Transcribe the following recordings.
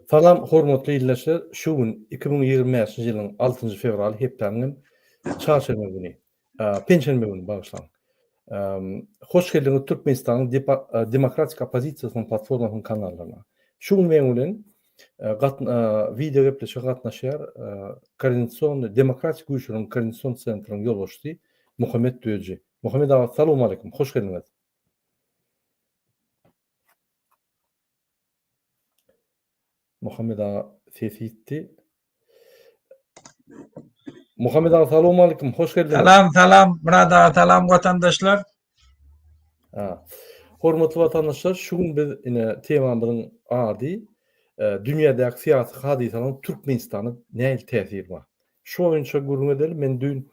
Salam hormatly ildeşler şu gün 2025-nji ýylyň 6-njy fewraly hepdäniň hem çarşenbe güni penşenbe güni bagyşlaň. Hoş geldiňiz Türkmenistanyň Demokratik oppozisiýasynyň platformasynyň kanallaryna. Şu gün meň bilen wideo gepleşige gatnaşýar Koordinasion Demokratik güýçleriň koordinasion sentrynyň ýolbaşçysy Muhammet Düýeji. Muhammet aga salowmaleýkim hoş geldiňiz. Muhammet aga sesi ýitdi. Muhammet aga salowmaleýkim hoş geldiňiz. Salam salam Myrat aga salam watandaşlar. Ha. Hormatly watandaşlar, şu gün biz ine temamyzyň ady e, dünýädäki syýasy hadysalaryň Türkmenistana nähili täsiri bar? Şu boýunça gürrüň edeli. Men düýn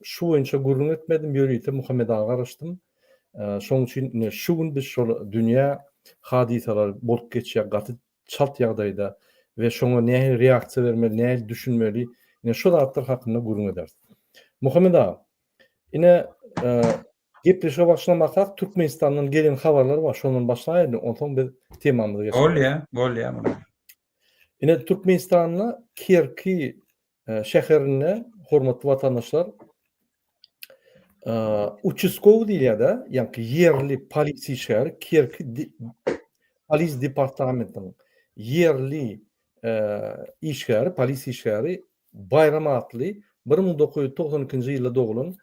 şu boýunça gürrüň etmedim, ýörite Muhammet aga garaşdym. Şonuň üçin ine şu gün biz şol dünýä hadysalary bolup geçýär gaty çalt ýagdaýda we şoňa nähili reaksiýa bermeli, nähili düşünmeli, ine şu zatlar hakynda gürrüň ederis. Muhammet aga, ine gepleşige başlamakak Türkmenistandan gelen habarlar bar, şondan başlaýaly, onsoň biz temamyza geçeris. Bolýar, bolýar Murat. Ine Türkmenistanda Kerki şäherinde hormatly watandaşlar uçaskowy diýilýär-de, ýagny ýerli polisiýa işgäri Kerki polis departamentiniň ýerli işgäri, polisiýa işgäri Baýram atly 1992-nji ýylda doglan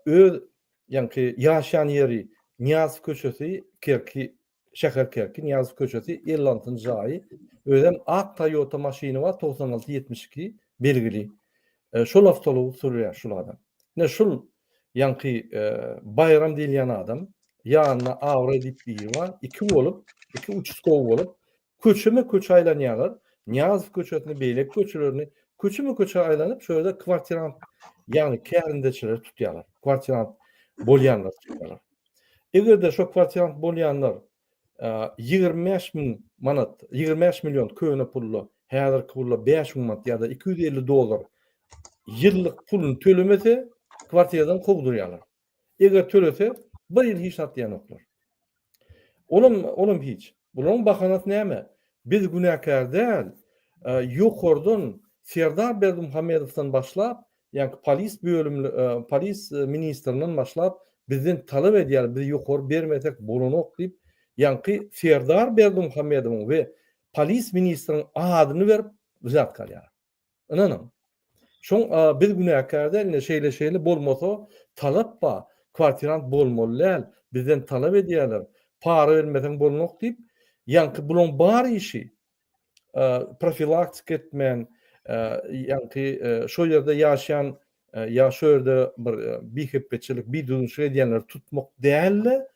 öz ýagny ýaşaýan ýeri Nyýazow köçesi Kerki Şäher Kerki, Nyýazow köçesi, 56-njy jaýy. Özem ak Toyota maşyny bar, 96 72 belgili. Şol awtoulagy sürýär şul adam. Ine şul ýaňky Baýram diýilýän adam, ýanynda Abraý diýip biri bar, iki bolup, iki uçastkowy bolup, köçeme-köçe aýlanýarlar. Nyýazow köçesini, beýleki köçelerini köçeme-köçe aýlanyp, şo ýerde kwartirant, ýagny kärendeçileri tutýarlar. Kwartirant bolýanlary tutýarlar. Eger-de şo kwartirant bolýanlar 25 müň manat, 25 million köne pulla, häzirki pulla 5 müň manat ýa-da 250 dollar ýyllyk puluny tölemese, kwartiradan kowdurýarlar. Eger tölese, bir ýyl hiç zat diýenoklar. Olam, olam hiç. Bularyň bahanasy näme? Biz günäkär däl. Ýokardan Serdar Berdimuhamedowdan başlap, Ýaňky polis bölümli polis ministrinden başlap bizden talap edýär biz ýokary bermesek bolanok diýip ýaňky Serdar Berdimuhamedowyň we polis ministriniň adyny berip wzýatka alýar. Ynanyň. Şoň biz günäkär däl ine şeýle şeýle bolmasa talap bar kwartirant bolmaly däl bizden talap edýärler para bermeseň bolanok diýip ýaňky bulaň bar işi profilaktika etmän, ýaňky şo ýerde ýaşaýan ýa şo ýerde bir bihepbeçilik, bidüzgünçilik edýänleri tutmak däl-de,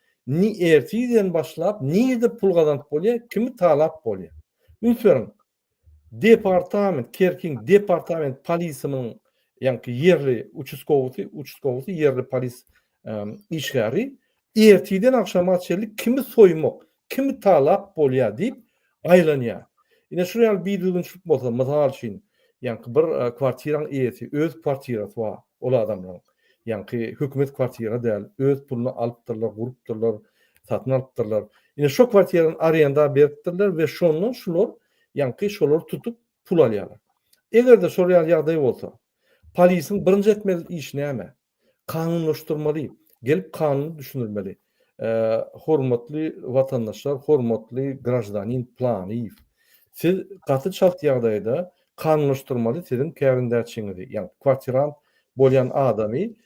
ertirden başlap nirede pul gazanyp bolýar, kimi talap bolýar. Üns beriň, departament, Kerkiň departament polisiniň ýaňky ýerli uçastkowisy, uçastkowysy ýerli polis işgäri ertirden agşama çenli kimi soýmak, kimi talap bolýar diýip aýlanýar. Ine şular ýaly bidüzgünçilik bolsa, mysal üçin, ýaňky bir kwartiraň eýesi, öz kwartirasy bar ol adamlaryň. Ýaňky hökümet kwartira däl, öz puluna alypdyrlar, gurupdyrlar, satyn alypdyrlar. Ine şo kwartirany arenda beripdirler we şondan şular ýaňky şolary tutup pul alýarlar. Eger-de şol ýaly ýagdaý bolsa, polisiň birinji etmeli işi näme? Kanunlaşdyrmaly, gelip kanuny düşündirmeli. Hormatly watandaşlar, hormatly graždanin Planyýew, siz gaty çalt ýagdaýda kanunlaşdyrmaly siziň kärendäçiňizi, ýagny kwartirant bolýan adamy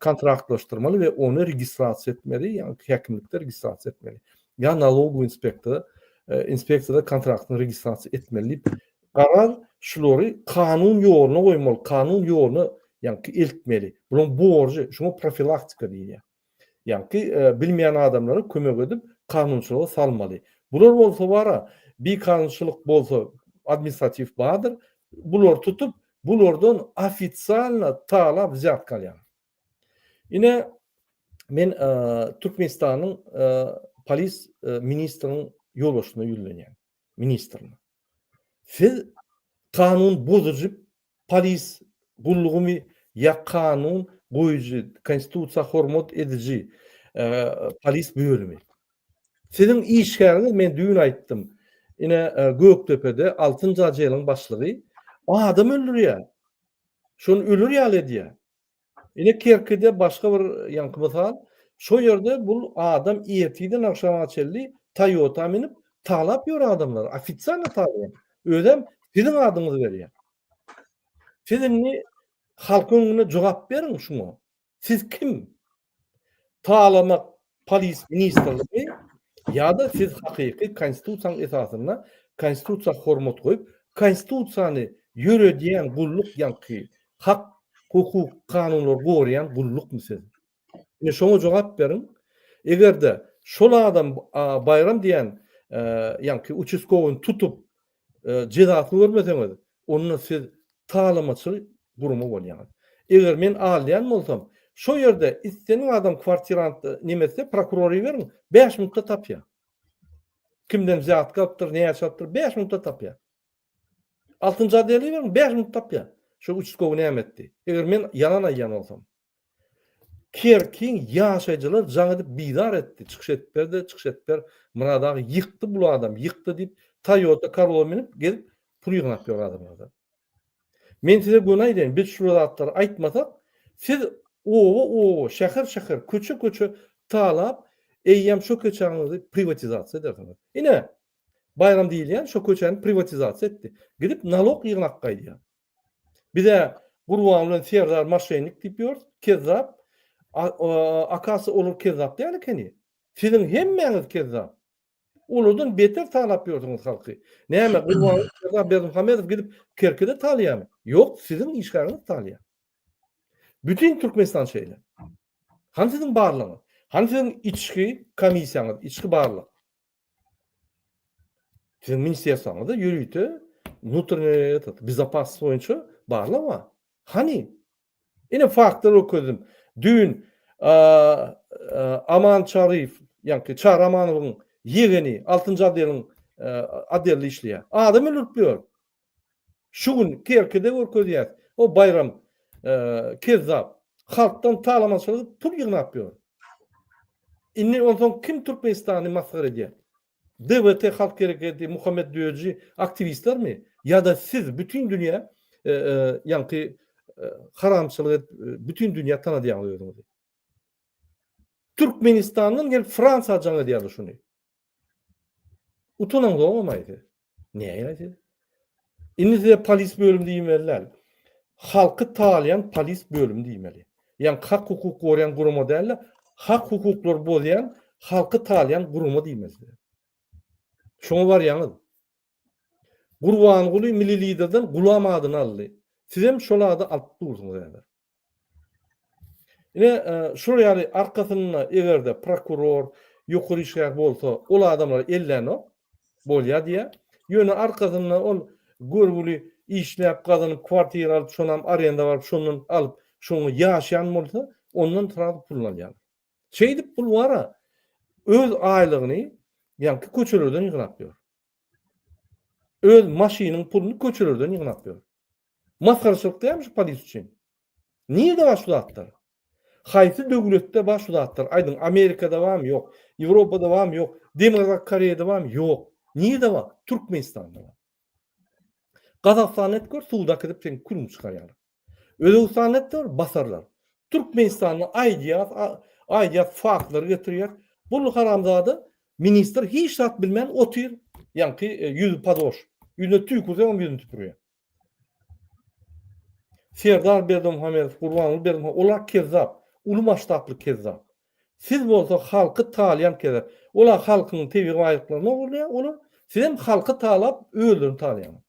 kontraktlaşdyrmaly we ony registrasiýa etmeli, ýagny häkimlikde registrasiýa etmeli. Ýa nalogowy inspektora, inspeksiýada kontraktyny registrasiýa etmeli diýip Garaz, şulary kanun ýoluna goýmaly, kanun ýoluna ýaňky eltmeli. Bularyň borjy, şuňa profilaktika diýilýär. Ýaňky bilmeýän adamlara kömek edip, kanunçylyga salmaly. Bular bolsa bara, bikanunçylyk bolsa administratiw bardyr, bulary tutup, bulardan ofitsialno talap wzýatka alýarlar. Ine, men Türkmenistanyň polis ministriniň ýolbaşçysyna ýüzlenýän. Ministrine. Siz kanun bozujy polis gullugymy ýa kanun goýujy, konstitusiýa hormat ediji polis bölümi? Siziň işgäriňiz men düýn aýtdym. Ine Gökdepede altynjy odeliň başlygy adam öldürýär. Şony ölür ýaly edýär. Ine Kerkide başga bir ýaňky mysal, şo ýerde bul adam ertirden agşama çenli Toyota münüp talap ýör adamlary, ofitsialno talaýar. Özem siziň adyňyzy berýär. Siz indi halkyň öňünde jogap beriň şuňa. Siz kim? Talamak polis ministrligi ýa-da siz hakyky konstitusiýanyň esasynda konstitusiýa hormat goýup, konstitusiýany ýöredýän gulluk ýaňky hak, hukuk, kanunlary goraýan gullukmy siz? Ine şoňa jogap beriň. Eger-de şol adam Baýram diýen ýaňky uçastkowyny tutup jezasyny görmeseňiz, onda siz talamaçy gurama bolýaňyz. Eger men alýan bolsam, şo ýerde islendik adam kwartirant neme etse, prokuror iberiň, bäş minutda tapýar. Kimden wzýatka alypdyr, näçe alypdyr, bäş minutda tapýar. Altynjy odeli iberiň, bäş minutda tapýar. Şo uçastkowy näme etdi? Eger men ýalan aýdýan bolsam. Kerkiň ýaşaýjylar jaň edip bizar etdi, çykyş edip ber-de, çykyş edip ber, Myrat aga ýykdy bul adam, ýykdy diýip, Toyota Corolla münüp gezip pul ýygnap ýör adamlardan. Men size göni aýdaýyn, biz şu zatlary aýtmasak, siz oba-oba, şäher-şäher, köçe-köçe talap, eýýäm şo köçäňizi priwatizasiýa edersiňiz. Ine, Baýram diýilýän şo köçäni priwatizasiýa etdi. Gidip nalog ýygnap gaýdýar. Bize Gurban bilen Serdar maşennik diýip ýörüs, kezzap. Akasy olar kezzap däl ekeni. Siziň hemmäňiz kezzap. Olardan beter talap ýörsüňiz halky. Näme Gurban Serdar Berdimuhamedow gidip Kerkide talaýarmy? Ýok, siziň işgäriňiz talaýar. Bütin Türkmenistan şeýle. Hany siziň barlygyňyz? Hany siziň içki komissiýaňyz, içki barlyk? Siziň ministerstwaňyzda ýörite wnutreniý etot bezopasnost boýunça barlag bar. Hany? Ine faktlar görkezdim. Düýn Aman Çaryýew, ýaňky Çary Amanowyň ýegeni altynjy odeliň odelde işleýär. Adam öldürip ýör. Şu gün Kerkide görkezýäs. O Baýram kezzap halkdan talamançylyk edip pul ýygnap ýör. Indi onsoň kim Türkmenistany masgara edýär? DWT Halk Hereketi, Muhammet Düýeji aktiwistlermi? Ýa-da siz bütin dünýä ýaňky haramçylyk edip bütin dünýä tanadýaňyz özüňizi. Türkmenistandan gelip Fransiýa jaň edýärler şuny. Utanaňzogam-aý siz. Näýä siz? Indi size polis bölümi diýmeli däl. Halky talaýan polis bölümi diýmeli. Ýagny hak-hukuk goraýan gurama däl-de, hak-hukuklary bozýan, halky talaýan gurama diýmeli size. Şoňa barýaňyz. Gurbanguly Milli Liderden Gulam adyny aldy. Sizem şol ady alyp dursuňyz häzir. Ine, şular ýaly arkasynda eger-de prokuror, ýokary işgär bolsa, ol adamlary ellänok, bolýar diýýär. Ýöne arkasynda ol görgüli işläp gazanyp, kwartira alyp, şonam arenda baryp, şondan alyp, şoňa ýaşaýan bolsa, ondan srazu puluny alýarlar. Şeýdip pul bar-a, öz aýlygyny ýaňky köçelerden ýygnap ýör. Öz maşynyň puluny köçelerden ýygnap ýör. Masgaraçylyk dälmi şu polis üçin? Nirde bar şu zatlar? Haýsy döwletde bar şu zatlar? Aýdyň, Amerikada barmy? Ýok. Ýewropada barmy? Ýok. Demirgazyk Koreýada barmy? Ýok. Nirde bar? Türkmenistanda bar. Gazagystanda et gör, suwda akdyp seň külüňi çykarýarlar. Özbegistanda et gör, basarlar. Türkmenistanda aýdýas, aýdýas, faktlary getirýäs. Bu haramzada ministr hiç zat bilmän otyr. Ýaňky e, ýüzi padoş. Ýüzüne tüýkürseňem ýüzüni tüpürýär. Serdar Berdimuhamedow, Gurbanguly Berdimuhamedow, olar kezzap, uly masştably kezzap. Siz bolsa halky talaýan kezzap. Olar halkyň tebigy baýlyklaryny ogurlaýar, olar sizem halky talap özlerini talaýaňyz.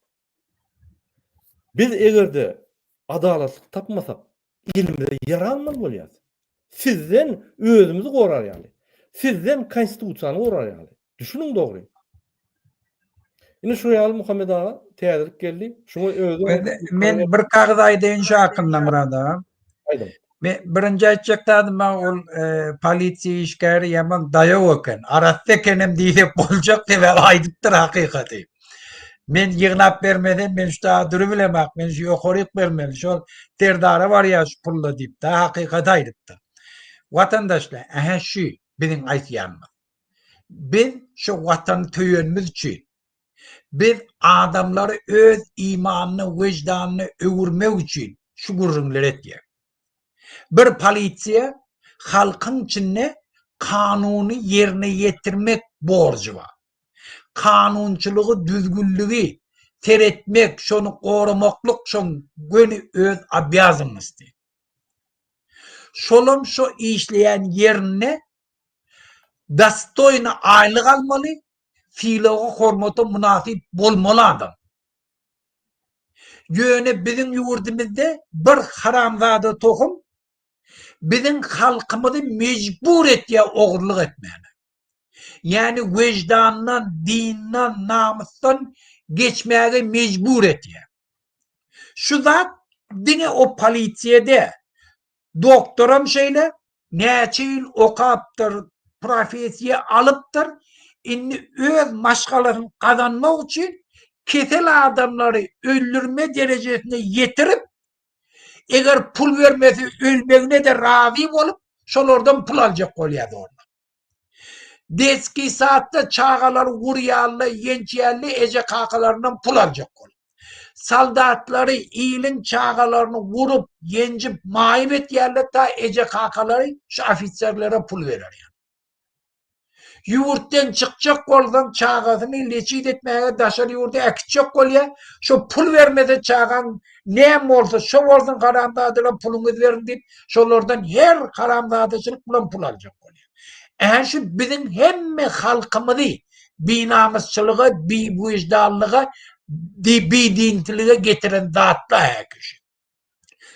Biz egerde adalatlyk tapmasak, elimize ýara almaly bolýas. Sizden özümizi gorar ýaly. Sizden konstitusiýany gorar ýaly. Düşüniň dogry. Indi şu ýaly Muhammet aga täzelik geldi. Şuňa özi Men bir kagyz aýdaýyn şu hakynda Myrat aga. Aýdyň. Men birinji aýtjak zadym bar, ol e, polisiýa işgäri ýaman daýaw eken. Arassa ekenem diýsek boljak, sebäbi aýdypdyr hakykaty. Men ýygnap bermesem, men şu dagy dury bilemak, men şu ýokaryk bermeli, şol serdara barýar şu pulla diýip, da hakykaty aýdypdyr. Watandaşlar, ähä şu biziň aýtýanymyz. Biz şu watany söýenimiz üçin. Biz adamlary öz imanyna, wejdanyna öwürmek üçin şu gürrüňleri etýäs. Bir polisiýa halkyň içinde kanuny ýerine ýetirmek borjy bar. Kanunçylygy, düzgünligi seretmek, şony goramaklyk şoň göni öz obýazannosty. Şolam şo işleýän ýerinde dostoýny aýlyk almaly, sylaga, hormata mynasyp bolmaly adam. Ýöne biziň ýurdumyzda bir haramzada tohum biziň halkymyzy mejbur etýär ogurlyk etmäne. Ýagny weždandan, dinden, namysdan geçmäge mejbur etýär. Şu zat diňe o polisiýada. Doktoram şeýle, näçe ýyl okapdyr, professiýa alypdyr, indi öz maşgalasyny gazanmak üçin kesel adamlary öldürme derejesine ýetirip, eger pul bermese ölmegine-de razy bolup, şolardan pul aljak bolýar zorla. Detskiý sadda çagalary urýarlar, ýençýärler, eje-kakalaryndan pul aljak bolup. Soldatlary iliň çagalaryny urup, ýenjip, maýyp etýärler, ta eje-kakalary şu ofiserlere pul berer ýaly. Ýurtdan çykjak bolsaň çagasyny leçit etmäge daşary ýurda äkitjek bolýar. Şo pul bermese çagaň näme bolsa şo bolsun haramzadalar puluňyzy beriň diýip şolardan her haramzadaçylyk bilen pul aljak bolýar. Ä şu biziň hemme halkymyzy binamysçylyga, biwyždanlyga, bidintilige getiren zatlar häki şu.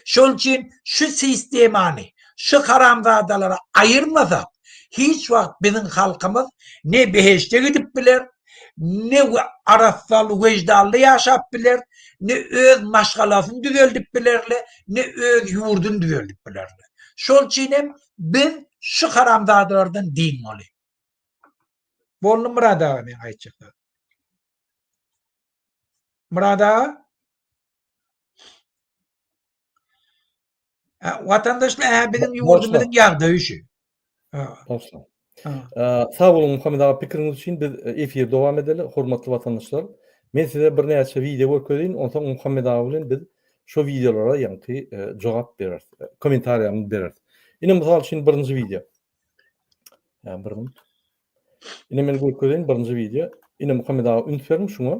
Şonuň üçin şu sistemany, şu haramzadalary aýyrmasak, hiç wagt biziň halkymyz ne behişde gidip biler, ne arassaly, wyždanly ýaşap biler, ne öz maşgalasyny düzeldip bilerler, ne öz ýurduny düzeldip bilerler. Şol üçin hem biz şu haramzadalardan dynmaly. Boldy Myrat aga meň aýtjak zadym. Myrat aga? Watandaşlar, hä biziň ýurdumyzyň ýagdaýy şu. Başla. Sag boluň Muhammet aga pikiriňiz üçin biz efiri dowam edeli hormatly watandaşlar. Men size birnäçe wideo görkezeýin, onsoň Muhammet aga bilen biz şo wideolara ýaňky jogap bereris, kommentariýamyzy bereris. Ine mysal üçin birinji wideo. Ýa bir minut. Ine men görkezeýin birinji wideo. Ine Muhammet aga üns beriň şuňa.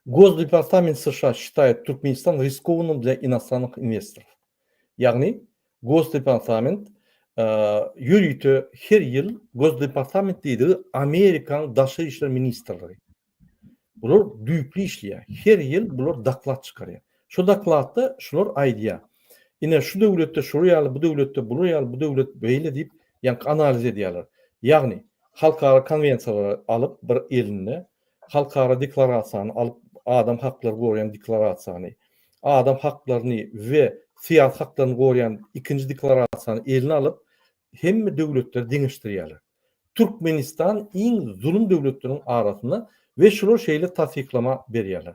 Gosdepartament США считает Туркменистан рискованным для иностранных инвесторов. Ýagny Gosdepartament ýörite her ýyl Gosdepartament diýdigi Amerikanyň Daşary işler ministrligi. Bular düýpli işleýär. Her ýyl bular doklad çykarýar. Şo dokladda şular aýdýar. Ine şu döwletde şular ýaly, bu döwletde bular ýaly, bu döwlet beýle diýip, ýaňky analiz edýärler. Ýagny halkara konwensiýalary alyp bir elinde halkara deklarasiýany alyp, adam haklary goraýan deklarasiýany, adam haklaryny we syýasy haklaryny goraýan ikinji deklarasiýany eline alyp, hemme döwletleri deňeşdirýärler. Türkmenistan iň zulum döwletleriň arasynda we şular şeýle tassyklama berýärler.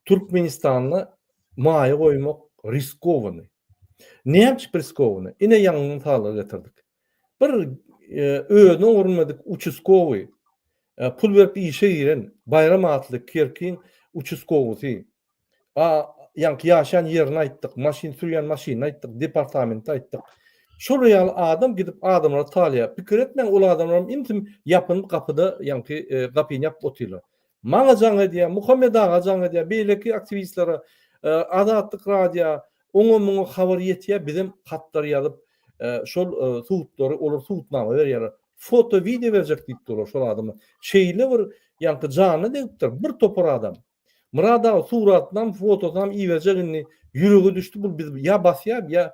Türkmenistanda maýa goýmak riskowany. Näme üçin riskowany? Ine ýaňy mysallar getirdik. Bir özüne oňurmadyk uçaskowy Pul berip işe giren Baýram atly Kerkiň uçaskowysy. A ýaňky ýaşaýan ýerini aýtdyk, maşyn sürýän maşynyny aýtdyk, departamenti aýtdyk. Şol ýaly adam gidip adamlary talýar. Pikir etmäň ol adamlaram ümsüm ýapynyp gapyda ýaňky gapyny ýapyp otyrlar. Maňa jaň edýär, Muhammet aga jaň edýär, beýleki aktiwistlere, Azatlyk radio, oňa muňa habar ýetýär, bizem hatlar ýazyp şol sudlary olar subutnama berýärler. Foto wideo berjek diýipdir olar şol adama. Şeýle bir ýaňky janyna degipdir bir topar adam. Myrat aga suratynam fotosynam iberjek indi ýürege düşdi bul biz ýa basýar ýa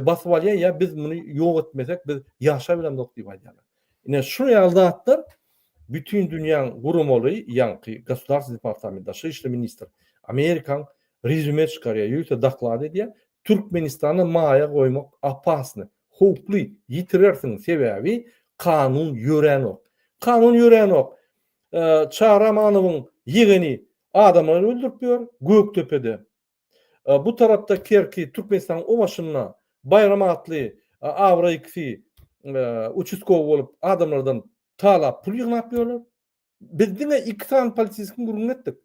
basyp alýar ýa biz muny ýok etmesek biz ýaşabilemzok diýip aýdýarlar. Ine şu ýaly zatlar bütin dünýäň guramaly ýaňky Gosudarstw departament daşary işler ministr Amerikaň rezüme çykarýar ýörite doklad edýär Türkmenistana maýa goýmak opasny Howply, ýitirersiň, sebäbi kanun ýöränok. Kanun ýöränok. Çary Amanowyň ýegeni adamlary öldürip ýör Gökdepede. Bu tarapda Kerki Türkmenistanyň o başynda Baýram atly abraýkysy uçastkowy bolup adamlardan talap pul ýygnap ýörler. Biz diňe 2 sany poliseýskiň gürrüňini etdik.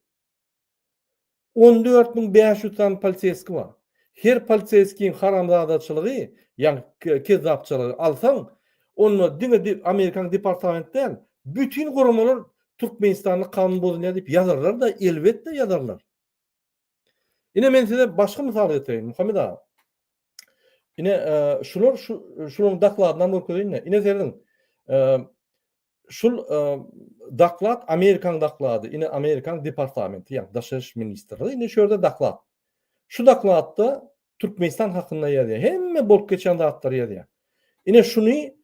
14500 sany poliseýski bar. Her poliseýskiň haramzadaçylygy, ýagny kezzapçylygy alsaň, onda diňe Amerikanyň departamenti däl, bütin guramalar Türkmenistanda kanun bozulýar diýip ýazarlar-da, elbetde ýazarlar. Ine men size başga mysal getireýin, Muhammet aga. Ine e, şular şu şularyň dokladyndan görkezeýin-de. Ine serediň. E, şul e, doklad Amerikan doklady. Ine Amerikan departamenti, ýagny Daşary iş ministrligi. Ine şu ýerde doklad. Şu dokladda Türkmenistan hakynda ýazýar. Hemme bolup geçen zatlary ýazýar. Ine şuny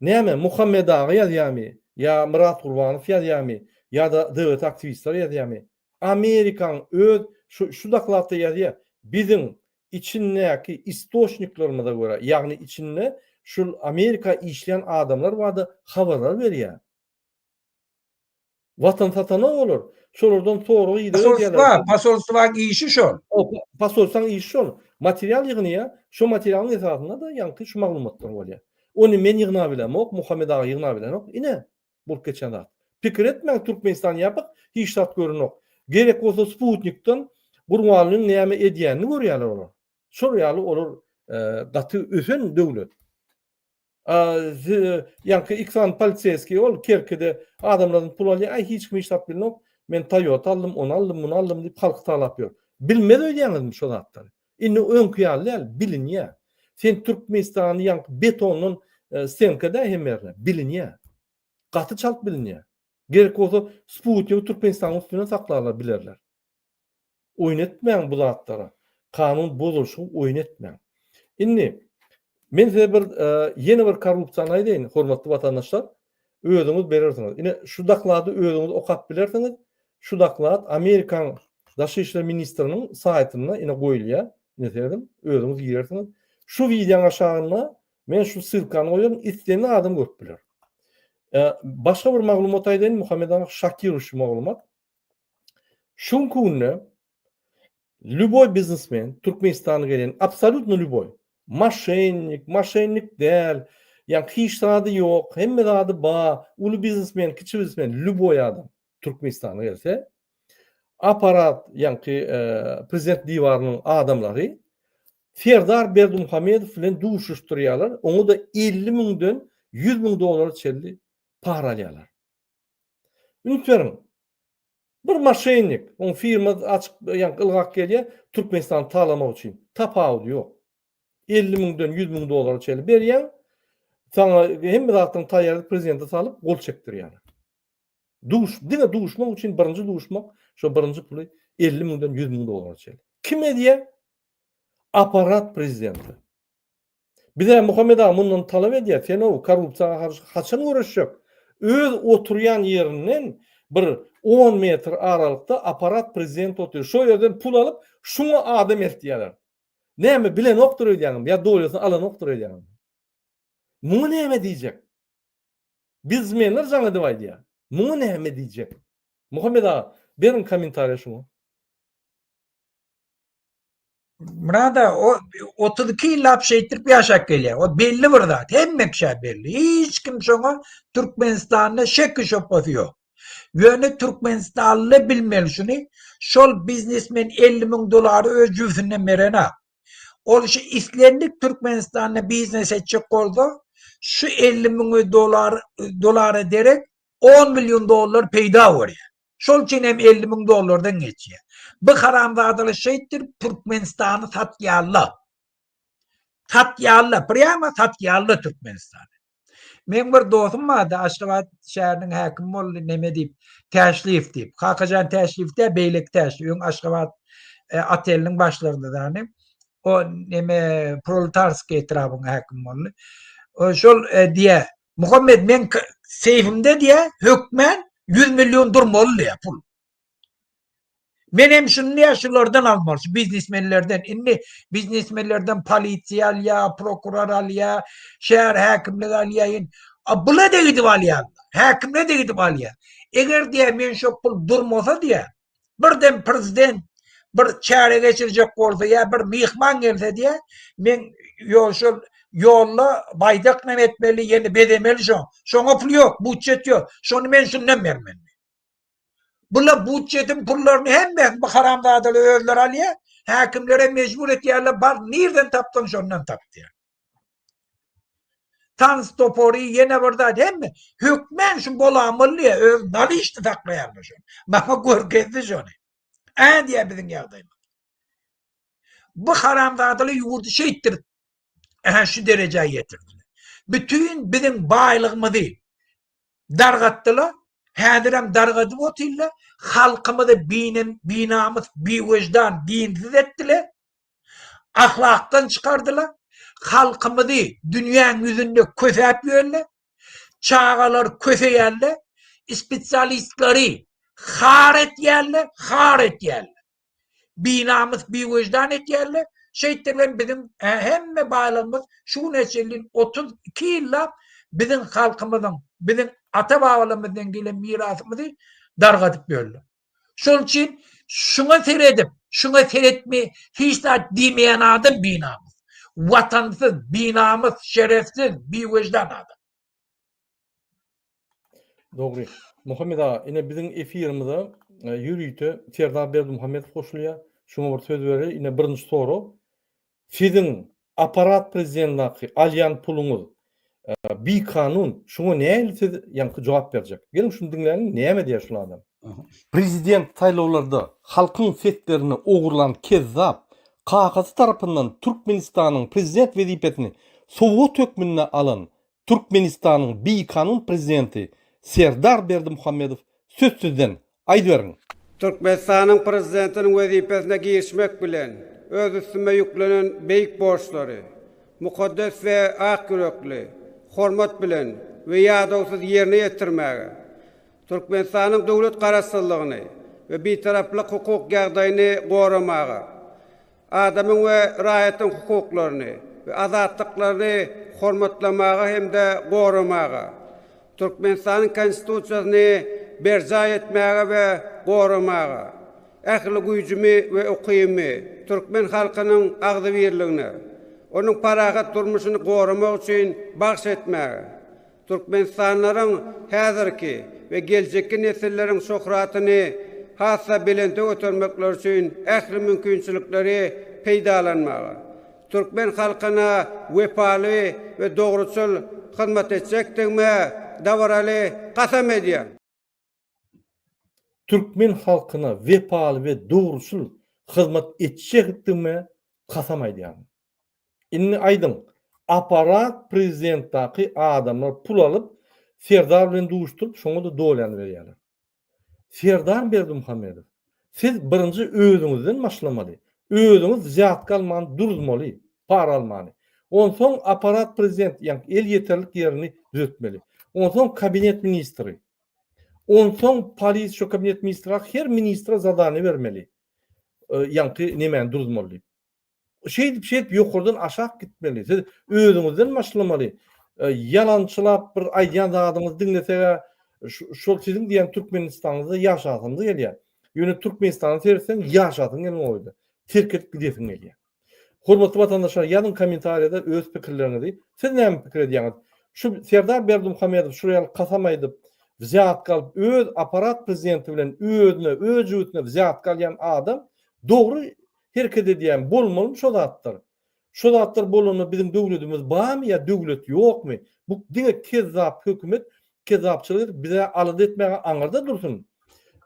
näme Muhammet aga ýazýarmy ýa Myrat Gurbanow ýazýarmy ýa-da DWT aktiwistler ýazýarmy? Amerikaň öz şu şu dokladda ýazýar, biziň içindäki istoçniklerimize görä, ýagny içinde şul Amerika işleýän adamlar barada habarlar berýär. Watan satanok olar. Şolardan sorag ideg edýärler. Posolstwa, posolstwaň işi şol. Posolstwaň işi şol. Material ýygnaýar, şo materialyň esasynda-da ýaňky şu maglumatlar bolýar. Ony men ýygnabilemok, Muhammet aga ýygnabilenok. Ine, bolup geçen zat. Pikir etmäň Türkmenistan ýapyk, hiç zat görünok. Gerek bolsa sputnikden Gurbangulyň näme edýänini görýärler olar. Şol ýaly olar gaty ösen döwlet. Ýaňky iki sany poliseýskiý ol Kerkide adamlardan pul alýar, aý hiç kim hiç zat bilenok, men Toyota aldym, ony aldym, muny aldym diýip halky talap ýör. Bilmez öýdýäňizmi şo zatlary? Indi öňki ýaly däl, bilinýär. Sen Türkmenistany ýaňky betondan stenka däl hemme ýerine, bilinýär. Gaty çalt bilinýär. Gerek bolsa sputnigi Türkmenistanyň üstünden saklarlar, bilerler. Oýun etmäň bu zatlara. Kanun bozulşygy oýun etmäň. Indi men size bir ýene bir korrupsiýany aýdaýyn, hormatly watandaşlar. Özüňiz berersiňiz. Ine şu doklady özüňiz okap bilersiňiz. Şu doklad Amerikan Daşary işler ministriniň saýtynda ine goýulýar. Ine serediň, özüňiz girersiňiz. Şu wideoň aşagynda men şu ssylkany goýaryn, islendik adam görüp biler. Başga bir maglumat aýdaýyn, Muhammet aga şokiruýşy maglumat. Şu günki günde lýuboý biznesmen Türkmenistana gelen absolýutno lýuboý moşennik, moşennik däl, ýa hiç zady ýok, hemme zady bar, uly biznesmen, kiçi biznesmen, lýuboý adam Türkmenistana gelse, aparat, ýaňky prezident diwarynyň adamlary Serdar Berdimuhamedow bilen duşuşdyrýarlar, oňa-da 50 müňden 100 müň dollara çenli para alýarlar. Üns beriň. Bir moşennik, oň firma açyp, ýaňky ylgap gelýär, Türkmenistany talamak üçin. Tapawudy ýok. 50 müňden 100 müň dollara çenli berýäň, saňa hemme zatlaryny taýýar edip prezidente salyp gol çekdirýärler. Duş, diňe duşmak üçin birinji duşmak, şo birinji puly 50 müňden 100 müň dollara çenli. Kim edýär? Aparat prezidenti. Bize Muhammet aga mundan talap edýär, sen-ow korrupsiýa garşy haçan göreşjek? Öz oturýan ýerinden bir on metr aralykda aparat prezident otyr. Şo ýerden pul alyp, şuňa adam eltýärler. Näme bilenokdyr öýdýäňmi ýa dolýasyny alanokdyr öýdýäňmi? Muňa näme diýjek? Biznesmenler jaň edip aýdýar. Muňa näme diýjek? Muhammet aga, beriň kommentariýa şuňa. Murada o 32 ýyllap şeýtirip ýaşap gelýär. O belli bir zat. Hemme kişä belli. Hiç kim şoňa Türkmenistanda şekki şöpbesi ýok. Ýöne Türkmenistanly bilmeli şuny. Şol biznesmen 50 müň dolary öz jübüsinden berenak. Ol şu islendik Türkmenistanda biznes etjek bolsa şu 50 müňi dolar dolara derek 10 milyon dollar peýda görýär. Şol üçin hem 50 müň dollardan geçýär. Bu haramzadalar şeýtdirip Türkmenistany satýarlar. Satýarlar, prýama satýarlar Türkmenistany. Meň bir dostum bardy, Aşgabat şäheriniň häkimi boldy, neme diýip, Täşliýew diýip. Kakajan Täşliýew däl, beýleki Täşliýew, öň Aşgabat e, oteliniň başlygynda dany. O neme Proletarskiý etrabynyň häkimi boldy. O şol e, diýä, Muhammet meň seýfimde diýä, hökmän 100 million durmaly diýä pul. Men hem şuny diýä şulardan almaly, şu biznesmenlerden. Indi biznesmenlerden polisiýa alýa, prokuror alýa, şäher häkimligi alýa. Indi a bula da gidip alýarlar. Häkimle de gidip alýar. Eger diýä men şo pul durmasa diýä, Birden prezident bir çäre geçirjek bolsa ýa bir myhman gelse diýä, men ýol şol ýolda baýdak nem etmeli, ýene bezemeli şo. Şoňa pul ýok, budjet ýok. Şony men şundan bermeli. Bular budjetiň pullaryny hemmesini bu haramzadalar özleri alýar. Häkimlere mejbur etýärler, bar nirden tapsaň şondan tap diýýär. Tans topary ýene bir zat hemme hökmän şu bolamaly diýýär. Öz nalişni saklaýarlar şony. Maňa görkezdi şony. Ä diýýär biziň ýagdaýymyz. Bu haramzadalar ýurdy şeýtdirip Ähä şu derejä ýetirdiler. Bütin biziň baýlygymyzy dargatdylar. Häzirem dargadyp otyrlar. Halkymyzy binem, binamys, biwejdan, dinsiz etdiler. Ahlakdan çykardylar. Halkymyzy dünýäň ýüzünde kösäp ýörler. Çagalar köseýärler. Spesialistleri har etýärler, har etýärler. Binamys, biwejdan etýärler. Şeýtdiribem biziň hemme baýlygymyz şu güne çenli 32 ýyllap biziň halkymyzyň, biziň ata-babalarymyzdan gelen mirasymyzy dargadyp ýörler. Şol üçin şuňa seredip, şuňa seretme, hiç zat diýmeýän adam binamys. Watansyz, binamys, şerefsiz, biwejdan adam. Dogry. Muhammet aga, ine biziň efirimize e, ýörite Serdar Berdimuhamedow goşulýar. Şuňa bir söz bereli. Ine birinji sorag. Siziň aparat prezidentdaky alýan puluňyz e, bikanun. Şuňa nähili siz ýaňky jogap berjek? Geliň şuny diňläliň, näme diýýär şul adam? Prezident saýlawlarda halkyň seslerini ogurlan kezzap, kakasy tarapyndan Türkmenistanyň prezident wezipesini sowgat hökmünde alan Türkmenistanyň bikanun prezidenti Serdar Berdimuhamedow söz sizden, aýdyberiň! Türkmenistanyň Prezidentiniň wezipesine girişmek bilen, öz üstüme ýüklenen beýik borçlary mukaddes we ak ýürekli, hormat bilen we ýadawsyz ýerine ýetirmäge, Türkmenistanyň döwlet Garaşsyzlygyny we Bitaraplyk hukuk ýagdaýyny goramaga, adamyň we raýatyň hukuklaryny we azatlyklaryny hormatlamaga hem-de goramaga, Türkmenistanyň Konstitusiýasyny berjaý etmäge we goramaga, ähli güýjümi we ukybymy türkmen halkynyň agzybirligine, onuň parahat durmuşyny goramak üçin bagyş etmäge, Türkmenistanlylaryň häzirki we geljekki nesilleriň şöhratyny has-da belente götermekleri üçin ähli mümkinçilikleri peýdalanmaga, türkmen halkyna wepaly we dogruçyl hyzmat etjekdigime dabaraly kasam edýän. Türkmen halkyna wepaly we dogruçyl hyzmat etjekdigime kasam aýdýaryn. Indi aýdyň, aparat prezidentdaky adamlar pul alyp, Serdar bilen duşduryp, şoňa-da dolýany berýärler. Serdar Berdimuhamedow, siz birinji özüňizden başlamaly. Özüňiz wzýatka almany duruzmaly, para almany. Onsoň aparat prezident, ýagny el ýeterlik ýerini düzetmeli. Onsoň kabinet ministri. Onsoň polis şo kabinet ministri her ministre zadaniýa bermeli. Ýaňky nemäni duruzmaly diýip. Şeýdip şeýdip ýokardan aşak gitmeli. Siz özüňizden başlamaly. Ýalançylap bir aýdýan zadyňyzy diňleseg-ä şol siziň diýýän Türkmenistanyňyzda ýaşasyňyz gelýär. Ýöne Türkmenistana seretseň ýaşasyň gelmeýär o ýerde. Terk edip gidesiň gelýär. Hormatly watandaşlar ýazyň kommentariýada öz pikirleriňizi. Siz näme pikir edýäňiz? Şu Serdar Berdimuhamedow şular ýaly kasam aýdyp, wzýatka alyp öz aparat prezidenti bilen özüne, öz jübüsine wzýatka alýan adam dogry hereket edýän bolmalymy şo zatlar? Şo zatlar bolanda biziň döwledimiz barmy ýa döwlet ýokmy? Bu diňe kezzap hökümet kezzapçylyk edip bize alada etmäge aňyrda dursun.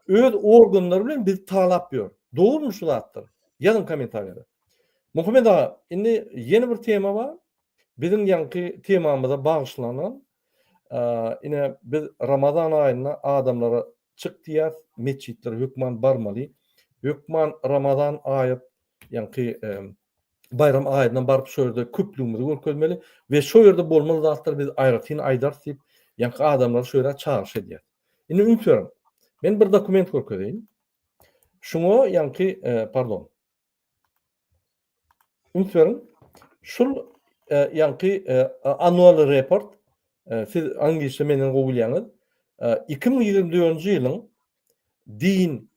Öz organlary bilen bizi talap ýör. Dogrumy şu zatlar? Ýazyň kommentariýada. Muhammet aga, indi ýene bir tema bar. Biziň ýaňky temamyza bagyşlanan ine biz Ramazan aýynda adamlara çyk diýýäs, metjitlere hökman barmaly. Hökman Ramazan aýy ýaňky baýram aýyndan baryp şo ýerde köplügimizi görkezmeli we şo ýerde bolmaly zatlary biz aýratyn aýdarys diýip, ýaňky adamlary şo ýere çagyryş edýäs. Indi üns beriň. Men bir dokument görkezeýin. Şuňa ýaňky, pardon. Üns beriň. Şul ýaňky annual report siz angliýçe menden gowy bilýäňiz. 2024-nji ýylyň din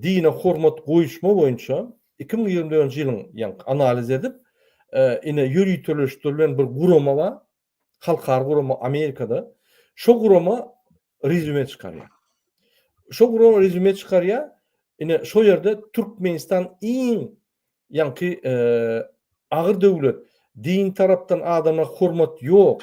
dine hormat goýuşma boýunça 2024-nji ýylyň ýaňky analiz edip, ine ýöriteleşdirilen bir gurama bar. Halkara gurama Amerikada. Şo gurama rezýume çykarýar. Şo gurama rezüme çykarýar. Ine şo ýerde Türkmenistan iň ýaňky agyr döwlet. Din tarapdan adamlara hormat ýok.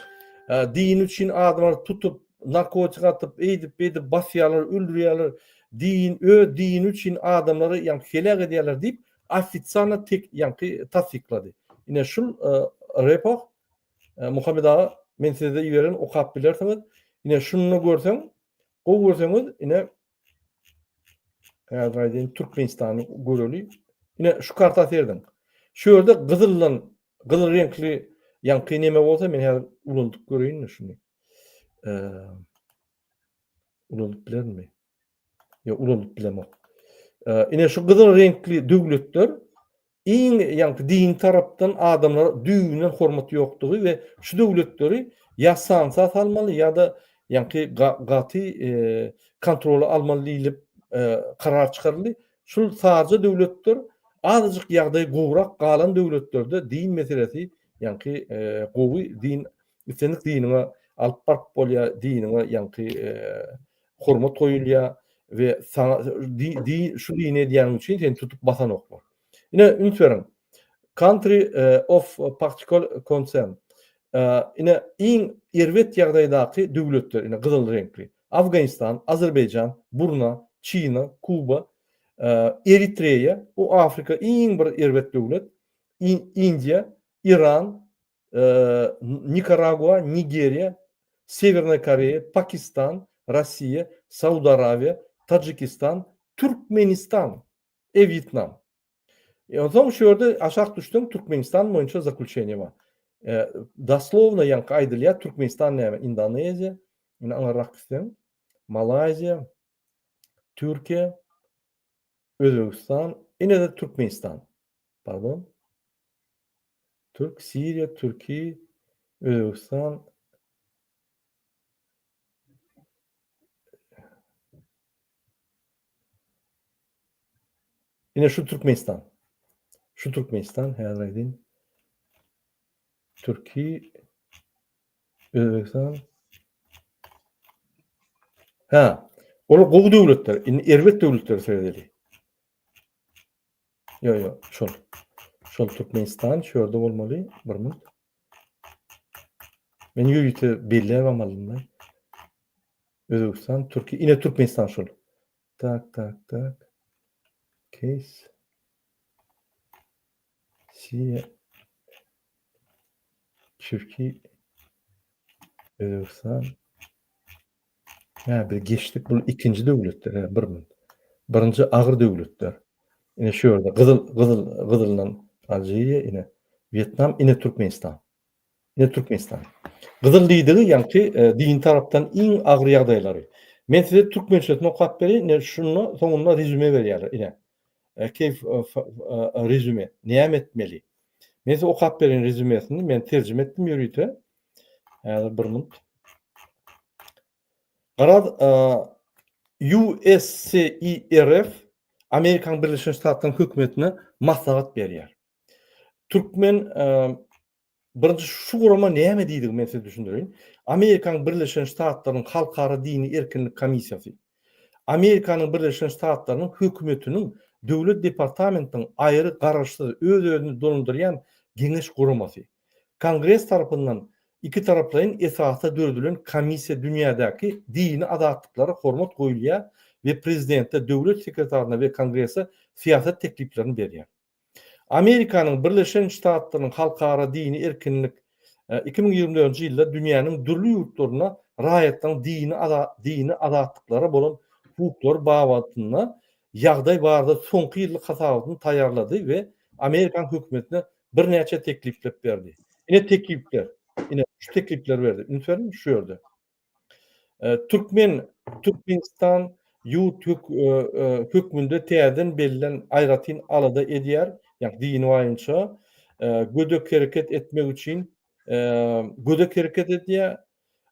Dini üçin adamlary tutup, narkotik atyp, eýdip, beýdip basýarlar, öldürýärler. Din, öz dini üçin adamlary ýaňky heläk edýärler diýip, ofisialno tek ýaňky tassyklady. Ine şul repoh Muhammet aga men size iberen okap bilersiňiz. Ine şuny görseň, gowy görseňiz, ine häzir aýdaýyn Türkmenistany göreli. Ine şu karta serediň. Şu ýerde gyzyldan gyzyl reňkli ýaňky neme bolsa men häzir ulaldyp göreýin şuny. Ulaldyp bilermi? Ýok, ulaldyp bilemok. Ine şu gyzyl reňkli döwletler iň ýaňky dini tarapdan adamlara düýbünden hormat ýokdugy we şu döwletleri ýa sanksiýa salmaly ýa-da ýaňky gaty kontrola almaly diýlip karar çykaryldy. Şul saryja döwletler azajyk ýagdaý gowrak galan döwletlerde din meselesi ýaňky gowy din islendik diniňe alyp baryp bolýar diniňe ýaňky hormat goýulýar we saňa di şu dini edýäniň üçin seni tutup basanoklar. Ine üns beriň. Country of particular concern. Ine iň erbet ýagdaýdaky döwletler ine gyzyl reňkli. Afganistan, Azerbaýjan, Burna, Çina, Kuba, Eritreýa, bu Afrika iň bir erbet döwlet. Indiýa, Iran, Nikaragua, Nigeriýa, Sewernaýa Koreýa, Pakistan, Russiýa, Saud Arabiýa, Tajikistan, Türkmenistan e Wýetnam. Onsoň şu ýerde aşak düşseň Türkmenistan boýunça zaklýuçeniýe bar. Doslowno ýaňky aýdylýar Türkmenistan näme? Indoneziýa, ine aňyrrak gitseň Malaýziýa, Türkiýe, Özbegistan, ine-de Türkmenistan. Pardon. Türk, Siriýa, Türki, Özbegistan. Ine şu Türkmenistan. Şu Türkmenistan häzir aýdayyn. Türki, Özbegistan. Ha, olar gowy döwletler. Indi erbet döwletleri seredeli. Ýok, ýok, şol. Şol Türkmenistan şu ýerde bolmaly. Bir minut. Men ýörite belläp aldym. Özbegistan, Türkiýe, ine Türkmenistan şol. Tak, tak, tak. Case. Siriýa. Türkiýe. Özbegistan. Hä, biz geçdik, bu ikinji döwletler, hä, bir minut. Birinji agyr döwletler. Ine şu ýerde gyzyl, gyzyl, gyzyldan Alžiriýa, ine Wýetnam, ine Türkmenistan. Ine Türkmenistan. Gyzyl diýdigi ýaňky e, din tarapdan iň agyr ýagdaýlary. Men size türkmençesini okap bereýin, ine şunda soňunda rezüme berýärler, ine. E, Keýf e, rezüme. Näme etmeli? Men size okap bereýin rezümesini, men terjime etdim ýörite. Häzir bir minut. Garaz, USCIRF Amerikanyň Birleşen Ştatlarynyň hökümetine maslahat berýär. Türkmen birinji şu gurama näme diýdigi men size düşündireýin. Amerikanyň Birleşen Ştatlarynyň Halkara dini erkinlik komissiýasy. Amerikanyň Birleşen Ştatlarynyň hökümetiniň Döwlet departamentiniň aýry garaşsyz öz-özüni dolandyrýan geňeş guramasy. Kongres tarapyndan ikitaraplaýyn esasda döredilen komissiýa dünýädäki dini azatlyklara hormat goýulýar we prezidente, döwlet sekretaryna we kongrese syýasat tekliplerini berýär. Amerikanyň Birleşen Ştatlarynyň Halkara dini erkinlik 2024-nji ýylda dünýäniň dürli ýurtlarynda raýatlaryň dini dini azatlyklara bolan hukuklary babatynda ýagdaý barada soňky ýyllyk hasabatyny taýýarlady we Amerikanyň hökümetine birnäçe teklipler berdi. Ine teklipler. Ine şu teklipleri berdi. Üns beriň şu ýerde. Türkmen Türkmenistan ýurt hök, hökmünde täzeden bellenen aýratyn alada edýär. Ýagny dini boýunça gödek hereket etmek üçin gödek hereket edýär.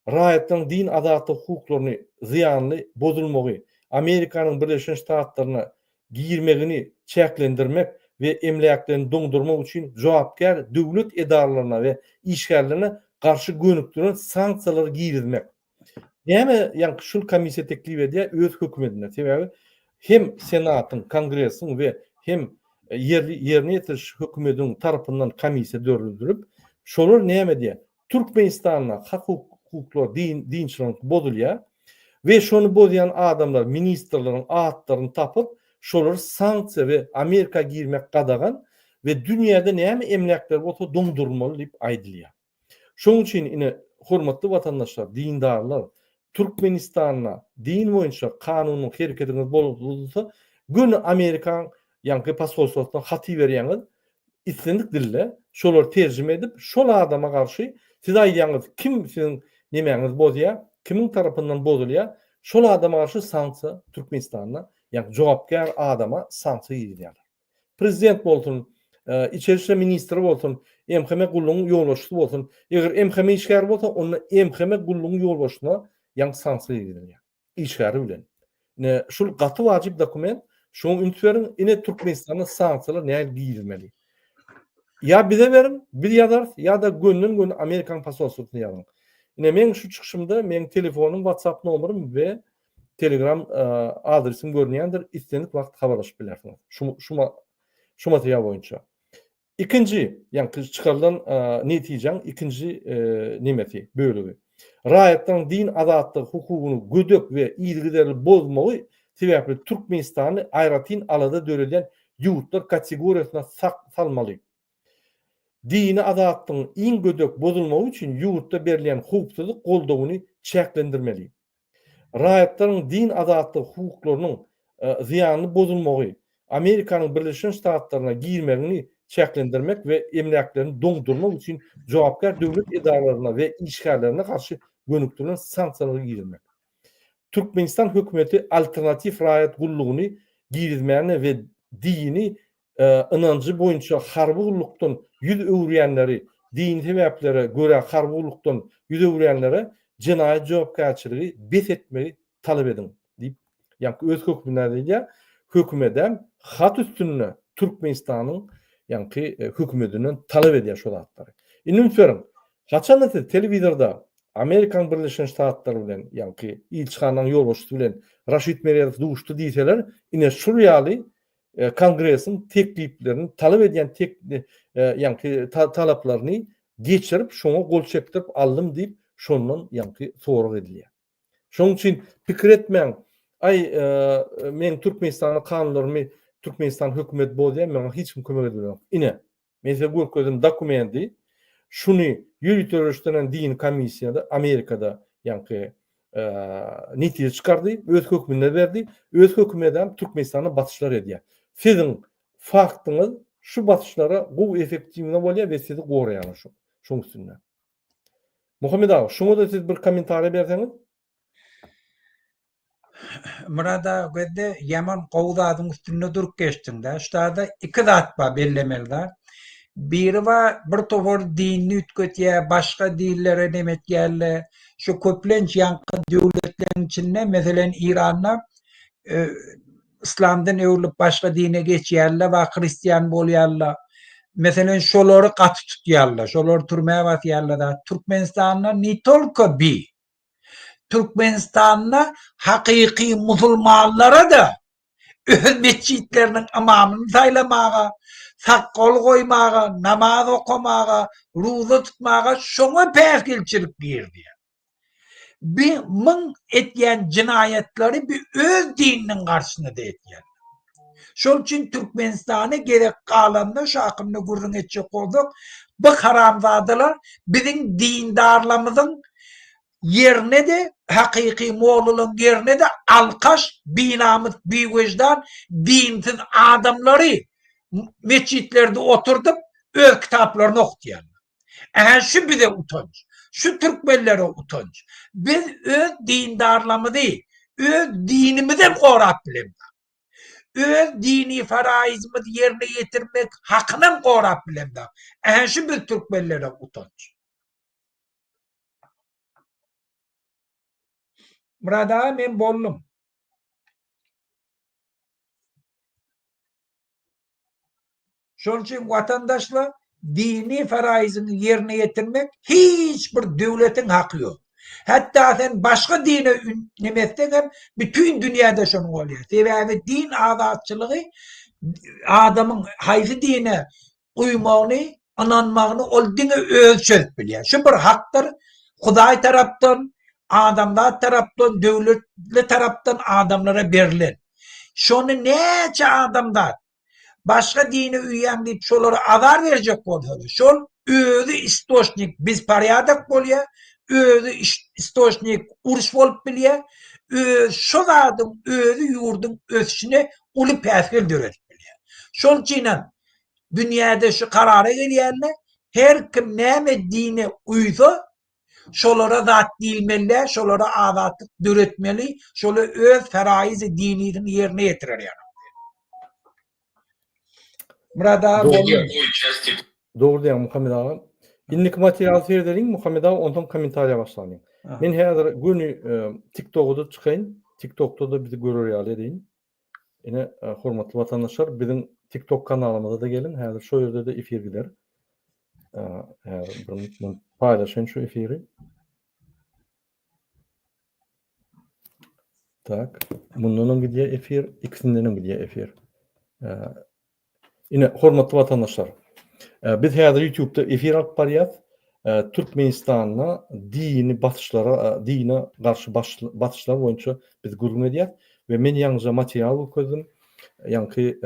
Raýatlaryň din azatlyk hukuklaryny zyýanly bozulmagy, Amerikanyň Birleşen Ştatlaryna girmegini çäklendirmek we emläklerini doňdurmak üçin jogapkär döwlet edaralaryna we işgärlerine garşy gönükdirilen sanksiýalary girizmek. Näme ýaňky şul komissiýa teklip edýär öz hökümetine. Sebäbi hem Senatyň, Kongresiň we hem ýerli ýerine ýetiriş hökümediň tarapyndan komissiýa döredilip, şolar näme edýär? Türkmenistanda hak hukuklar din dinçileriň bozulýar we şony bozýan adamlar ministrleriň atlaryny tapyp, şolary sanksiýa we Amerika girmek gadagan we dünýäde näme emläkleri bolsa doňdurylmaly diýip aýdylýar. Şonuň üçin ine hormatly watandaşlar, dindarlar, Türkmenistanda din boýunça kanunyň hereketiňiz bozulsa, göni Amerikaň ýaňky posolstwasyna hat iberýäňiz, islendik dilde, şolar terjime edip, şol adama garşy siz aýdýaňyz kim siziň nemäňizi bozýar, kimiň tarapyndan bozulýar, şol adama garşy sanksiýa Türkmenistanda, ýagny jogapkär adama sanksiýa girizýärler. Prezident bolsun, içeri işler ministri bolsun, MHM gullugyň ýolbaşçysy bolsun, eger MHM işgäri bolsa, onda MHM gullugyň ýolbaşçysyna ýaňky sanksiýa girizilýär. Işgäri bilen. Ine, şul gaty wajyp dokument. Şoňa üns beriň. Ine Türkmenistanda sanksiýalar nähili girizmeli. Ýa bize beriň, biz ýazarys, ýa-da gönden-göni Amerikanyň posolstwasyna ýazyň. Ine, meň şu çykyşymda meň telefonym, WhatsApp nomerim we Telegram adresim görünýändir, islendik wagt habarlaşyp bilersiňiz. Şu şu şu material boýunça. Ikinji, ýagny çykarylan netijäň ikinji nemesi, bölegi. Raýatlaryň din azatlygy hukugyny gödek we yzygiderli bozmagy sebäpli Türkmenistany aýratyn alada döredýän ýurtlar kategoriýasyna salmaly. Dini azatlygyň iň gödek bozulmagy üçin ýurtda berilýän howpsuzlyk goldawyny çäklendirmeli. Raýatlaryň din azatlygy hukuklarynyň zyýanly bozulmagy, Amerikanyň Birleşen Ştatlaryna girmegini çäklendirmek we emläklerini doňdurmak üçin jogapkär döwlet edaralaryna we işgärlerine garşy gönükdirilen sanksiýalary girizmek. Türkmenistan hökümeti alternatiw raýat gullugyny girizmäne we dini ynanjy boýunça harby gullukdan ýüz öwürýänleri, dini sebäplere görä harby gullukdan ýüz öwürýänlere jenaýat jogapkärçiligi bes etmegi talap ediň diýip, ýaňky öz hökmünde edýär. Hökümedem hat üstünde Türkmenistanyň ýaňky hökümedinden talap edýär şo zatlary. Indi üns beriň, haçanda siz telewizorda Amerikanyň Birleşen Ştatlary bilen ýaňky ilçihananyň ýolbaşçysy bilen Raşid Meredow duşdy diýseler, ine şul ýaly Kongresiň tekliplerini talap edýän tek ýaňky talaplaryny geçirip, şoňa gol çekdirip aldym diýip, şondan ýaňky sorag edilýär. Şonuň üçin pikir etmäň, aý, meň Türkmenistanda kanunlarymy Türkmenistan hökümeti bozýar, maňa hiç kim kömek edip bilenok. Ine, men size görkezdim dokumendi. Şuny ýöriteleşdirilen dini komissiýada Amerikada ýaňky netije çykardy, öz hökmünde berdi. Öz hökümedem Türkmenistanda basyşlar edýär. Siziň faktyňyz şu basyşlara gowy effektiwna bolýar we sizi goraýarlar şu şoň üstünde. Muhammet aga, şuňa-da siz bir kommentariýa berseňiz. Myrat aga gözde ýaman gowy zadyň üstünde durup geçdiňdä. Şu zada iki zat bar bellemeli zat. Biri bar bir topar dinini üýtgetýär, başga dinlere neme etýärler. Şu köplenç ýaňky döwletleriň içinde meselem Iranda yslamdan öwrülip başga dine geçýärler bar, hristian bolýarlar. Meselem şolary gaty tutýarlar, şolary türmä basýarlar zat. Türkmenistanda ne tolko bi. Türkmenistanda hakyky musulmanlara-da öz metjitleriniň ymamyny saýlamaga, sakgal goýmaga, namaz okamaga, ruza tutmaga şoňa päsgelçilik girizýär. Bi myň etýän jenaýatlary bi öz dininiň garşysyna-da etýär. Şol üçin Türkmenistana gezek galanda şu hakynda gürrüň etjek bolsak, bu haramzadalar biziň dindarlarymyzyň ýerine-de, hakyky mollalaryň ýerine-de alkaş, binamys, biwejdan, dinsiz adamlary metjitlerde oturdyp, öz kitaplaryny okutýarlar. Ähä şu bize utanç. Şu türkmenlere utanç. Biz öz dindarlarymyzy, öz dinimizem gorap bilemzok. Öz dini faraizimizi ýerine ýetirmek hakynam gorap bilemzok. Ähä şu biz türkmenlere utanç. Myrat aga men boldum. Şonuň üçin watandaşlar dini faraiziňi ýerine ýetirmek hiç bir döwletiň haky ýok. Hatda sen başga dine neme etseň hem bütin dünýäde şonuň bolýar. Sebäbi din azatçylygy adamyň haýsy dine uýmagyny, ynanmagyny ol diňe özi çözüp bilýär. Şu bir hakdyr. Hudaý tarapdan, adamzat tarapdan, döwletli tarapdan adamlara berlen. Şony näçe adamzat başga dine uýýaň diýip şolara azar berjek bolsa-da, şol özi istoçnik bezporýadok bolýar, özi istoçnik uruş bolup bilýär, öz şo zadyň özi ýurduň ösüşine uly päsgel döredip bilýär. Şol üçinem dünýäde şu karara gelýärler, her kim näme dine uýsa, şolara zat diýilmeli däl, şolara azatlyk döretmeli, şolar öz feraýyzy dinisini ýerine ýetirer ýaly. Murad aga boldy. Dogry diýýäň Muhammet aga. Indiki materialy seredeliň Muhammet aga onsoň kommentariýa başlalyň. Men häzir göni TikToka-da çykaýyn. TikTokda-da bizi görer ýaly edeýin. Ine, hormatly watandaşlar, biziň TikTok kanalymyza-da geliň. Häzir şo ýerde-de efir gider. Häzir bir minut men paýlaşaýyn şu efiri. Tak, mundanam gidýär efir, ikisindenem gidýär efir. Ine, hormatly watandaşlar, biz häzir YouTube-da efir alyp barýas. Türkmenistanda dini basyşlara, dine garşy basyşlar boýunça biz gürrüň edýäs we men ýaňyja material görkezdim. Ýaňky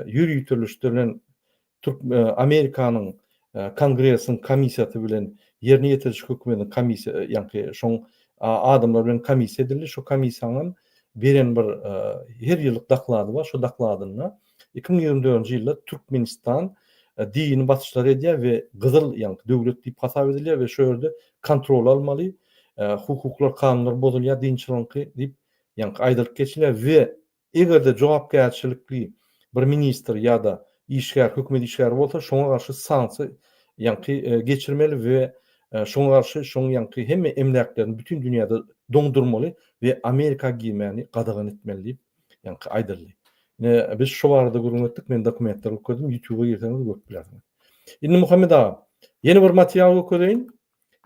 ýöriteleşdirilen Türk Amerikanyň Kongresiň komissiýasy bilen ýerine ýetiriji hökümetiň komissiýa ýaňky şoň adamlar bilen komissiýa edildi. Şo komissiýanyň beren bir her ýyllyk doklady bar. Şo dokladynda 2024-nji ýylda Türkmenistan dini basyşlar edýär we gyzyl ýaňky döwlet diýip hasap edilýär we şo ýerde kontrol almaly, hukuklar, kanunlar bozulýar dinçiligiňki diýip ýaňky aýdylyp geçilýär we Eger-de jogapkärçilikli bir ministr ýa-da işgär, hökümet işgäri bolsa, şoňa garşy sanksiýa ýaňky geçirmeli we şoňa garşy şoň ýaňky hemme emläklerini bütin dünýäde doňdurmaly we Amerika girmäni gadagan etmeli diýip ýaňky aýdyldy. Ine, biz şu barada gürrüň etdik, men dokumentleri görkezdim, YouTube-a girseňiz görüp bilersiňiz. Indi Muhammet aga, ýene bir material görkezeýin.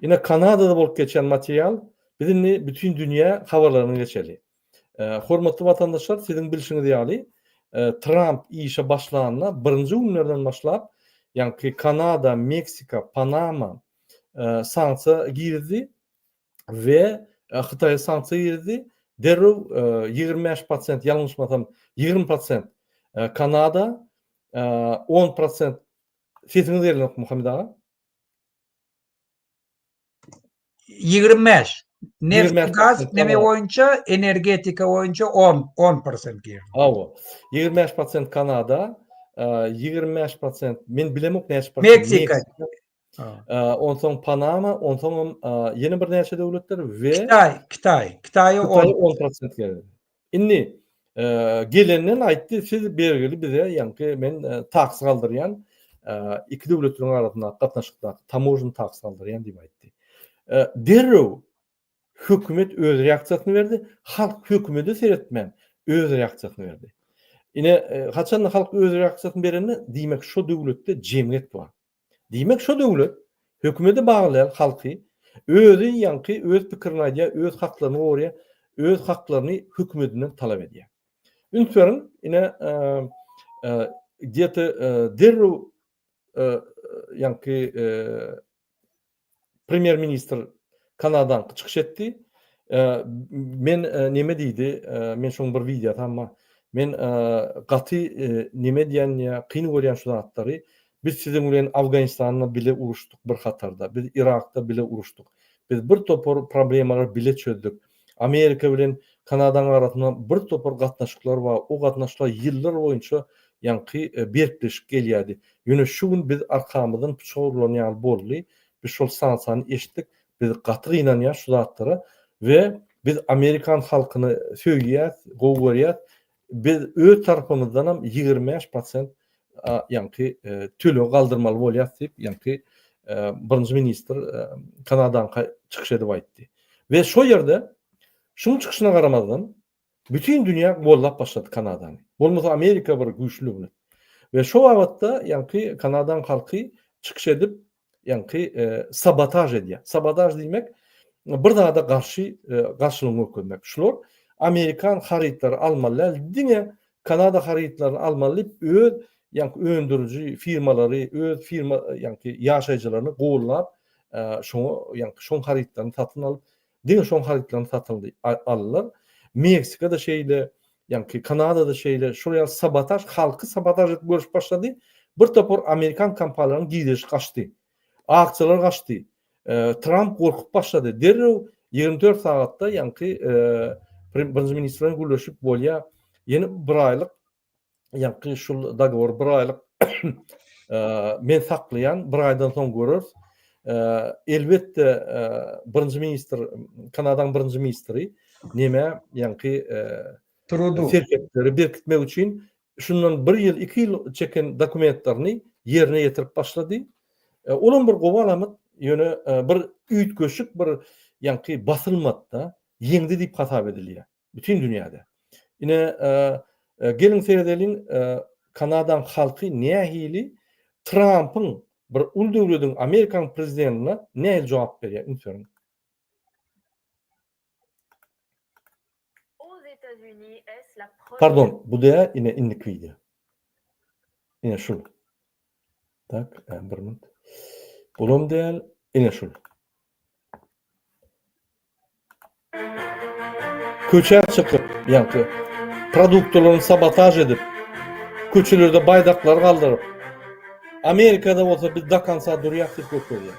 Ine Kanadada bolup geçen material, biz indi bütin dünýä habarlaryna geçeli. Hormatly watandaşlar, siziň bilşiňiz ýaly, Tramp işe başlanda birinji günlerden başlap, ýaňky Kanada, Meksika, Panama sanksiýa girizdi we Hytaýa sanksiýa girizdi. Derrew 25 prosent, ýalňyşmasam, 20 prosent Kanada, 10 prosent Sesiňiz gelenok Muhammet aga. 25. Neft gaz neme boýunça, energetika boýunça 10 10% girdi. Hawa. 25% Kanada, 25% men bilemok näçe prosent. Meksika. Onsoň Panama, onsoňam ýene birnäçe döwletler we Kitaý, Kitaý, Kitaýa 10 10% geldi. Indi gelenden aýtdy, siz bergili bize ýaňky men taks galdyrýan, iki döwletleriň arasyndaky gatnaşykdaky tamožny taks galdyrýan diýip aýtdy. Derrew hökümet öz reaksiýasyny berdi, halk hökümede seretmän öz reaksiýasyny berdi. Ine, haçanda halk öz reaksiýasyny berende, diýmek şo döwletde jemgyýet bar. Diýmek şo döwlet hökümede bagly däl halky özi ýaňky öz pikirini aýdýar öz haklaryny gorýar öz haklaryny hökümedinden talap edýär. Üns beriň ine gdýeto derrew ýaňky Premýer ministr Kanadaňky çykyş etdi. Men neme diýdi, men şoň bir wideosy hem bar. Men gaty neme edýän ýa kyn görýän şu zatlary. Biz siziň bilen Afganistanda bile uruşdyk bir hatarda. Biz Yrakda bile uruşdyk. Biz bir topar problemalary bile çözdük. Amerika bilen Kanadaň arasynda bir topar gatnaşyklar bar. O gatnaşyklar ýyllar boýunça ýaňky berkleşip gelýärdi. Ýöne şu gün biz arkamyzdan pyçak urlan ýaly boldy. Biz şol sanksiýany eşitdik. Biz gaty gynanýas şu zatlara we biz amerikan halkyny söýýäs, gowy görýäs. Biz öz tarapymyzdanam 25 prosent ýaňky töleg galdyrmaly bolýas diýip, ýaňky birinji ministr Kanadaňka çykyş edip aýtdy. We şo ýerde şuň çykyşyna garamazdan Bütin dünýä gollap başlady Kanadany. Bolmasa Amerika bir güýçli döwlet. We şo babatda ýaňky Kanadaň halky çykyş edip ýaňky sabotaž edýär. Sabotaž diýmek. bir zada garşy garşylygyny görkezmek. Şular amerikan harytlary almaly däl, diňe Kanada harytlaryny almaly diýip öz ýaňky öndüriji firmalary, öz firma ýaňky ýaşaýjylaryny gollap, şoňa ýaňky şoň harytlaryny satyn alyp, diňe şoň harytlaryny satyn aldylar. Meksikada şeýle, ýaňky Kanadada şeýle, şol ýaly sabotaž, halky sabotaž edip görüşip başlady. Bir topar amerikan kompaniýalaryň girdeji gaçdy. Aksiýalar gaçdy. Tramp gorkup başlady. Derrew 24 sagatda ýaňky birinji ministr bilen gürleşip bolýa. Ýene bir aýlyk ýaňky şul dogowor bir aýlyk men saklaýan, bir aýdan soň göreris. Elbetde birinji ministr, Kanadaň birinji ministri neme ýaňky Trudeau serhetleri berkitmek üçin şundan bir ýyl, iki ýyl çeken dokumentlerini ýerine ýetirip başlady. Olam bir gowy alamat, ýöne bir üýtgeşik bir ýaňky basylmady-da, ýeňdi diýip hasap edilýär bütin dünýäde. Ine, geliň seredeliň, Kanadaň halky nähili Trampyň bir uly döwlediň, Amerikanyň prezidentine nähili jogap berýär, üns beriň. Pardon, bu däl, ine indiki wideo. Ine şul. Tak, e, bir minut. Bulam däl, ine şul. Köçä çykyp, ýaňky produktalaryny sabotaž edip, köçelerde baýdaklar galdyryp, Amerikada bolsa biz do konca durýas diýip görkezýär.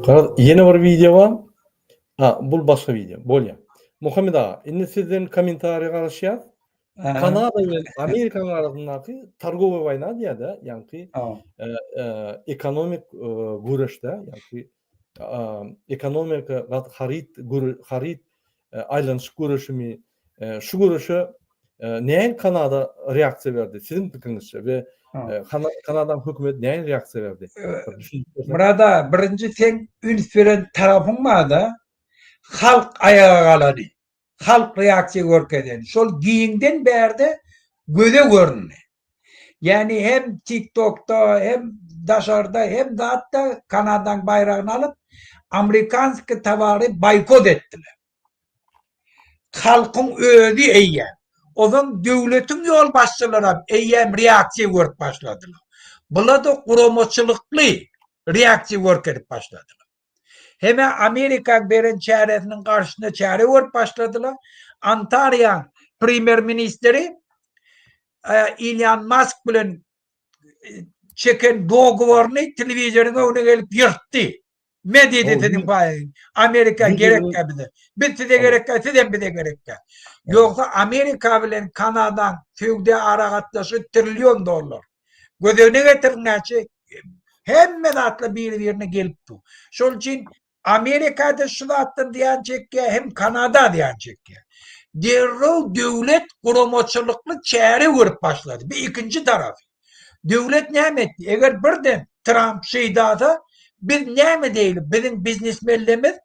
Garaz, ýene bir wideo bar. Ha, bul başga wideo. Bolýar. Muhammet aga, indi sizden kommentariý garaşýas. Kanada bilen Amerikanyň arasyndaky torgowy waýna diýýär-de, ýaňky ekonomik göreşde, ýaňky ekonomika haryt haryt aýlanyşyk göreşimi şu göreşe nähili Kanada reaksiýa berdi siziň pikiriňizçe we Kanadanyň hökümeti nähili reaksiýa berdi? Myrat aga, birinji seň üns beren tarapyň bar-da, halk aýaga galany. Halk reaksiýa görkezeni. Şol giňden bärde göze göründi. Ýagny hem TikTokda, hem daşarda, hem zatda Kanadaň baýragyny alyp, amerikanskiý towary boýkot etdiler. Halkyň özi eýýäm. Ozan döwletiň ýolbaşçylaram eýýäm reaksiýa görüp başladylar. Bular-da guramaçylykly reaksiýa görkezip başladylar. Hem-ä Amerikaň beren çäresiniň garşysyna çäre görüp başladylar. Ontariýaň premýer-ministri Ilýan Mask bilen çeken dogowaryny telewizoryň öňüne gelip ýyrtdy. Me diýdi siziň paýyň. Amerika gerekkä bize. Biz size gerekkä, siz hem bize gerekkä. Ýogsa Amerika bilen Kanadaň söwda aragatnaşygy trillion dollar. Göz öňüne getiriň näçe hemme zatlar biri-birine gelip dur. Şol üçin Amerikada şu zatdan zyýan çekýär, hem Kanada zyýan çekýär. Derrew döwlet guramaçylykly çäre görüp başlady. Bu ikinji tarapy. Döwlet näme etdi? Eger birden Tramp şeýdasa, biz näme diýeli? Biziň biznesmenlerimiz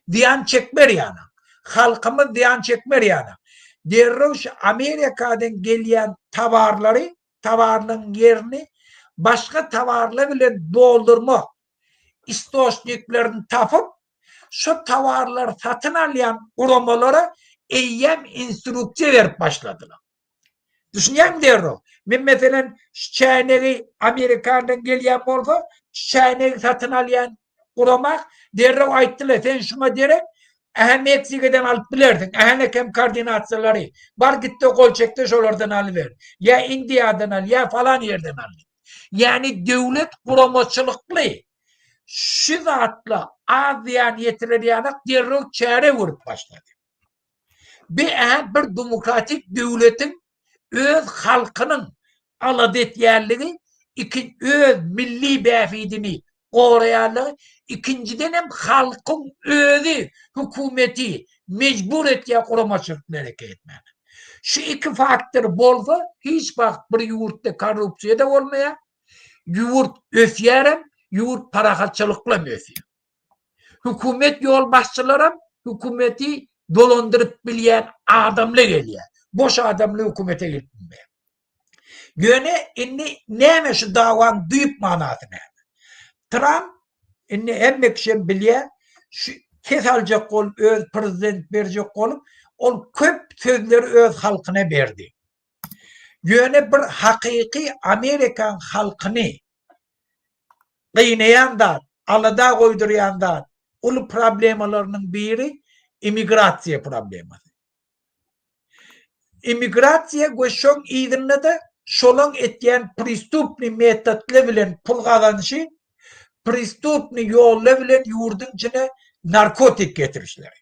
zyýan çekmer ýaly. Halkymyz zyýan çekmer ýaly. Derrew şu Amerikadan gelýän towarlary, towarlaryň ýerini başga towarlar bilen doldurmak istoçniklerini tapyp, şu towarlary satyn alýan guramalara eýýäm instruksiýa berip başladylar. Düşünýäňmi derrew? Men meselem şu çäýnegi Amerikandan gelýän bolsa, şu çäýnegi satyn alýan gurama derrew aýtdylar, sen şuňa derek ähä Meksikadan alyp bilersiň, ähä kem koordinasiýalary, bar gitde gol çekde şolardan alyber. Ýa Indiýadan al, ýa falan ýerden al. Ýagny döwlet guramaçylykly. şu zatla az zyýan ýetirer ýanak derrew çäre görüp başlady. Bir bir demokratik döwletiň öz halkynyň alada etýänligi, iki öz milli bähbidini goraýanlygy, ikinjiden hem halkyň özi hökümeti mejbur etýär guramaçylykly hereket etmäge. Şu iki faktor bolsa hiç wagt bir ýurtda korrupsiýa-da bolmaýar, ýurt ösýärem, ýurt parahatçylykly hem ösýär. Hökümet ýolbaşçylaram hökümeti dolandyryp bilýän adamly gelýär. Boş adamly hökümete gelip bilmeýär. Ýöne indi näme şu dawaň düýp manasy näme? Tramp indi hemme kişi hem bilýär, şu ses aljak bolup, öz prezident berjek bolup, ol köp sözleri öz halkyna berdi. Ýöne bir hakyky Amerikan halkyny gynaýan zat, alada goýdurýan zat, uly problemalarynyň biri immigrasiýa problemasy. Immigrasiýa we şoň yzynda-da şolaň etýän prestupnyý metodly bilen pul gazanyşy, prestupnyý ýolla bilen ýurduň içine narkotik getirişleri.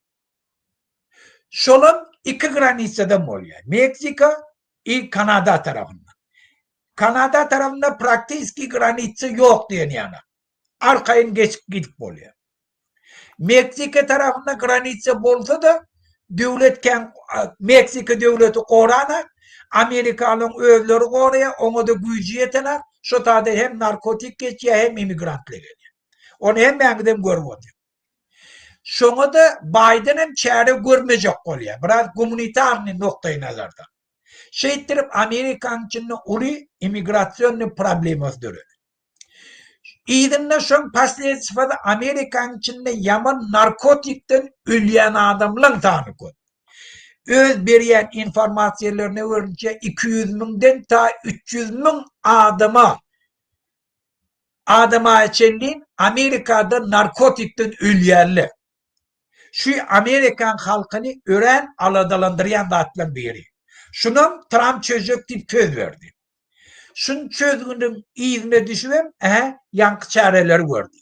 Şolam iki granisadan bolýar. Meksika i Kanada tarapyndan. Kanada tarapynda praktiski granitsa ýok diýen ýaly. Arkaýyn geçip gidip bolýar. Meksika tarapynda granitsa bolsa-da döwlet kän Meksika döwleti goranak, Amerikanyň özleri goraýar, oňa-da güýji ýetenak, şo taýda hem narkotik geçýär, hem immigrantlar gelýär. Ony hemmäňizem görüp otyr. Şoňa-da Baýden hem çäre görmejek bolýar, biraz gumanitarnyý nukdaýnazardan. Şeýtdirip Amerikanyň içinde uly immigrasionnyý problemasy döredi. Yzynda şoň posledstwasy Amerikanyň içinde ýaman narkotikden ölýän adamlaň sany köp. Öz berýän informasiýalaryna görünçe 200 müňden ta 300 müň adama adama çenli Amerikada narkotikden ölýärler. Şu Amerikan halkyny örän aladalandyrýan zatlaryň biri. Şunam Tramp çözjek diýip söz berdi. Şun çözgüniň yzyna düşübem, ähä, ýaňky çäreleri gördi.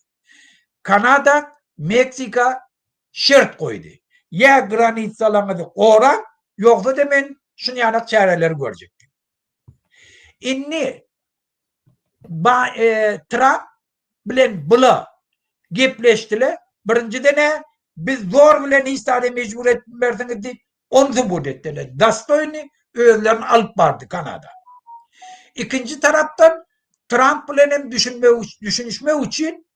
Kanada Meksika şert goýdy. Ýa granitsalaňyzy goraň, ýogsa-da men şun ýanak çäreleri görjek diýip. Indi ba, e, Tramp bilen bula gepleşdiler. Birinjiden-ä biz zor bilen hiç zada mejbur edip bilmersiňiz diýip, ony subut etdiler. Dostoýny özlerini alyp bardy Kanada. Ikinji tarapdan Tramp bilen hem düşünmek, düşünişmek üçin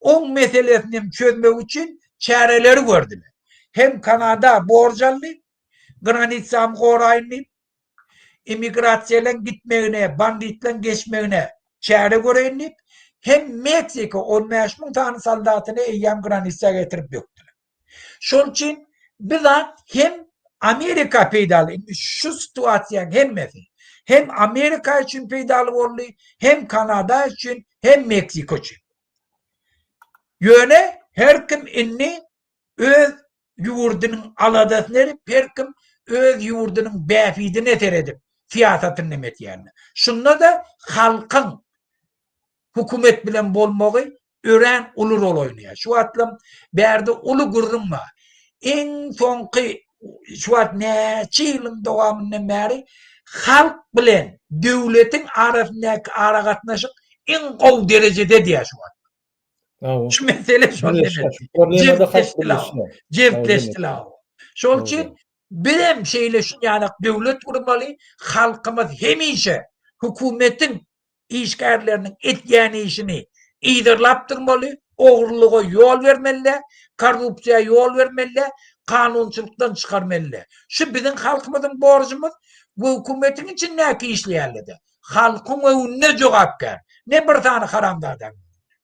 oň meselesini hem çözmek üçin çäreleri gördüler. Hem Kanada borç aldy, granitsamy goraýyn diýip, immigrasiýalaryň gitmegine, banditleriň geçmegine çäre göreýin diýip, hem Meksika 15 müň sany soldatyny eýýäm granitsa getirip dökdüler. Şol üçin bir zat hem Amerika peýdaly. Indi şu situasiýanyň hemmesi hem Amerika üçin peýdaly boldy, hem Kanada üçin, hem Meksika üçin. Ýöne her kim indi öz ýurdunyň aladasyny edip, her kim öz ýurdunyň bähbidine seredip syýasatyny neme etýärler. Şunda-da halkyň hökümet bilen bolmagy örän uly rol oýnaýar. Şu wagtlam bärde uly gürrüň bar. Iň soňky şu wagt näçe ýylyň dowamyndan bäri halk bilen döwletiň arasyndaky aragatnaşyk iň gowy derejede diýýär şu wagt. Şu mesele şol Jebitleşdiler. Şol üçin bizem şeýle şu ýanak döwlet gurmaly, halkymyz hemişe hökümetiň işgärleriniň etýän işini yzarlap durmaly, ogurlyga ýol bermeli, korrupsiýa ýol bermeli, kanunçylykdan çykarmaly. Şu biziň halkymyzyň borjumyz we hökümetiň içindäki işleýänler-de. Halkyň öňünde jogapkär. Ne bir sany haramzadaň öňünde.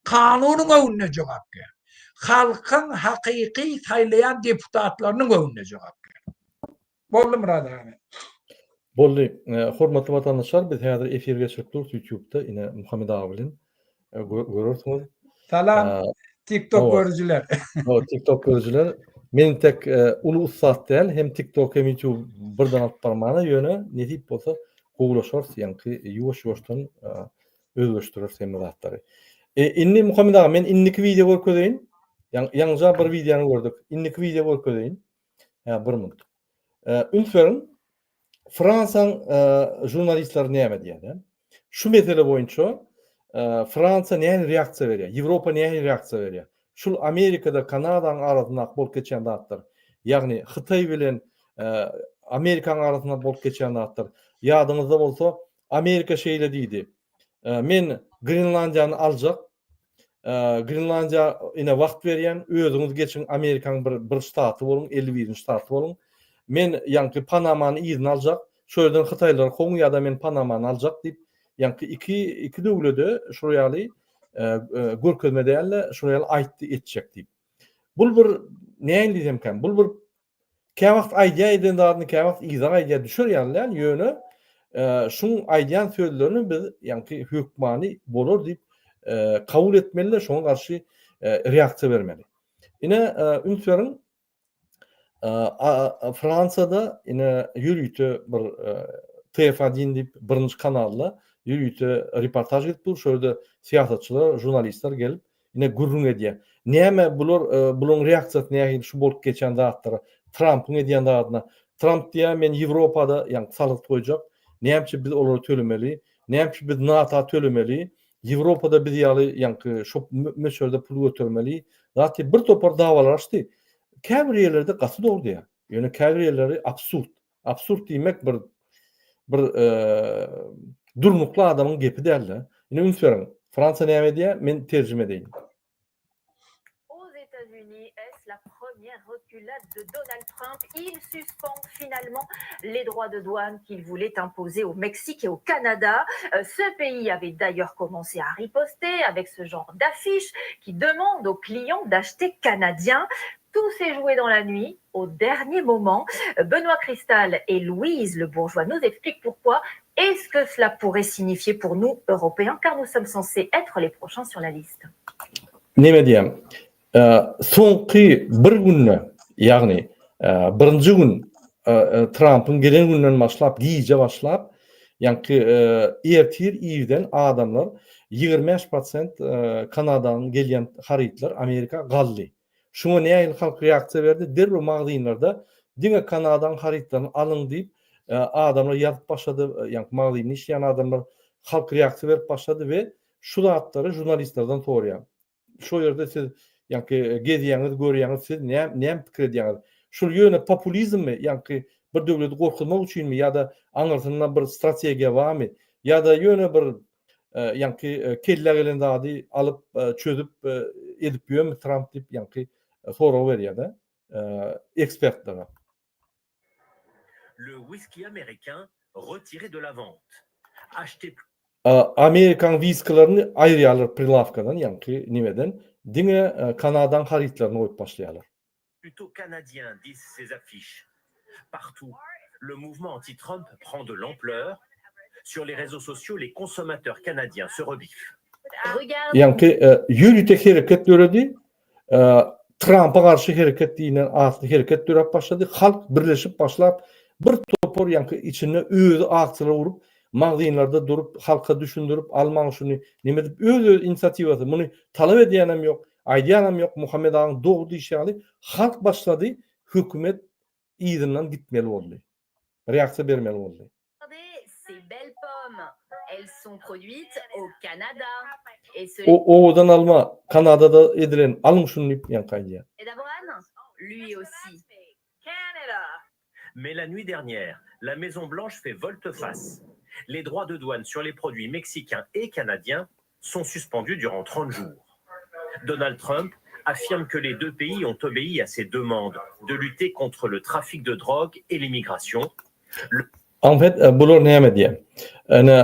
Kanunyň öňünde jogapkär. Halkyň hakyky saýlaýan deputatlarynyň öňünde jogapkär. Boldy Myrat aga. Boldy. Hormatly watandaşlar biz häzir efir geçirip durus ýutubda ine Muhammet aga bilen görersiňiz. Salam TikTok görüjiler. Hawa TikTok görüjiler. Men tek uly ussat däl, hem TikTok hem YouTube birden alyp barmana, ýöne nesip bolsa gowulaşarys, ýaňky ýuwaş-ýuwaşdan özleşdireris hemme zatlary. E, indi Muhammet aga men indiki wideo görkezeýin. Ýaňja bir wideony gördük. Indiki wideo görkezeýin. Hä, bir minut. E, üns beriň. Fransiýaň e, žurnalistleri näme diýýär? Şu mesele boýunça e, Fransiýa nähili reaksiýa berýär? Ýewropa nähili reaksiýa berýär? Şul Amerikada Kanadanyň arasyndaky bolup geçýän zatlar. Ýagny Hytaý bilen e, Amerikanyň arasynda bolup geçýän zatlar. Ýadyňyzda bolsa Amerika şeýle diýdi. Men Grenlandiýany aljak. Grenlandiýa ine wagt berýän, özüňiz geçiň Amerikanyň bir bir ştaty boluň, 51-nji ştaty boluň. Men ýaňky Panamany yzyna aljak. Şo ýerden hytaýlary kowuň ýa-da men Panamany aljak diýip, ýaňky iki iki döwlede şol ýaly görkezme däl-de, şol ýaly aýtdy etjek diýip. Bul bir nähili diýsemkäm, bul bir Käwagt aýdýar eden zadyny, käwagt yza gaýdýar, düşer ýaly däl, ýöne şuň aýdýan sözlerini biz ýaňky hökmany bolar diýip kabul etmeli-de, şoňa garşy reaksiýa bermeli. Ine, üns beriň, Fransiýada ine ýörite bir TF1 diýip birinji kanalda ýörite reportaž gidip dur, şo ýerde syýasatçylar, žurnalistler gelip Ine gürrüň edýär. Näme bular bularyň reaksiýasy nähili şu bolup geçen zatlara, Trampyň edýän zadyna. Tramp diýýär men Ýewropada ýaňky salgyt goýjak. Näme üçin biz olara tölemeli? Näme üçin biz NATO tölemeli? Ýewropada biz ýaly ýaňky şo möçberde pul götermeli. Zat diýip bir topar dawalar açdy. Käbir ýerlerde gaty dogry diýýär. Ýöne käbir ýerleri absurd. Absurd diýmek bir bir durnukly adamyň gepi däl-de. Indi üns beriň. Fransiýa näme edýär? Men terjime edeýin. Aux États-Unis, est-ce la première reculade de Donald Trump? Il suspend finalement les droits de douane qu'il voulait imposer au Mexique et au Canada. Ce pays avait d'ailleurs commencé à riposter avec ce genre d'affiche qui demande aux clients d'acheter canadien. Tout s'est joué dans la nuit, au dernier moment. Benoît Cristal et Louise Le Bourgeois nous expliquent pourquoi et ce que cela pourrait signifier pour nous, Européens, car nous sommes censés être les prochains sur la liste. Näme diýýän? Soňky bir günde, ýagny birinji gün Trampyň gelen günden başlap, gije başlap, ýaňky ertir irden adamlar 25 prosent Kanadadan gelýän harytlar Amerika galdy. Şuňa nähili halk reaksiýa berdi? Derrew magazynlarda diňe Kanadaň harytlaryny alyň diýip, adamlar ýazyp başlady, ýaňky magazynda işleýän adamlar halk reaksiýa berip başlady we şu zatlary žurnalistlerden soraýar. Şo ýerde siz ýaňky gezýäňiz, görýäňiz, siz näme pikir edýäňiz? Şul ýöne populizmmi, ýaňky bir döwleti gorkuzmak üçinmi ýa-da aňyrsynda bir strategiýa barmy? Ýa-da ýöne bir ýaňky kellä gelen zady alyp çözüp edip ýörmi Tramp diýip ýaňky sorag berýär-de ekspertlere. Le whisky américain retiré de la vente. Achetez Amerikan wiskilerini aýyrýarlar prilawkadan ýaňky nimeden diňe Kanadaň harytlaryny goýup başlaýarlar. Plutôt canadien disent ces affiches. Partout, le mouvement anti-Trump prend de l'ampleur. Sur les réseaux sociaux, les consommateurs canadiens se rebiffent. Ýaňky ýörite hereket döredi. Trampa garşy hereket diýlen atly hereket döräp başlady. Halk birleşip başlap, bir topar ýaňky içinde özi aksiýalar gurup, magazynlarda durup, halka düşündirip, almaň şuny, neme edip, öz-öz inisiatiwasy, muny talap edýänem ýok, Aýdýanam ýok Muhammet agaň dogry diýşi ýaly halk başlady hökümet yzyndan gitmeli boldy. Reaksiýa bermeli boldy. Owadan alma Kanadada edilen alyň şuny diýip ýaňky aýdýar. Mais la nuit dernière, la Maison Blanche fait volte-face. Les droits de douane sur les produits mexicains et canadiens sont suspendus durant 30 jours. Donald Trump affirme que les deux pays ont obéi à ses demandes de lutter contre le trafic de drogue et l'immigration. En fait, bular näme diýýär? Ene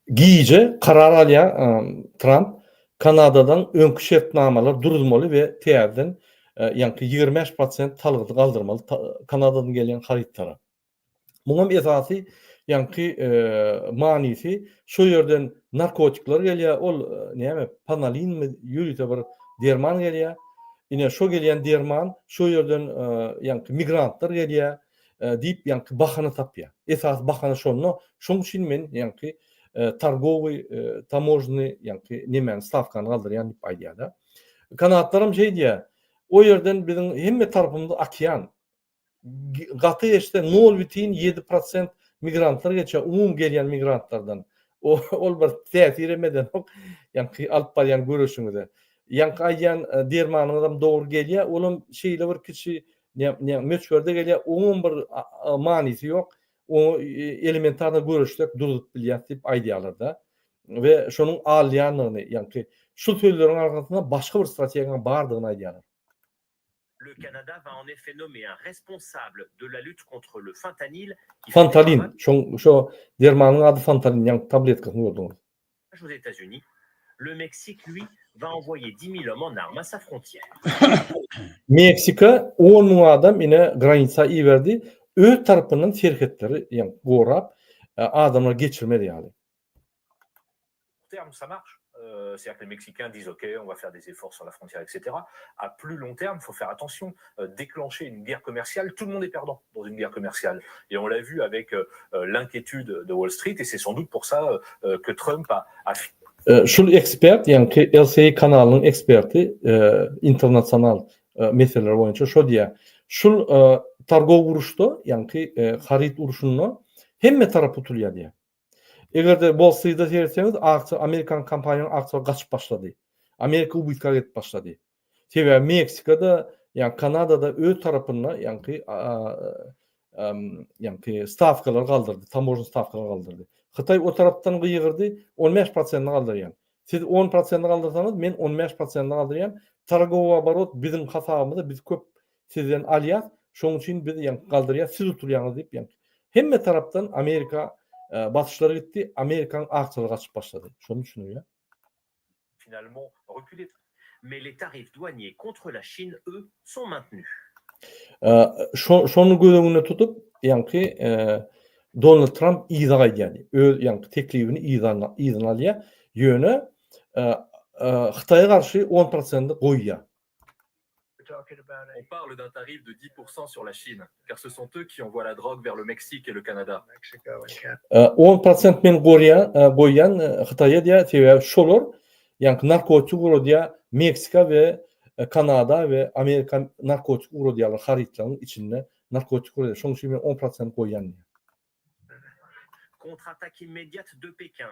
gije karar alýar Trump Kanadadan öňki şertnamalar duruzmaly we täzeden ýaňky 25 prosent salgydy galdyrmaly Kanadadan gelýän harytlara. Muňam esasy ýaňky manysy şo ýerden narkotikler gelýär, ol näme panalinmi ýörite bir derman gelýär. Ine şo gelýän derman şo ýerden ýaňky migrantlar gelýär diýip ýaňky bahana tapýar. Esasy bahana şonda. Şoň üçin men ýaňky. Targowy tamožny ýaňky nemäni stawkany galdyrýan diýip aýdýar-da. Kanatlaram şeý diýýär. O ýerden biziň hemme tarapymyz okean. Gaty geçse nol bütin ýedi prosent migrantlar geçýär, umumy gelýän migrantlardan. Ol bir täsirem edenok ýaňky alyp barýan göreşiňize. Ýaňky aýdýan dermanyňyzam dogry gelýär, olam şeýle bir kiçi möçberde gelýär, oňam bir manysy ýok. Oňa elementarno göreşsek durzup bilýäs diýip aýdýarlar-da. We şonuň alýandygyny, ýaňky şu sözleriň arkasynda başga bir strategiýanyň bardygyny aýdýarlar. Le Canada va en effet nommer un responsable de la lutte contre le fentanyl qui fait des Fantalin, şoň şo dermanyň ady fantalin, ýaňky tabletkasyny gördüňiz. aux États-Unis. Le Mexique, lui, va envoyer 10 000 hommes en armes à sa frontière. Meksika on müň adam ine granitsa iberdi, öz tarapyndan serhetleri ýaňky gorap, adamlar geçirmez ýaly. terme ça marche. Euh, c'est-à-dire que les Mexicains disent OK, on va faire des efforts sur la frontière, etc. À plus long terme, il faut faire attention. Euh, déclencher une guerre commerciale, tout le monde est perdant dans une guerre commerciale. Et on l'a vu avec euh, l'inquiétude de Wall Street, et c'est sans doute pour ça que Trump a, a Şul ekspert, ýaňky LCA kanalynyň eksperti, internasional meseleler boýunça şo diýýär. Şul targow uruşda, ýaňky haryt urşunda hemme tarap utulýar diýýär. Eger-de Wall Street-e seretseňiz, aksiýa Amerikan kompaniýalarynyň aksiýalary gaçyp başlady. Amerika ubytka gelip başlady. Sebäbi Meksikada, ýagny Kanadada öz tarapynda ýaňky ýaňky stawkalary galdyrdy, tamožny stawkalary galdyrdy. Hytaý o tarapdan gygyrdy, 15 prosentini galdyrýan. Siz 10 prosentini galdyrsaňyz, men 15 prosentini galdyrýan. Targowy oborot biziň hasabymyza, biz köp Sizden alýas, şoň üçin biz ýaňky galdyrýas, siz utulýaňyz diýip ýaňky. Hemme tarapdan Amerika basyşlar gitdi, Amerikanyň aksiýalary gaçyp başlady. Şony düşündirýär. Finalement reculer. Mais les tarifs douaniers contre la Chine, eux, sont maintenus. Şo şony göz öňünde tutup, ýaňky Donald Tramp yza gaýdýar. Öz ýaňky teklibini yza yzyna alýar. Ýöne Hytaýa garşy on prosenti goýýar. On parle d'un tarif de 10% sur la Chine, car ce sont eux qui envoient la drogue vers le Mexique et le Canada. 10 prosent men gorýan, goýýan Hytaýa diýýär, sebäbi şolar ýaňky narkotik ugradýar Meksika we Kanada we Amerika narkotik ugradýarlar harytlaryň içinde narkotik ugradýar. Şonuň üçin men 10 prosent goýýan diýýär. Contre-attaque immédiate de Pékin.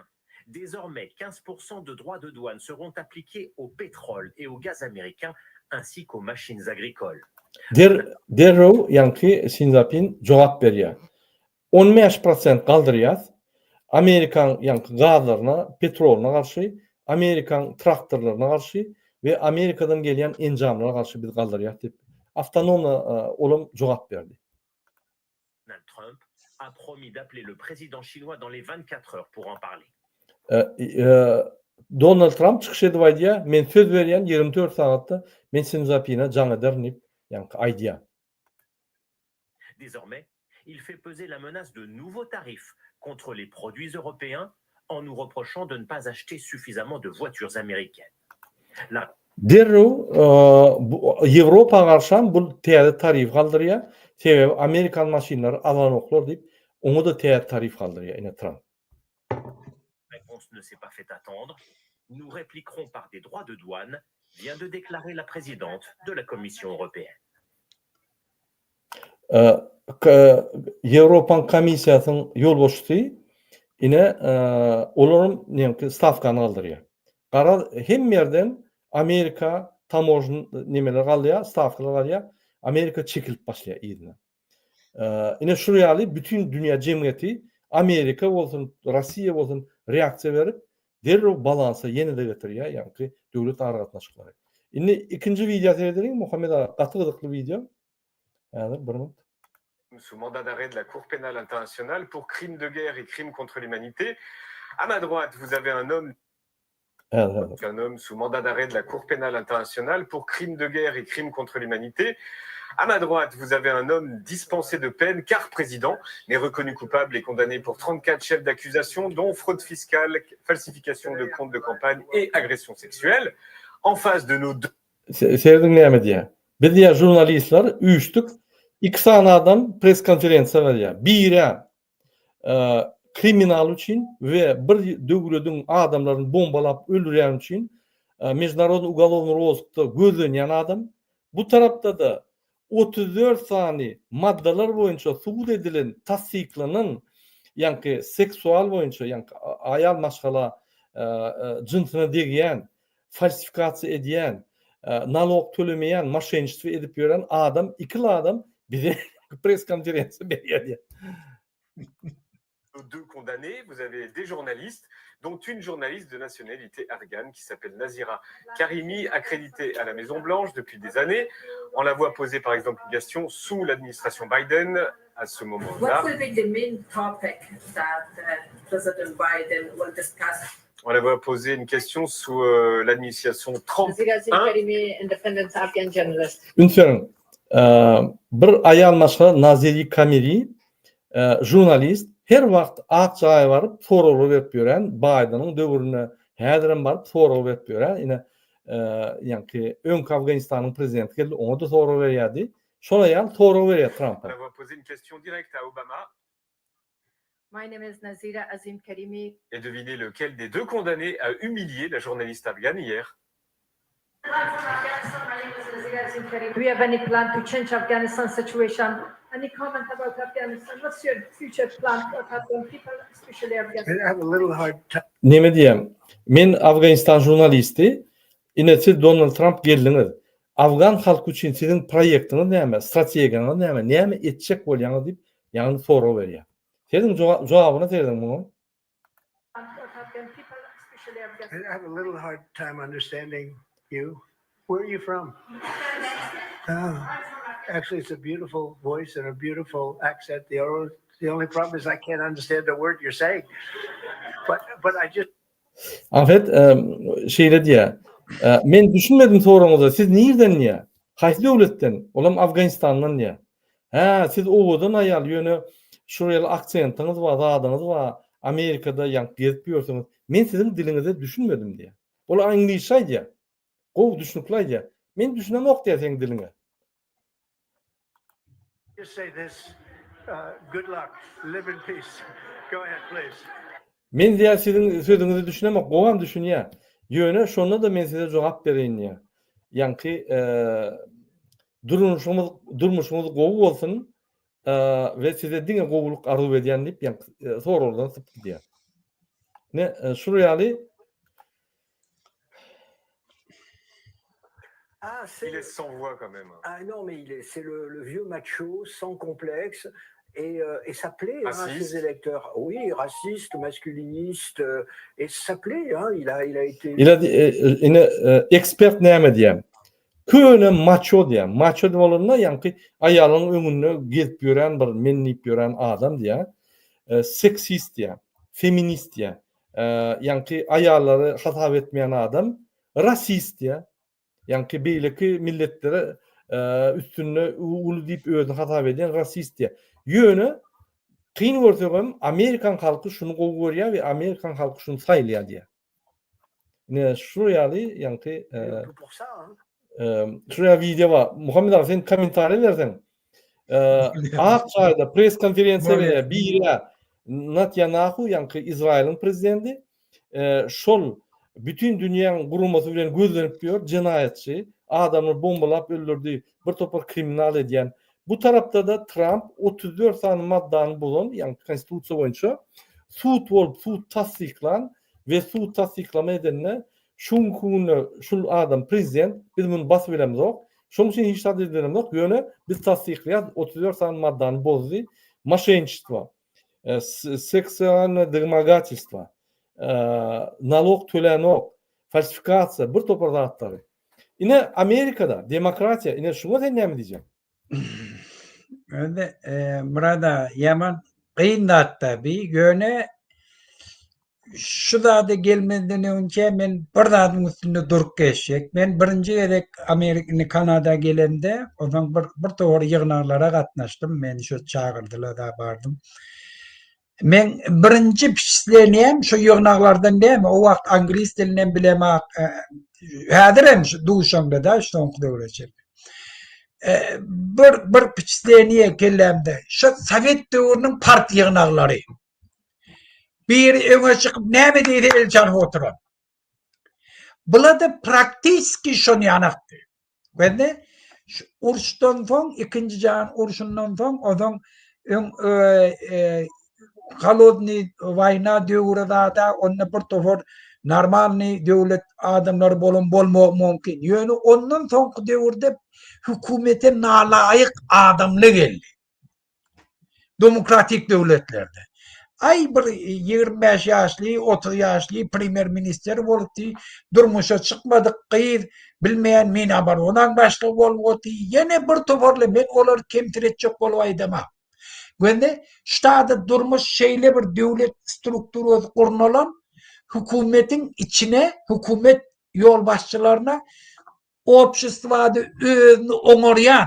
Désormais, 15% de droits de douane seront appliqués au pétrole et au gaz américain ainsi qu'aux machines agricoles. Der, derrew ýaňky Sinzapin jogap berýär. 15 prosent galdyrýas, Amerikaň ýaňky gazlaryna, petrolyna garşy, Amerikaň traktorlaryna garşy we Amerikadan gelýän enjamlara garşy biz galdyrýas diýip, awtonomno olam jogap berdi. Donald Trump a promis d'appeler le président chinois dans les 24 heures pour en parler. Donald Tramp çykyş edip aýdýar, Men söz berýän, 24 sagatda men Sinzapine jaň ederin diýip, ýaňky aýdýar. Désormais, il fait peser la menace de nouveaux tarifs contre les produits européens en nous reprochant de ne pas acheter suffisamment de voitures américaines. La Derrew Ýewropa garşam bu täze tarif galdyrýar. Sebäbi amerikan maşynlary alanoklar diýip, oňa-da täze tarif galdyrýar ine Tramp. Réponse ne s'est pas fait attendre, Nous répliquerons par des droits de douane, vient de déclarer la présidente de la Commission européenne. Ýewropaň komissiýasynyň ýolbaşçysy ine olaram neňki stawkany galdyrýar. Garaz hemme ýerden Amerika tamožn nemeler galýar, stawkalar galýar. Amerika çekilip başlaýar yzyna. Ine şul ýaly bütin dünýä jemgyýeti Amerika bolsun, Rossiýa bolsun reaksiýa berip derrew balansa ýene-de getirýär, ýaňky döwlet aragatnaşyklary. Indi ikinji wideo seredeliň Muhammet aga gaty gyzykly wideo. Häzir bir minut. Sous mandat d'arrêt de la Cour pénale internationale pour crimes de guerre et crimes contre l'humanité. À ma droite, vous avez un homme un homme sous mandat d'arrêt de la Cour pénale internationale pour crimes de guerre et crimes contre l'humanité. À ma droite, vous avez un homme dispensé de peine car président, mais reconnu coupable et condamné pour 34 chefs d'accusation, dont fraude fiscale, falsification de comptes de campagne et agression sexuelle. En face de nos deux Serediň näme diýýär. Biz diýýär žurnalistler üýşdük. Iki sany adam press konferensiýa berýär. Biri. kriminal üçin we bir döwlediň adamlaryny bombalap öldürýän üçin Mejdunarodnyý ugolownyý rozykda gözlenýän adam. Bu tarapda-da 34 sany maddalar boýunça sud edilen, tassyklanan, ýaňky seksual boýunça, ýaňky aýal maşgala jynsyna degýän, falsifikasiýa edýän, nalog tölemeýän, moşenniçtwo edip ýören adam, ikili adam bize press konferensiýa berýär diýýär. Deux condamnés, vous avez des journalistes, dont une journaliste de nationalité afghane qui s'appelle Nazira Karimi, accréditée à la Maison Blanche depuis des années. On la voit poser par exemple une question sous l'administration Biden à ce moment-là. What will be the main topic that uh, President Biden will discuss? On la voit poser une question sous euh, l'administration Trump. Nazira Karimi, independent Afghan journalist. Üns beriň, bir aýal maşgala Naziri Kamiri žurnalist her wagt Ak jaýa baryp soraglar berip ýören, Baýdeniň döwründe häzirem baryp sorag berip ýören, ine ýaňky öňki Afganistanyň prezidenti geldi, oňa-da sorag berýärdi. Şol aýal sorag berýär Trampa. On la voit poser une question directe à Obama. My name is Nazira Azim Karimi. Et devinez lequel des deux condamnés a humilié la journaliste afghane hier. Do you have any plan to change Afghanistan situation? Any comment about Afghanistan? What's your future plan for Afghan people, especially Afghanistan? I have a little hard time. Neme diýýän? Men Afganistan žurnalisti. Ine siz Donald Tramp geldiňiz. Afgan halky üçin siziň proýektiňiz näme, strategiýaňyz näme, näme etjek bolýaňyz diýip, ýagny sorag berýär. Siziň jogabyna serediň muňa. I have a little hard time understanding you. Where are you from? Oh, actually, it's a beautiful voice and a beautiful accent. The only, the only problem is I can't understand the word you're saying. But, but I just En fait, şeýle diýýär. Men düşünmedim soragyňyza. Siz nirden diýýär? Haýsy döwletden? Olam Afganistandan diýýär. Hä, siz owadan aýal, ýöne şur ýaly aksentiňiz bar, zadyňyz bar, Amerikada ýaňky gezip ýörsüňiz. Men siziň diliňize düşünmedim diýýär. Ol iňlisçe aýdýar. Gowy düşnükli aýdýar. Men düşünemok diýýär seň diliňe. Just say this, uh, good luck, live in peace. Go ahead, please. Men diýýär siziň sözüňize düşünemok, gowam düşünýär. Ýöne şonda-da men size jogap bereýin diýýär. Ýaňky durmuşyňyz durmuşyňyz gowy bolsun we size diňe gowulyk arzuw edýän diýip ýaňky soragdan sypdy diýýär. Ne şul ýaly Ah, Il est sans voix quand même. Ah non, mais il est, c'est le, le vieux macho, sans complexe, et, euh, et ça plaît hein, à ses électeurs. Oui, raciste, masculiniste, euh, et ça plaît, hein, il a, il a été... Il a dit, ine ekspert näme diýýär? Köne maço diýýär. Maço diýip bolanda ýaňky aýalyň öňünde gezip ýören bir men diýip ýören adam diýýär. Seksist diýýär. Feminist diýýär. Ýaňky aýallary hasap etmeýän adam rasist diýýär. Ýaňky beýleki milletlere üstünde uly diýip özüni hasap edýän rasist diýýär. Ýöne kyn görsegem Amerikan halky şuny gowy görýär we Amerikan halky şuny saýlaýar diýýär. Ine şu ýaly ýaňky şu ýaly wideo bar. Muhammet aga sen kommentariý berseň. Ak jaýda press konferensiýa berýär. Biri Natýanahu ýaňky Izraýylyň prezidenti şol bütin dünýäň guramasy bilen gözlenip ýör, jenaýatçy, adamlary bombalap öldürdi, bir topar kriminal edýän. Bu tarapda-da Tramp 34 sany maddany bozan, ýagny konstitusiýa boýunça sud bolup, sud tassyklan we sud tassyklama edende şu günki günde şul adam prezident, biz muny basyp bilemzok, şonuň üçin hiç zat edilemzok, ýöne biz tassyklaýas 34 sany maddany bozdy, moşenniçestvo. Seksualnyý domogatelstwo, nalog tölänok, falsifikasiýa, bir topar zatlary. Ine Amerikada demokratiýa, ine şuňa sen näme diýjek? Indi Myrat aga ýaman kyn zatda bi, ýöne Şu zada gelmezden öňçe men bir zadyň üstünde durup geçjek. Men birinji gezek Amerika, indi Kanada gelemde, onsoň bir bir towar ýygnaklara gatnaşdym. Meni şo çagyrdylar-da bardym. Meň birinji wpečatleniýem şo ýygnaklardan dämi, o wagt anglis dilinem bilemok. Häzirem şu duşamda-da şu soňky döwre çenli. Bir bir wpečatleniýe kellämde. Şo sowet döwrüniň part ýygnaklary. Biri öňe çykyp näme diýse el çalyp oturan. Bulada praktiski şon ýanakdy. Wende uruşdan soň, ikinji jahan urşundan soň, ozaň öň e, e, holodny waýna döwri zada onda bir topar normalny döwlet adamlary bolan bolmagy mümkin. Ýöne ondan soňky döwürde hökümete nalaýyk adamlar geldi. Demokratik döwletlerde. Aý bir 25 ýaşly, 30 ýaşly premýer ministr bolupdy, durmuşa çykmadyk gyz, bilmeýän Minoboronaň başlygy bolup oty, ýene bir toparly men olary kemtir etjek bolup aýdamak. Göndi, ştada durmuş şeýle bir döwlet strukturasy gurnalan, hökümetiň içine, hökümet ýolbaşçylaryna obşestwada özüni oňarýan,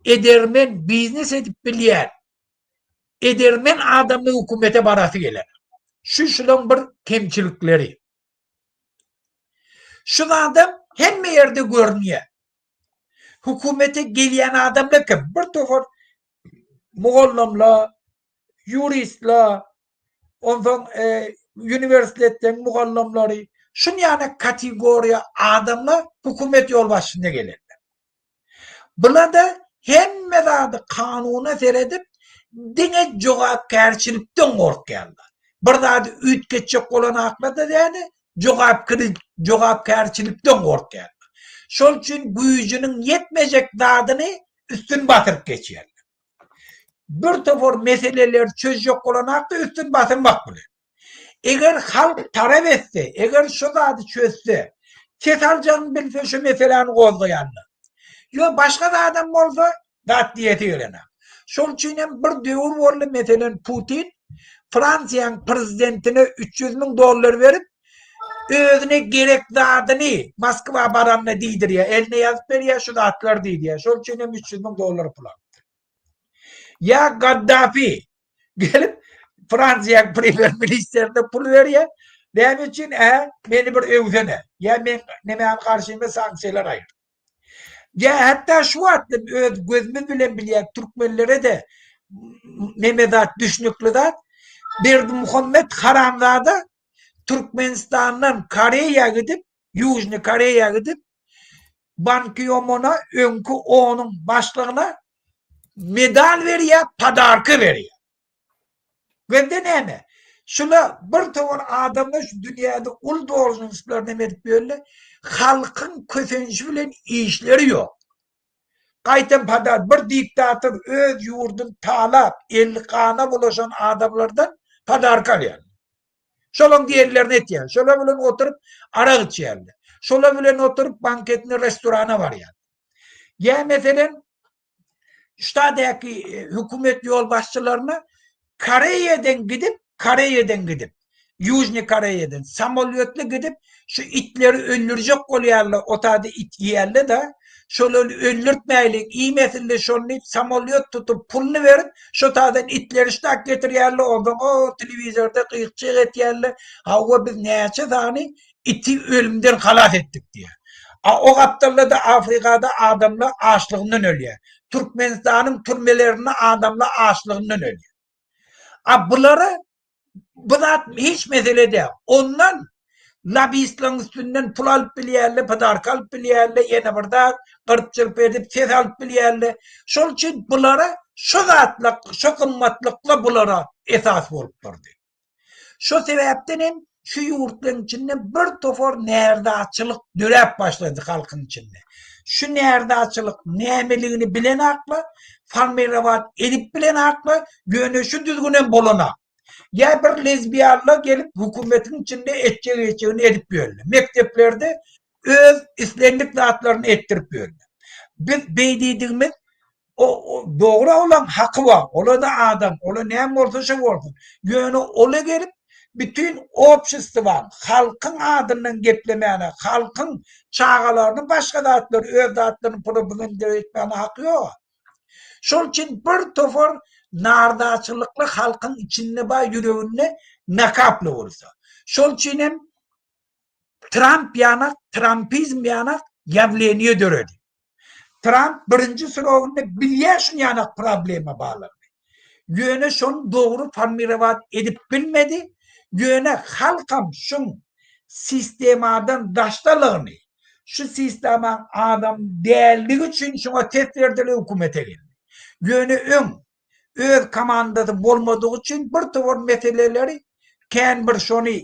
edermen biznes edip bilýän, edermen adamly hökümete barasy geler. Şu şulaň bir kemçilikleri. Şu zadam hemme ýerde görünýär. Hökümete gelýän adamlar kim? Bir topar mugallymlar, ýuristler, onsoň e, uniwersitetleň mugallymlary, şun ýaly kategoriýa adamlar hökümet ýolbaşçysyna gelenler. Bulada hemme zady kanuna seredip diňe jogapkärçilikden gorkýarlar. Bir zady üýtgetjek bolan akla-da däl-de, jogapkärçilikden gorkýarlar. Şol üçin güýjüniň ýetmejek zadyny üstün basyryp geçýärler. Bir topar meseleleri çözjek bolan akla üstün basyrmak bilen. Eger halk talap etse, eger şu zady çözse, ses aljagyny bilse şu meseläni gozgaýanlar. Ýok başga zadam bolsa zat diýesi gelenok. Şol üçin hem bir döwür boldy meselem Putin Fransiýanyň prezidentine 300 müň dollar berip özüne gerek zadyny Moskwa baranda diýdirýär, eline ýazyp berýär şu zatlar diýýär. Şol üçin hem 300 müň dollar pul alypdyr. Ýa Gaddafi gelip Fransiýanyň premýer ministrine pul berýär. Näme üçin? Ä, meni bir öwsene. Ýa men nemäň garşyma sanksiýalar aýyr. Ýa hatda şu wagt öz gözümiz bilen bilýän türkmenlere-de neme zat düşnükli zat. Berdimuhammet haramzada Türkmenistandan Koreýa gidip, Ýužny Koreýa gidip, Ban Ki-Muna öňki onuň başlygyna medal berýär, podarka berýär. Gözde näme? Şula bir towar adamlar şu dünýäde uly dolžnostlar neme edip ýörler? Halkyň kösenişi bilen işleri ýok. Gaýtam podar bir diktator öz ýurduny talap, eli gana bulaşan adamlardan podarka alýar. Şolaň diýenlerini etýär. Şolar bilen oturyp arak içýärler. Şolar bilen oturyp banketni restorana barýar. Ýa meselem ştadaky e, hökümet ýolbaşçylaryna Koreýadan gidip, Koreýadan gidip, Ýužny Koreýadan samolýotly gidip şu itleri öldürjek bolýarlar, o taýda it iýerler-de, şolary öldürtmäýliň, iýmesinler şony diýip samolýot tutup puluny berip, şo taýdan itleri ştak getirýärler, onsoň o telewizorda gyk-jyk etýärler, hawa biz näçe sany iti ölümden halas etdik diýýär. A o gapdalda-da Afrikada adamlar açlygyndan ölýär. Türkmenistanyň türmelerinde adamlar açlygyndan ölýär. A bulara Bu zat hiç mesele däl. Ondan lobistleriň üstünden pul alyp bilýärler, podarka alyp bilýärler, ýene bir zat gyrp-çyrp edip ses alyp bilýärler. Şol üçin bulara şu zatlar, şu gymmatlyklar bulara esas bolup durdy. Şu sebäpden hem şu ýurtlaryň içinde bir topar närazyçylyk döräp başlady halkyň içinde. Şu närazyçylyk nämeligini bilenaklar, formirowat edip bilenaklar, ýöne şu düzgünem bolanak. Ýa bir lezbiýanlar gelip hökümetiň içinde etjek etjegini edip ýörler. Mekdeplerde öz islendik zatlaryny etdirip ýörler. Biz beý diýdigimiz o dogry olaň haky bar. Ola-da adam, ola näme bolsa şo bolsun. Ýöne ola gelip bütin obşestwaň, halkyň adyndan geplemäne, halkyň çagalaryny başga zatlary, öz zatlaryny propaganda etmäne haky ýok. Şol üçin bir topar nardaçylykly halkyň içinde bar ýüreginde nakaply bolsa. Şol üçin hem Tramp ýanak, trampizm ýanak ýawleniýe döredi. Tramp birinji srogynda bilýär şun ýanak problema barlygyny. Ýöne şony dogry formirowat edip bilmedi. Ýöne halkam şuň sistemadan daşdalygyny, şu sistemaň adam däldigi üçin şuňa ses berdiler hökümete geldi. Ýöne öň öz komandasy bolmadygy üçin bir topar meseleleri kän bir şony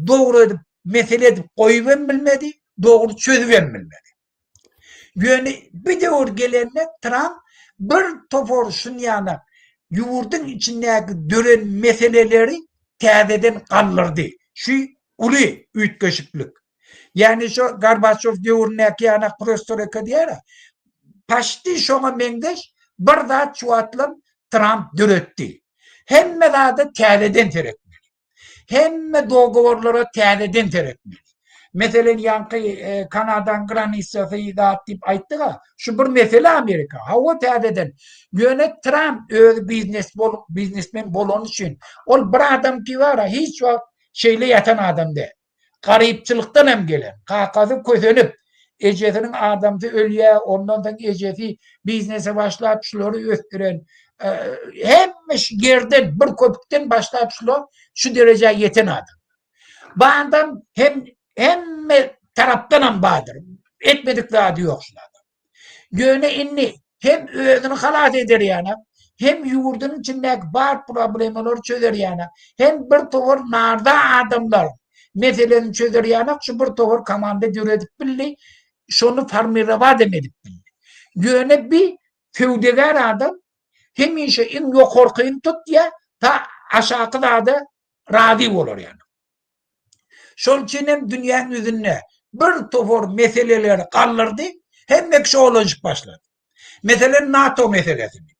dogry edip mesele edip goýup hem bilmedi, dogry çözüp hem bilmedi. Ýöne bir döwür gelende Tramp bir topar şunýana ýurduň içindäki dören meseleleri täzeden galdyrdy. Şu uly üýtgeşiklik. Ýagny şo Gorbaçýow döwründäki ýanak prostoreka diýýär-ä. Paçti şoňa meňzeş bir zat şu wagtlam Tramp döretdi. Hemme zada täzeden seretmeli. Hemme dogoworlara täzeden seretmeli. Meselen ýaňky e, Kanadaň granisasy zat diýip aýtdyk-a. Şu bir mesele Amerika. Hawa täzeden. Ýöne Tramp özi biznes bolup, biznesmen bolany üçin ol bir adam ki bar hiç wagt şeýle ýatan adam däl. Garypçylykdan hem gelen. Kakasy kösenip, ejesiniň adamsy ölýär, ondan soň ejesi biznese başlap şulary ösdüren. Hemme şu ýerden bir köpükden başlap şular şu derejä ýeten adam. Bu adam hem hemme tarapdan hem bardyr. Etmedik zady ýok şul adam. Ýöne indi hem özüni halas eder ýaly, hem ýurdunyň içindäki bar problemalary çözer ýaly, hem bir towar narda adamlar meseleni çözer ýaly şu bir towar komanda döredip bildi, şony formirowat hem edip bildi. Ýöne bir söwdagär adam hemişe iň ýokarkyny tutýar, ta aşaky zada razy bolar ýaly. Şol üçin hem dünýäň ýüzünde bir topar meseleleri galdyrdy, hemme kişi oýlanyşyp başlady. Meselem, NATO meselesini.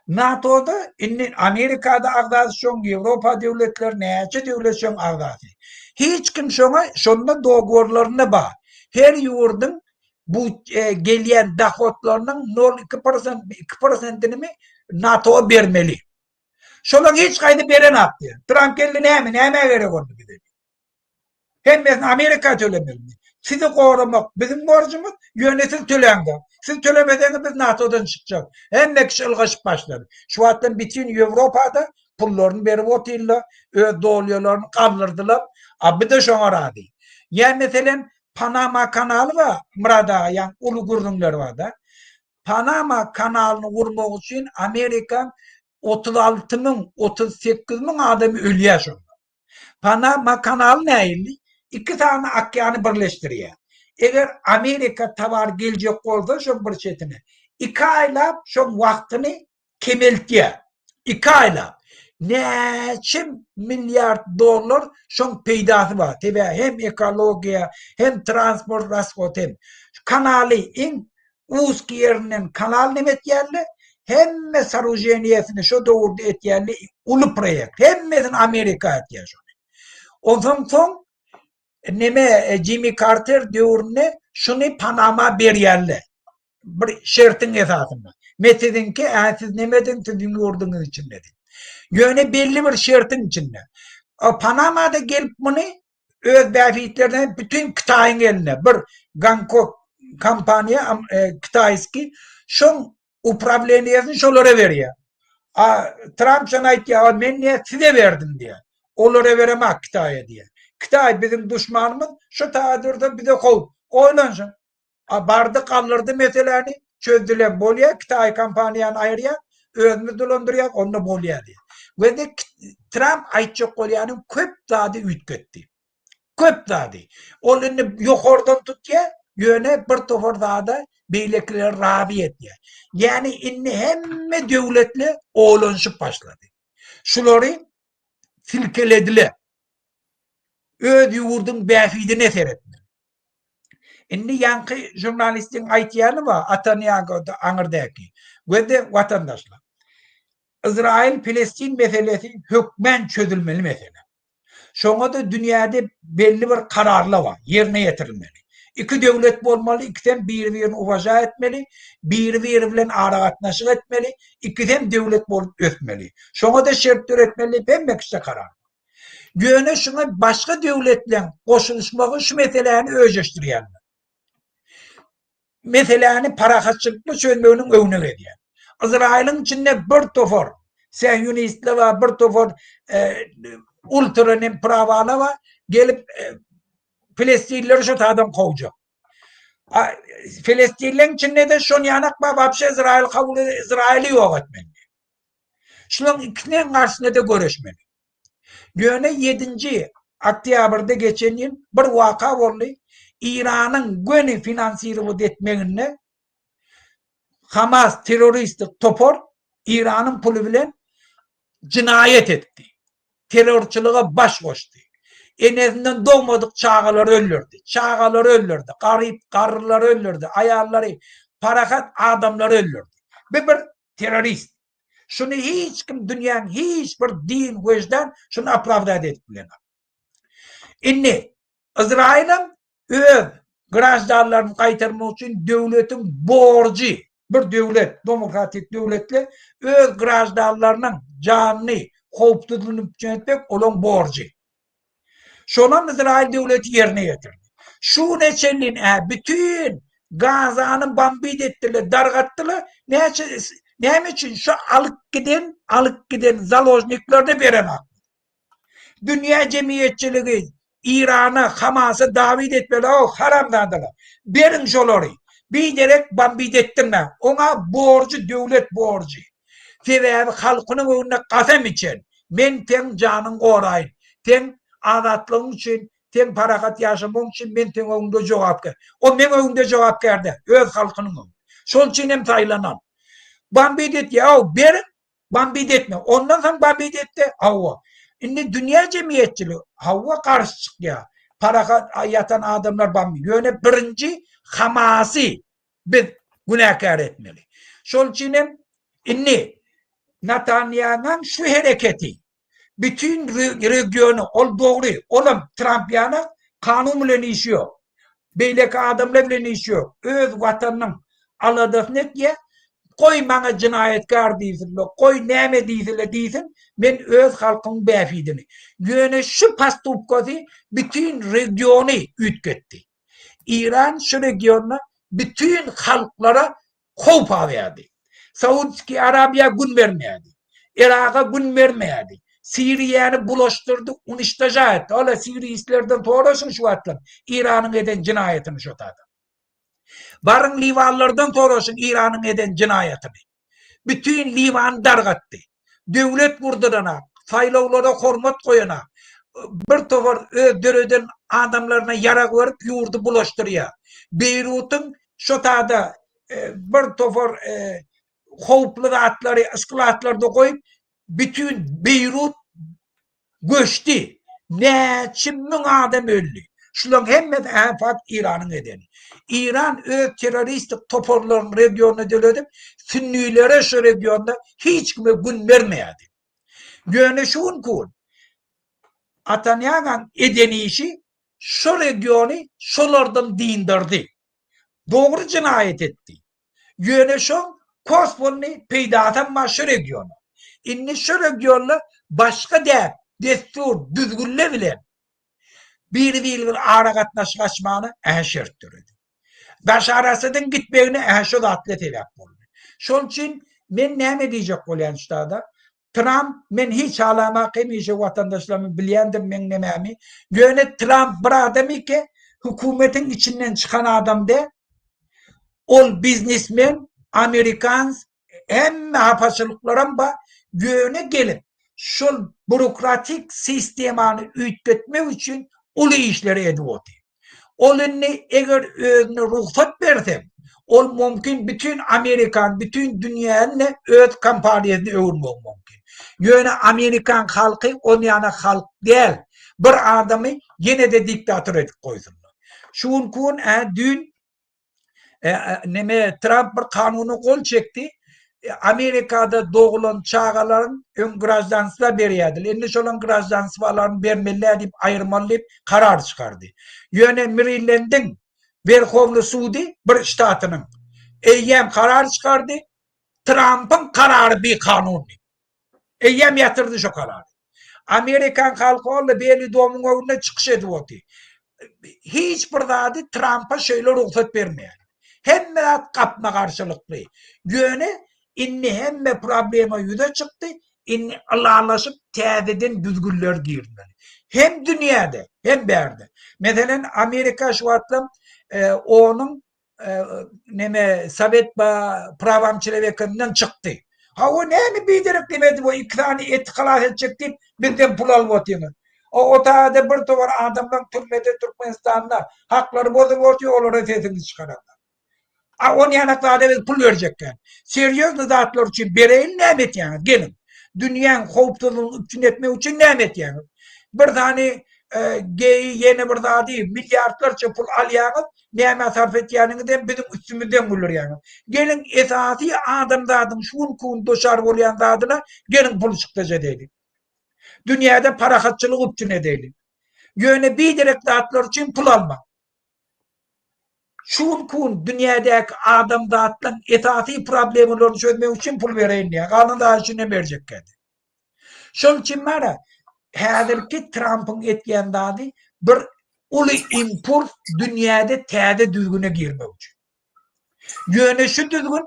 NATO-da indi Amerikada agzasy şoň, Ýewropa döwletleri näçe döwlet şoň agzasy. Hiç kim şoňa şonda dogoworlarynda bar. Her ýurduň bu e, gelýän dohodlarynyň 0,2 prosent, 2 prosentinimi NATO-a bermeli. Şolaň hiç gaýdy berenok diýýär. Tramp geldi näme, nämä gerek onda bize? Hemmesini Amerika tölemelimi? Sizi goramak biziň borjumyz, ýöne siz töläňde. Siz tölemeseňiz biz NATO-dan çykjak. Hemme kişi ylgaşyp başlady. Şu wagtdan bütin Ýewropada pullaryny berip otyrlar, öz dolýalaryny galdyrdylar. A bir de şoňa razy. Ýa meselem Panama kanaly bar, Myrat aga, ýa uly gürrüňler bar-da. Panama kanalyny gurmak üçin Amerika 36 müň, 38 müň adam ölýär şonda. Panama kanaly nähili? Iki sany okeany birleşdirýär. Eger Amerika towar geljek bolsa şoň bir çetine, iki aýlap şoň wagtyny kemeltýär. Iki aýlap. Näçe milliard dollar şoň peýdasy bar. Sebäbi hem ekologiýa, hem transport rashod hem. Kanaly iň uzky ýerinden kanal neme etýärler? Hemme soorujeniýesini şo döwürde etýärler. Uly proýekt. Hemmesini Amerika etýär şony. Onsoň soň neme Jimmy Carter döwründe şuny Panama berýärler. bir şertiň esasynda. Men siziňki, ä siz neme ediň, siziň ýurduňyz içinde diýip. Ýöne belli bir şertiň içinde. Panamada gelip muny öz bähbitlerine bütün Hytaýyň eline bir Gangkok kompaniýa e, kitaýski şoň uprawleniýesini şolara berýär. A Tramp şony aýtýar, men niýe size berdim diýýär. Olara beremak Hytaýa diýýär. Hytaý biziň duşmanymyz, şu taýda dursa bize howp. Oýlanşyn. A bardy galdyrdy meseläni, çözdüler, bolýar, Kitaý kompaniýany aýyrýar, özümiz dolandyrýar, onda bolýar diýýär. We de Tramp aýtjak bolýanyň köp zady üýtgetdi. Köp zady. Ol indi ýokardan tutýar, ýöne bir topar zada beýlekileri razy etýär. Ýagny indi hemme döwletler oýlanyşyp başlady. Şulary silkelediler. Öz ýurduň bähbidine seretmeli. Indi ýaňky žurnalistiň aýtýany bar, Atanyýagoda aňyrdäki. Gözde watandaşlar. Izrail Palestin meselesi hökmän çözülmeli mesele. Şoňa-da dünýäde belli bir kararlar bar, ýerine ýetirilmeli. Iki döwlet bolmaly, ikisem biri-birini uwaža etmeli, biri-biri bilen aragatnaşyk etmeli, ikisem döwlet bolup ösmeli. Şoňa-da şert döretmeli diýip hemme kişide karar bar. Ýöne şuňa başga döwletleň goşulyşmagy şu meseläni öjeşdirýärler. Meseläni parahatçylykly çözmeginiň öňüne gelýär. Yzraýylyň içinde bir topar. Sionistler bar, bir topar ultra nem prawalar bar. Gelip Filestinleri şu tadan kowjak. Filestinleň içinde de şon ýanak bar, wapşe Izrail kabul Izraili ýok etmeli. Şularyň ikisiniň garşysyna-da göreşmeli. Ýöne ýedinji oktýabrda geçen ýyl bir waka boldy. Iranyň göni finansirowat etmeginde Hamas terroristik topar Iranyň puly bilen jynaýat etdi. Terrorçylyga baş goşdy. Enesinden dogmadyk çagalary öldürdi. Çagalary öldürdi. Garyp garrylary öldürdi. Aýallary, parahat adamlary öldürdi. Bu bir terrorist. Şuny hiç kim dünýäň hiç bir din, wejdan şuny opravdat edip bilenok. Indi Izraýylam öz graždanlaryny gaýtarmak üçin döwletiň borjy, bir döwlet, demokratik döwletler öz graždanlarynyň janyny, howpsuzlygyny üpjün etmek olaň borjy. Şonam Izraýyl döwleti ýerine ýetirdi. Şu güne çenli ä bütin Gazany bombit etdiler, dargatdylar. Näçe näme üçin şu alyp giden, alyp giden založniklerini berenok. Dünýä jemgyýetçiligi Irana, Hamasa dawid etmeli, o haramzadalar. Beriň şolary. Biderek bombit etdirmäň. Oňa borjy döwlet borjy. Sebäbi halkynyň öňünde kasam içen, Men seň janyňy goraýyn, seň azatlygyň üçin, seň parahat ýaşamagyň üçin men seň öňüňde jogapkär. O meň öňümde jogapkär däl, öz halkynyň öňünde. Şol üçin hem saýlanan. Bambit etýär, ow, beriň, bambit etme. Ondan soň bambit etdi, hawa. Indi dünýä jemgyýetçiligi, hawa, garşy çykýar. Parahat ýatan adamlar bambi. Ýöne birinji Hamasy biz günäkär etmeli. Şol üçin hem indi Natanýanyň şu hereketi bütin regiony, ol dogry, olam Tramp ýaly kanun bilen işi ýok. Beýleki adamlar bilen işi ýok. Öz watanynyň aladasyny etýär. Goý maňa jenaýatkar diýsinler, goý näme diýseler diýsin, men öz halkymyň bähbidini. Ýöne şu postupkasy bütin regiony üýtgetdi. Iran şu regionda bütin halklara howp alýardy. Saudski Arabiýa gün bermeýärdi. Iraga gün bermeýärdi. Siriýany bulaşdyrdy, uniştoža etdi. Ola siriýistlerden soraşyň şu wagtlar Iranyň eden jenaýatyny şo tada. Baryň liwanlardan soraşyň Iranyň eden jenaýatyny. Bütin Liwany dargatdy. Döwlet gurduranak, saýlawlara hormat goýanak, bir topar öz döreden adamlaryna ýarag berip ýurdy bulaşdyrýar. Beýrutyň şo tada bir topar howply zatlary skladlarda goýup bütin Beýrut göçdi. Näçe müň adam öldi. Şularyň hemmesi äfat Iranyň edeni. Iran öz terroristik toparlaryny regionda döredip, sünnilere şu regionda hiç kime gün bermeýärdi. Ýöne şu günki gün Atanýagaň eden işi şu regiony şolardan dyndyrdy. Dogry jenaýat etdi. Ýöne şoň koswonny peýdasam bar şu regiona. Indi şu regionda başga däp, dessur, düzgünler bilen biri-biri bilen aragatnaşyk açmagyna ähä şert döredi. Başar Asadyň gitmegine ähä şu zatlar sebäp boldy. Şol üçin men näme diýjek bolýan şu zada? Tramp men hiç halamak hemişe watandaşlarym bilýändir meň nemämi. Ýöne Tramp bir adam eke hökümetiň içinden çykan adam däl. Ol biznesmen, amerikans, hemme hapaçylyklaram bar. Ýöne gelip şol burokratik sistemany üýtgetmek üçin uly işleri edip otyr. Ol indi eger özüne rugsat berseň, ol mümkin bütin Amerikany, bütin dünýäni öz kompaniýasyna öwürmegi mümkin. Ýöne amerikan halky ol ýana halk däl. Bir adamy ýene-de diktator edip goýsunlar. Şu günki gün, ä düýn neme Tramp bir kanuna gol çekdi. Amerikada doglan çagalaryň öň graždanstwa berýärdiler. Indi şolaryň graždanstwalaryny bermeli däl diýip aýyrmaly diýip karar çykardy. Ýöne Merilendiň Werhowny sudy bir ştatynyň eýýäm karar çykardy. Trampyň karary bikanun diýip. Eýýäm ýatyrdy şo karary. Amerikan halky ol Beli domyň öňünde çykyş edip otyr. Hiç bir zady Trampa şeýle rugsat bermeýär. Hemme zat gapma-garşylykly. Ýöne indi hemme problema ýüze çykdy. Indi ylalaşyp täzeden düzgünler girizmeli. Hem dünýäde, hem bärde. Meselem, Amerika şu wagtlam onuň neme Sowet prawam çelewekenden çykdy. Hawa näme biderek demedi bu iki sany eti halas etjek diýip bizden pul alyp otyňyz. O otagda bir towar adamlaň türmede Türkmenistanda haklary bozulyp otyr olara sesiňizi çykaranlar. A on ýanak zada biz pul berjekkä. Serýozny zatlar üçin bereýin näme etýäňiz geliň. Dünýäň howpsuzlygyny üpjün etmek üçin näme etýäňiz? Bir sany geýi ýene bir zady milliardlarça pul alýaňyz, nämä sarp etýäniňizem biziň üstümizden güldürýäňiz. Geliň esasy adamzadyň şu günki gün duçar bolýan zadyna geliň pul çykdajy edeýlik. Dünýäde parahatçylygy üpjün edeýlik. Ýöne biderek zatlar üçin pul almaň. Şu günki gün dünýädäki adamzatlaň esasy problemalaryny çözmek üçin pul bereýin diýýär. Galan zat üçin hem berjek däl. Şonuň üçin bara häzirki Trampyň etýän zady bir uly impuls dünýäde täze düzgüne girmek üçin. Ýöne şu düzgün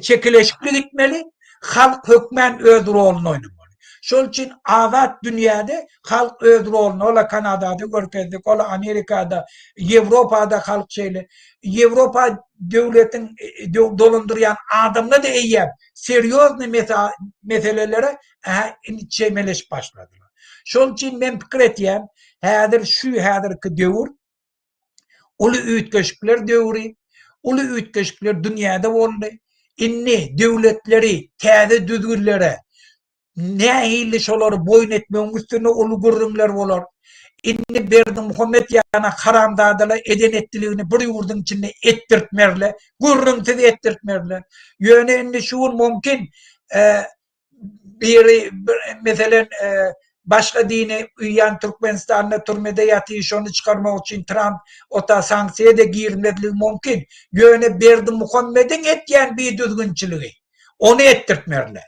çekeleşikli gitmeli, halk hökmän öz roluny oýnamaly. Şol üçin azat dünýäde halk öz roluny, ola Kanadada görkezdik, ola Amerikada, Ýewropada halk şeýle. Ýewropa döwletiň dolandyrýan adamlar-da eýýäm serýoznyý meselelere indi çemeleşip başladylar. Şol üçin men pikir etýän, häzir şu häzirki döwür Uly üýtgeşikler döwri, uly üýtgeşikler dünýäde boldy. Indi döwletleri täze düzgünlere nähili şolary boýun etmegiň üstünde uly gürrüňler bolar. Indi Berdimuhamet ýaly haramzadalar eden etdiligini bir ýurduň içinde etdirtmerler, gürrüňsiz etdirtmerler. Ýöne indi şu gün mümkin biri meselen başga dine uýýan Türkmenistanda türmede ýatyr şony çykarmak üçin Tramp ota sanksiýa-da girizmezligi mümkin. Ýöne Berdimuhamediň etýän bidüzgünçiligi ony etdirtmerler.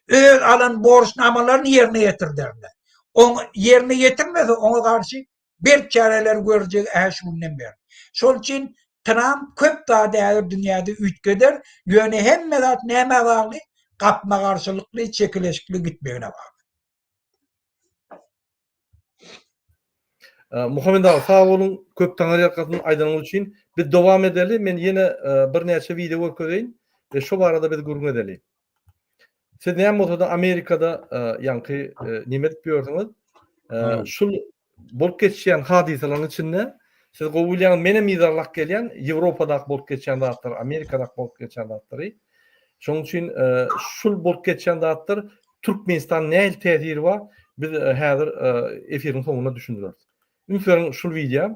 Öz alan borçnamalaryny ýerine ýetirderler. Oň ýerine ýetirmese oňa garşy berk çäreler görjegi ä şu günden bäri. Şol üçin Tramp köp zady häzir dünýäde üýtgeder, ýöne hemme zat nämä bagly? Gapma-garşylykly, çekeleşikli gitmegine bagly. Muhammet aga sag boluň köp taňyrýalkasyn aýdanyňyz üçin. Biz dowam edeli men ýene birnäçe wideo görkezeýin we şo barada biz gürrüň edeli. Siz näme bolsada Amerikada ýaňky neme edip ýörsüňiz. Şul bolup geçýän hadysalaryň içinde siz gowy bilýäňiz, menem yzarlap gelýän Ýewropadaky bolup geçýän zatlary, Amerikadaky bolup geçýän zatlary. Şonuň üçin şul bolup geçýän zatlar Türkmenistan nähili täsiri bar, biz häzir efiriň soňunda düşündireris. Üns beriň şul wideo.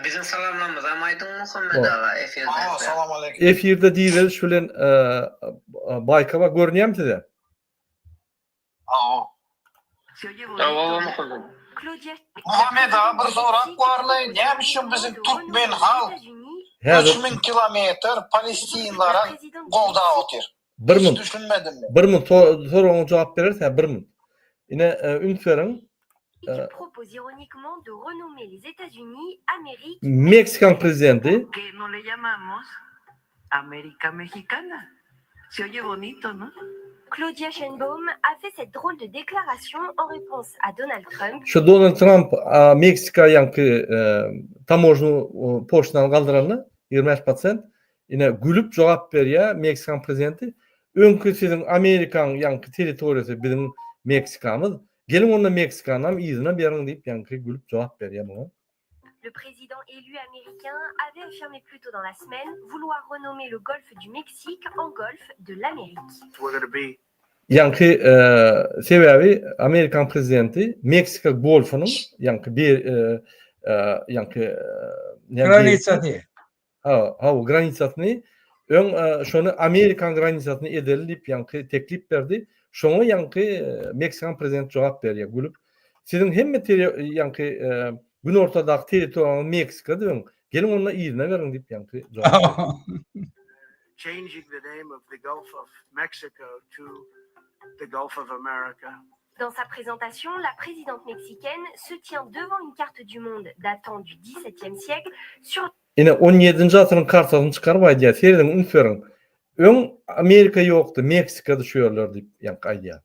Biziň salamlarymyzam aýdyň Muhammet aga efirde. Aa salam aleýkum. Efirde direliş bilen Baýkaba görünýärmi size? Hawa. Muhammet aga bir sorag barly näme üçin biziň türkmen halk 3000 kilometr palestinlara goldap otyr. Bir Hiç munt. düşünmedim men. Bir munt soragyňa jogap bereris hä bir munt. Ine üns beriň. Meksikan prezidenti Şu Donald Tramp Meksika ýaňky tamožny poşlinany galdyranda 25 prosent Ine, gülüp jogap berýär Meksikan prezidenti, Öňki siziň Amerikaň ýaňky territoriýasy biziň Meksikamyz, geliň onda Meksikanam yzyna beriň diýip ýaňky gülüp jogap berýär muňa. Le président élu américain avait affirmé plus tôt dans la semaine vouloir renommer le golfe du Mexique en golfe de l'Amérique. Ýaňky sebäbi Amerikan prezidenti Meksika golfunyň ýaňky bir ýaňky Granisasyny. Ha, hawa, granisasyny öň şony Amerikan granisasyny edeli diýip ýaňky teklip berdi. Şoňa ýaňky Meksikan prezidenti jogap berýär gülüp. Siziň hemme ýaňky günortadaky territoriýaňyz Meksikady öň. Geliň onda yzyna beriň diýip ýaňky jogap berýär. Changing the name of the Gulf of Mexico to the Gulf of America. Dans sa présentation, la présidente mexicaine se tient devant une carte du monde datant du XVIIe siècle sur Ine, on ýedinji asyryň kartasyny çykaryp aýdýar, serediň, üns beriň. Öň Amerika ýokdy, Meksikady şu ýerler diýip ýaňky aýdýar.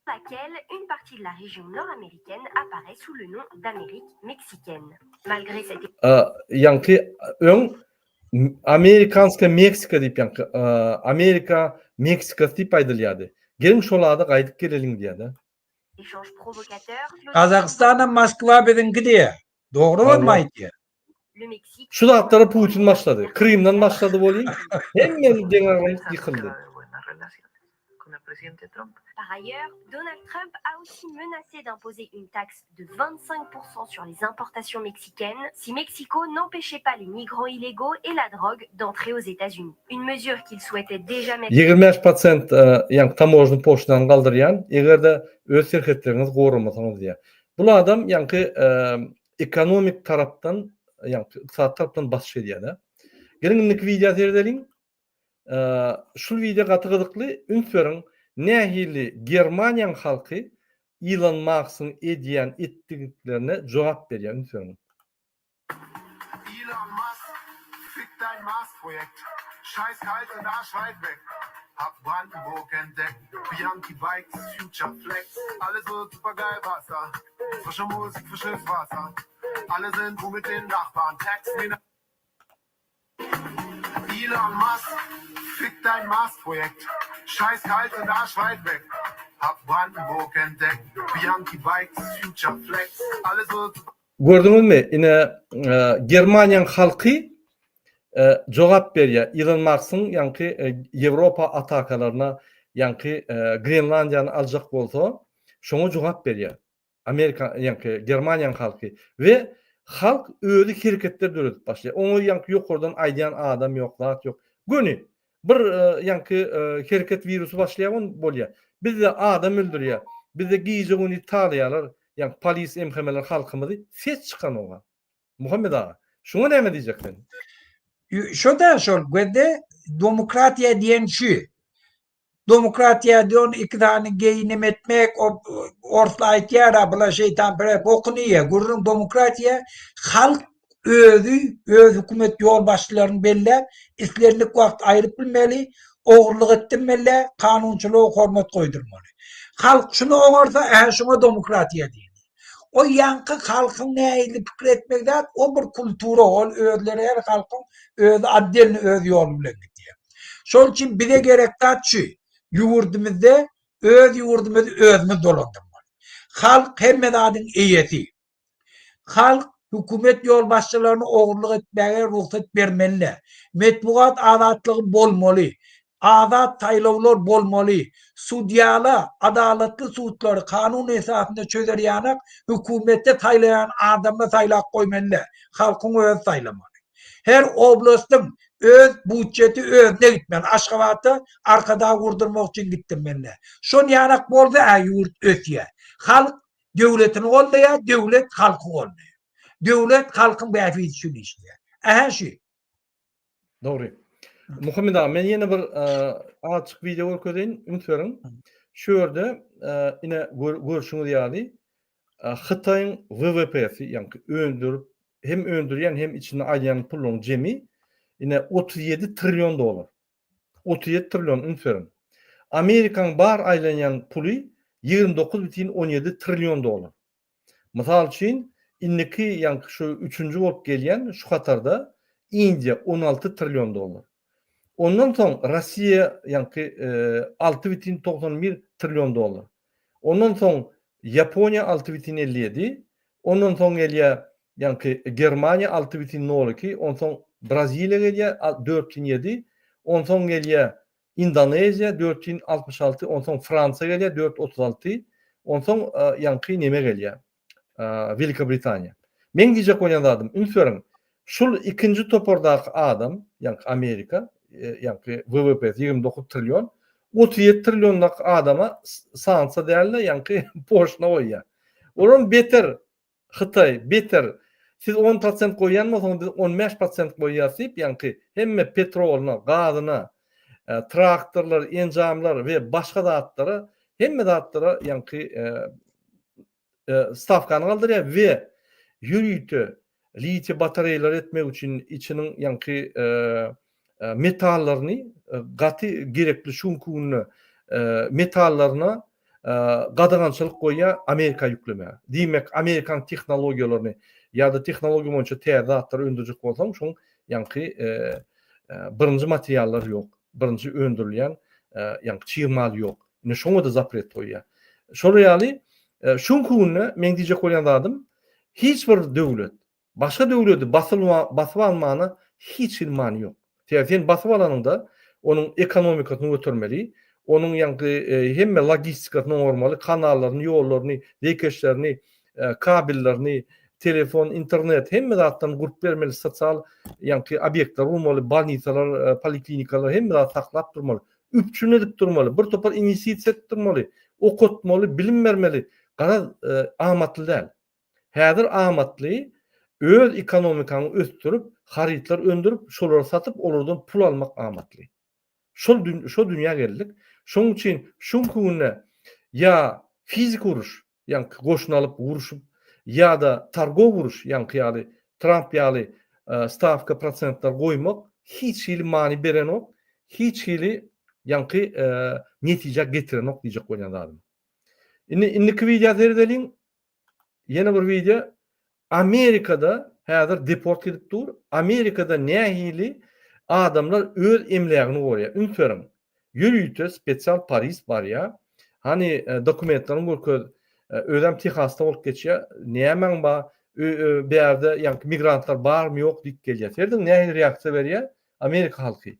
Laquelle une partie de la région nord-américaine apparaît sous le nom d'Amérique mexicaine. Malgré cette. Ýaňky öň Amerikanskaya Meksika diýip ýaňky Amerika Meksikasy diýip aýdylýardy. Geliň şol ada gaýdyp geleliň diýýär-de. Échange provocateur, Gazagystanam Moskwa biziňki diýýär. Dogry aýdýar. Şu zatlara Putin başlady. Krymdan başlady welin, hemme deňagramlyk ýykyldy. Par ailleurs, Donald Trump a aussi menacé d'imposer une taxe de 25% sur les importations mexicaines si Mexico n'empêchait pas les migrants illégaux et la drogue d'entrer aux États-Unis. Une mesure qu'il souhaitait déjà mettre 25 prosent ýaňky tamožny poştany galdyrýan, eger-de öz serhetleriňizi goramasaňyz diýýär. Bul adam ýaňky ekonomik tarapdan, ýagny ykdysady tarapdan basyş edýär-de. Geliň indiki wideo seredeliň. Şul wideo gaty gyzykly, üns beriň, nähili Germaniýaň halky Elon Musk'yň edýän etdiklerine jogap berýär, üns beriň. Elon Musk, fick dein Mars-Projekt, scheiß kalt und arschweit weg, hab Brandenburg entdeckt, Bianchi Bikes, Future Flex, alles wird supergeil, Wasser, frische Musik, frisches Wasser, alle sind gut mit den Nachbarn, text mir ne Elon Musk, fick dein Mars-Projekt, scheiß kalt und arschweit weg, hab Brandenburg entdeckt, Bianchi Bikes, Future Flex, alles wird Gördüňizmi, ine, Germaniýaň halky jogap berýär Ilon Maskyň ýaňky Ýewropa atakalaryna, ýaňky Grenlandiýany aljak bolsa, şoňa jogap berýär. Amerika, ýaňky Germaniýaň halky we halk özi hereketler döredip başlaýar. Oňa ýaňky ýokardan aýdýan adam ýok, zat ýok. Göni bir ýaňky hereket wirusy başlaýar on bolýar. Bizde adam öldürýär. Bizde gije-gündiz talaýarlar. Ýaňky polis MHM-ler halkymyzy ses çykanoga. Muhammet aga, şuňa näme diýjek sen? Şo-da şol gözde demokratiýa diýen şu. Demokratiýa diýen iki sany geý neme etmek, orslar aýtýar-a bular şeýtanperest bokuny iýýär. Gürrüň demokratiýa halk özi öz hökümet ýolbaşçylaryny belläp, islendik wagt aýryp bilmeli, ogurlyk etdirmeli, kanunçylyga hormat goýdurmaly. Halk şuny oňarsa, ä şuňa demokratiýa diýilýär. O ýaňky halkyň nähili pikir etmegi zat, o bir kultura, ol özleri her halkyň özi otdelny öz ýoly bilen gidýär. Şol üçin bize gerek zat şu, ýurdumyzda öz ýurdumyzy özümiz dolandyrmaly. Halk hemme zadyň eýesi. Halk hökümet ýolbaşçylaryny ogurlyk etmäge rugsat bermeli däl. Metbugat azatlygy bolmaly. Azat saýlawlar bolmaly. Sudýala adalatly sudlary kanun esasynda çözer ýanak hökümetde saýlaýan adamyny saýlap goýmaly däl. Halkyň özi saýlamaly. Her oblastyň öz budjeti özüne gitmeli. Aşgabatda Arkadag gurdurmak üçin gitdirmeli däl. Şon ýanak bolsa-a ýurt ösýär. Halk döwletini goldaýar, döwlet halky goldaýar. Döwlet halkyň bähbidi üçin işleýär. Ähä şu. Dogry. Muhammet aga, men ýene bir azajyk wideo görkezeýin, üns beriň. Şu ýerde ine görşüňiz ýaly Hytaýyň WWP-si, ýagny öndürip, hem öndürýän hem içinde alýan puluň jemi ine 37 trillion dollar. 37 trillion üns beriň. Amerikaň bar aýlanýan puly 29,17 trillion dollar. Mysal üçin, indiki ýaňky şu üçünji bolup gelýän şu hatarda Indiýa 16 trillion dollar. Ondan soň Russiýa ýaňky 6,91 trillion dollar. Ondan soň Ýaponiýa 6,57, ondan soň gelýär ýaňky Germaniýa 6,02, onsoň Braziliýa gelýär 4,7, onsoň gelýär Indoneziýa 4,66, onsoň Fransiýa gelýär 4,36, onsoň ýaňky neme gelýär Welikobritaniýa. Meň diýjek bolýan zadym, üns beriň, şul ikinji topardaky adam, ýaňky Amerika, ýaňky WWP-si 29 trillion, 37 trilliondaky adama sanksiýa däl-de, ýaňky poşna goýýar. Olam beter Hytaý, beter, siz on prosent goýýan bolsaňyz, biz on bäş prosent goýýarys diýip, ýaňky hemme petrolyna, gazyna, traktorlar, enjamlar we başga zatlara, hemme zatlara ýaňky stawkany galdyrýar we ýörite litiý batareýalar etmek üçin içiniň ýaňky. metallaryny gaty gerekli şu günki günde metallaryna gadagançylyk goýýar Amerika ýüklemäge. Diýmek, Amerikan tehnologiýalaryny ýa-da tehnologiýa boýunça täze zatlary öndürjek bolsaň, şoň ýaňky birinji materiallar ýok. Birinji öndürilýän ýaňky çig mal ýok. Indi şoňa-da zapret goýýar. Şol ýaly şu günki günde meň diýjek bolýan zadym hiç bir döwlet Başga döwledi basyp almana hiç hili many ýok. Sebäbi sen basyp alanyňda onuň ekonomikasyny götermeli, onuň ýaňky hemme logistikasyny oňarmaly, kanallaryny, ýollaryny, zeýkeşlerini, kabellerini, telefon, internet hemme zatlaryny gurup bermeli, sosial ýaňky obýektler gurmaly, bolnisalar, poliklinikalar hemme zat saklap durmaly, üpjün edip durmaly, bir topar inwestisiýa edip durmaly, okatmaly, bilim bermeli. Garaz, amatly däl. Häzir amatly öz ekonomikaňy ösdürip, harytlar öndürip, şolary satyp, olardan pul almak amatly. Şol şo dünýä geldik. Şonuň üçin şu günki günde ýa fiziki uruş, ýaňky goşun alyp uruşyp, ýa-da targow uruş, ýaňky ýaly Tramp ýaly stawka prosentler goýmak hiç hili many berenok, hiç hili ýaňky netijä getirenok diýjek bolýan zadym. Indi indiki wideo seredeliň. Ýene bir wideo Amerikada häzir deport gidip dur. Amerikada nähili adamlar öz emlägini gorýar. Üns beriň. Ýörite spesial polis barýar. Hany e, dokumentlerini görkez. E, özem Tehasda bolup geçýär. Nämäň bar? Bärde ýaňky migrantlar barmy ýok diýip gelýär. Serediň nähili reaksiýa berýär Amerika halky.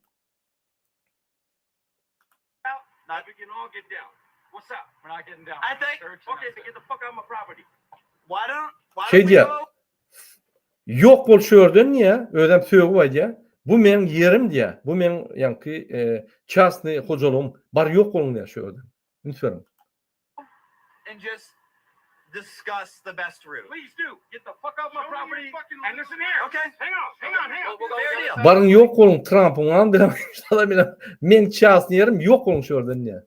Şeý diýýär, Ýok bol şu ýerden diýýär, özem sögüp aýdýar, bu meň ýerim diýýär, bu meň ýaňky çastnyý hojalygym, bar ýok boluň diýýär şu ýerden. Üns beriň. and just discuss the best route. Please do. Get the fuck off my property and listen here. Okay. Hang on. Hang on. Hang on. Fair deal. Baryň ýok boluň Trampyň am bilen meň çastnyý ýerim ýok boluň şu ýerden diýýär.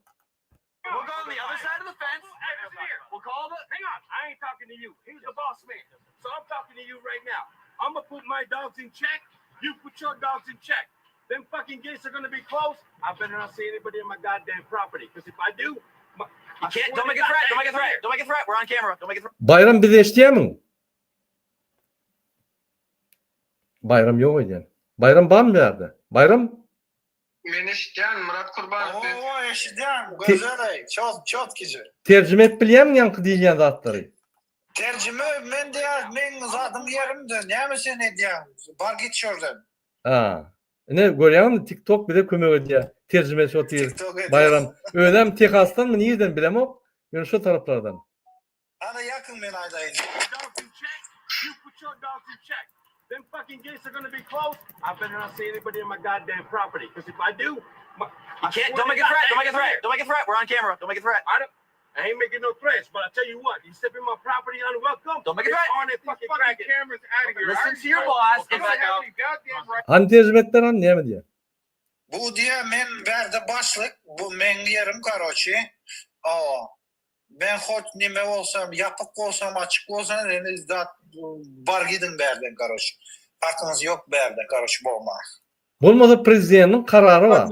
We'll go on the other side of the fence. Hey, listen here. We'll call the Hang on. I ain't talking to you. He's the boss man. So I'm talking to you right now. I'm gonna put my dogs in check. You put your dogs in check. Them fucking gates are gonna be closed. I better not see anybody in my goddamn property. Because if I do, my, you can't. Don't make a threat. Don't make a threat. Don't make a threat. We're on camera. Don't make a threat. Bayram bizi eşidýärmiň? Bayram ýok öýdýän. Bayram barmy bu ýerde? Bayram? Men eşidýän Myrat Kurbanow. Owo eşidýän gözel çok çok güzel. Terjime edip bilýärmiň ýaňky diýilýän zatlary? Terjime men diýär meň zadym ýerimde näme sen edýäň bar git şurdan. Ha. Ine görýäňmi TikTok bize kömek edýär. Terjimeçi otyr. Baýram. Özem Tehasdanmy nirden bilemok. Ýöne şo taraplardan. Hany ýakyň men aýdaýyn. I ain't making no threats, but I tell you what, you step in my property unwelcome, don't make a threat. On that fucking cracking. Cameras out of here. Listen to your boss. If I Hany terjime etler hany näme diýýär? Bu diýýär men bärde başlyk bu meň ýerim karoçi awa men hot nime bolsam ýapyk bolsam açyk bolsam indi zat bar gidiň bärden karoçi hakyňyz ýok bärde karoçi bolma. Bolmasa prezidentiň karary bar.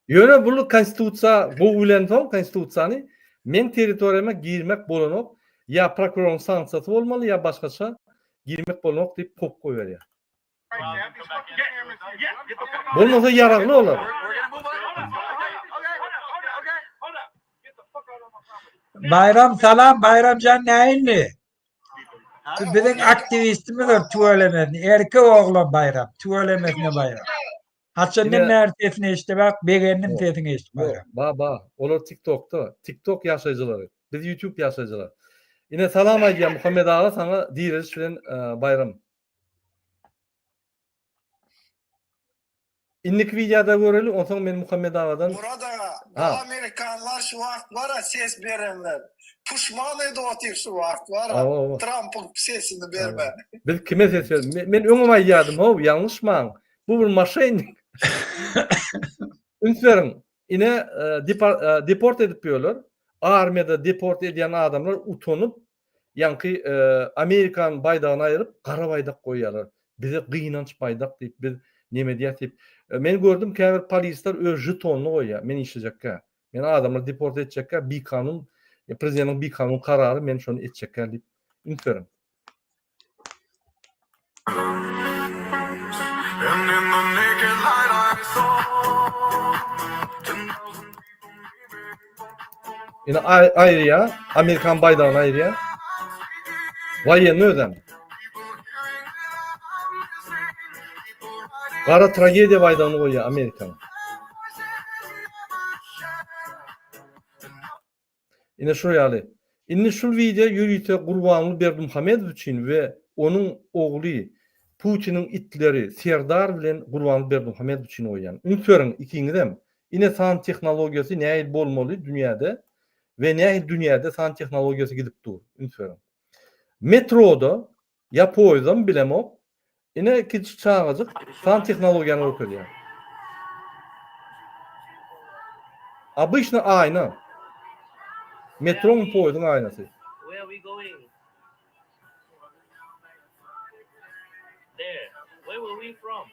Ýöne bul konstitusiýa gowy bilensoň konstitusiýany meň territoriýama girmek bolanok ýa prokuroryň sanksiýasy bolmaly ýa başgaça girmek bolanok diýip kowup goýberýär. Bolmasa ýaragly olar. Bayram salam Bayramjan nähili? Bu biziň aktiwistimiz ol tüwelemesine. Erkek oglan Bayram. Tüwelemesine Bayram. Haçandan bäri sesini eşidip ak, begendim sesiňi eşidip Baýram. Ba ba, olar TikTokda, TikTok ýaşaýjylary, biz YouTube ýaşaýjylar. Ine salam aýdýan Muhammet aga saňa direliş bilen Baýram. Indiki wideoda göreli, onsoň men Muhammet agadan Murat aga, bu amerikanlar şu wagt bara ses berenler. Puşman edip otyr şu wagt bara Trampyň sesini bermän. Biz kime ses berdik? Men öňem aýdýardym how, ýalňyşmaň. Bu bir moşennik. Üns beriň. Ine deport edip ýörler. Armiýada deport edýän adamlar utanyp, ýaňky Amerikan baýdagyny aýyryp, gara baýdak goýýarlar. Bize gynanç baýdak diýip biz. neme edýäs diýip. Men gördüm käbir polisler öz žetonyny goýýar, men işlejekkä. Men adamlary deport etjekkä bikanun prezidentiň bikanun karary men şony etjekkä diýip üns beriň. Ine aýyrýar, Amerikan baýdagyny aýyrýar. Waýenni özem. Gara tragediýa baýdagyny goýýar Amerikanyň. Ine şol ýaly. Indi şul wideo ýörite Gurbanguly Berdimuhamedow üçin we onuň ogly Putiniň itleri Serdar bilen Gurbanguly Berdimuhamedow üçin goýýan. Üns beriň ikiňizem. Ine san tehnologiýasy nähili bolmaly dünýäde we nähili dünýäde san tehnologiýasy gidip dur. Üns beriň. Metroda ýa poýezdamy bilemok Ine kiçi çagajyk san tehnologiýany görkezýär. Obyçny aýna. Metroň poýeziň aýnasy. Where are we going? There. Where were we from?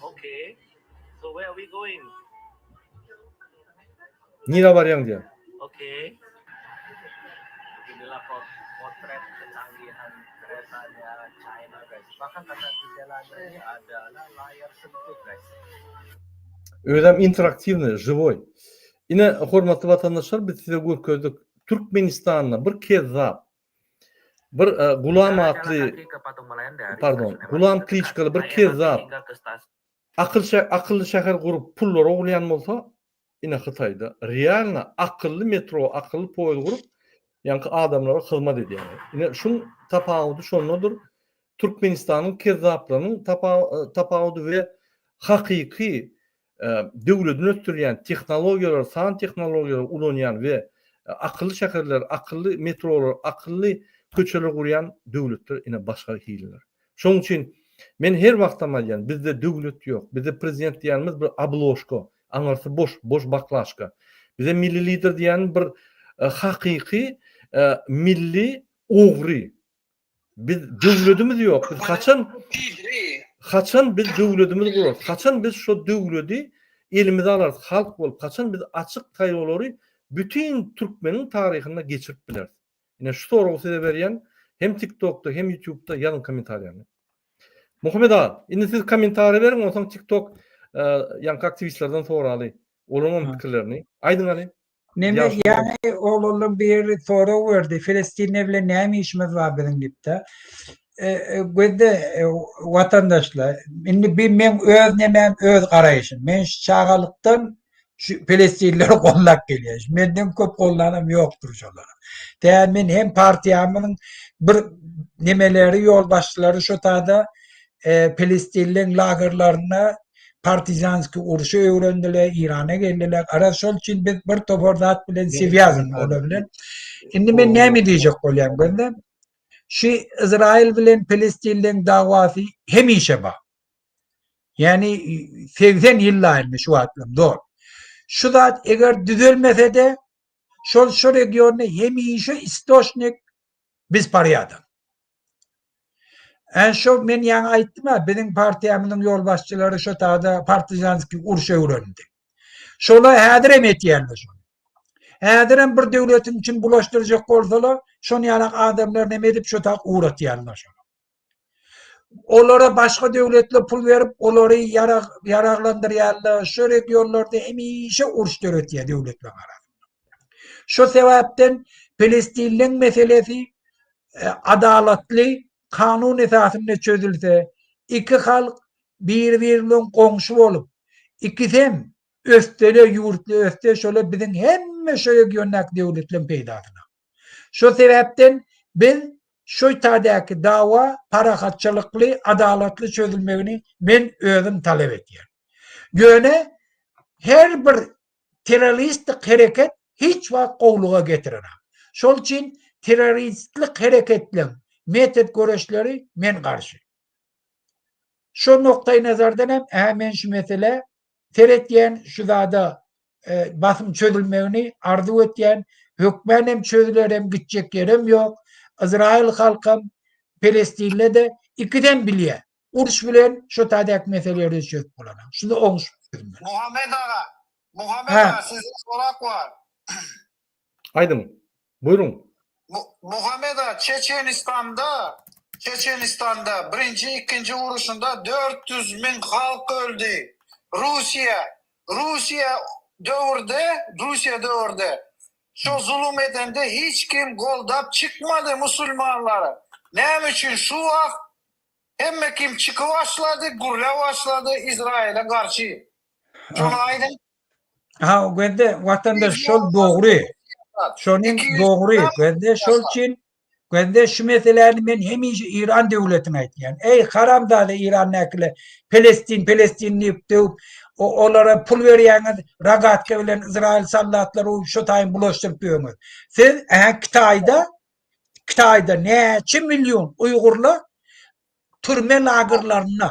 Okay. So where are we going? Nirä barýaň diýýär. Okay. Inilah potret kecanggihan keretanya China guys. Bahkan kata jendelanya ini adalah layar sentuh guys. Özem interaktiwnyý, žiwoý. Ine, hormatly watandaşlar, biz size görkezdik. Türkmenistanda bir kezzap, bir Gulam atly, pardon, Gulam kliçkaly bir kezzap akyl akylly şäher gurup pullar ogurlaýan bolsa, Ine Hytaýda realno akylly metro, akylly poýez gurup, ýaňky adamlara hyzmat edýärler. Ine şuň tapawudy şondadyr. Türkmenistanyň kezzaplarynyň tapawudy we hakyky döwledini ösdürýän tehnologiýalary, san tehnologiýalary ulanýan we akylly şäherler, akylly metrolar, akylly köçeler gurýan döwletler ine başga hilidir. Şonuň üçin men her wagtam aýdýan, bizde döwlet ýok. Bizde prezident diýenimiz bir obložka, aňyrsy boş, boş baklaşka. Bize milli lider diýen bir hakyky milli ogry. Biz döwledimiz ýok. Biz haçan haçan biz döwledimizi gurarys? Haçan biz şo döwledi elimize alarys halk bolup? Haçan biz açyk saýlawlary bütin türkmeniň taryhynda geçirip bileris? Ine şu soragy size berýän hem TikTokda hem YouTube'da ýazyň kommentariýany. Muhammet aga, indi siz kommentariýa beriň, onsoň TikTok ýaňky aktiwistlerden soraly. Olaryň hem pikirlerini. Aýdyň hany. Neme ýaňy oglanlaryň biri sorag berdi, Filistine bilen näme işimiz bar biziň diýip-de. Gözde watandaşlar, indi bi meň öz nemäm, öz garaýşym. Men şu çagalykdan şu Pelestinleri gollap gelýär. Menden köp gollanam ýokdur şolara. Tä men hem partiýamyň bir nemeleri ýolbaşçylary şo tada e, Pelestinleň lagerlerinde partizanski urşy öwrendiler, Irana geldiler. Ara şol üçin biz bir topar zat bilen swýazyn olar bilen. Indi men näme diýjek bolýan gözle? Şu Izrail bilen Pelestinleň dawasy hemişe bar. Ýagny 80 ýyl indi şu wagtlam dol. Şu zat eger düzelmese-de şol şu regionda hemişe istoçnik bezporýadok. Än şo men ýaňy aýtdym-a, biziň partiýamyzyň ýolbaşçylary şo taýda partizanskiý uruş öwrendi. Şolar häzirem etýärler şony. Häzirem bir döwletiň için bulaşdyrjak bolsalar, şony ýalak adamlar neme edip şo tak ugratýarlar şony. Olara başga döwletler pul berip, olary ýarag ýaraglandyrýarlar. Şu regionlarda hemişe uruş döretýär döwletleriň arasynda. Şu sebäpden Palestinleň meselesi e, adalatly kanun esasynda çözülse, iki halk bir-biri bilen goňşy bolup, ikisem ösdele ýurtly ösde şola biziň hemme şu regiondaky döwletleriň peýdasyna. Şo sebäpden biz şu tadäki dawa parahatçylykly, adalatly çözülmegini men özüm talap etýän. Ýöne her bir terroristik hereket hiç wagt gowluga getirenok. Şol üçin terroristlik hereketleň metod göreşleri men garşy. Şo nukdaý nazardan hem hä men şu meselä seretýän, şu zada e, basym çözülmegini arzuw etýän, hökmän hem çözüler hem gitjek ýerem ýok. Izraýyl halkam, Pelestinli-de ikisem bilýär. Uruş bilen şu taýdaky meseleleri çözüp bolanok. Şunda oňuşyp çözülmeli. Muhammet aga, Muhammet aga sizde sorak bar. Aýdyň. Buýruň. Muhammet aga Çeçenistanda Çeçenistanda birinji ikinji uruşynda 400 müň halk öldi. Russiýa Russiýa döwürde Russiýa döwürde şo zulum edende hiç kim goldap çykmady musulmanlary. Näme üçin şu wagt Hemme kim çyky başlady, gürle başlady Izraýyla garşy. Şony aýdyň. Ha, gözde watandaş şol dogry. Şonuň dogry. Gözde şol üçin gözde şu meseläni men hemişe İran döwletine aýtýan. Eý haramzada İrandakylar Palestin, Palestin diýip döwüp olara pul berýäňiz, rogatka bilen Izraýyl soldatlary şu taýyn bulaşdyryp ýörüňiz. Siz ähä Kitaýda Hytaýda näçe million uýgurlar türme lagerlerinde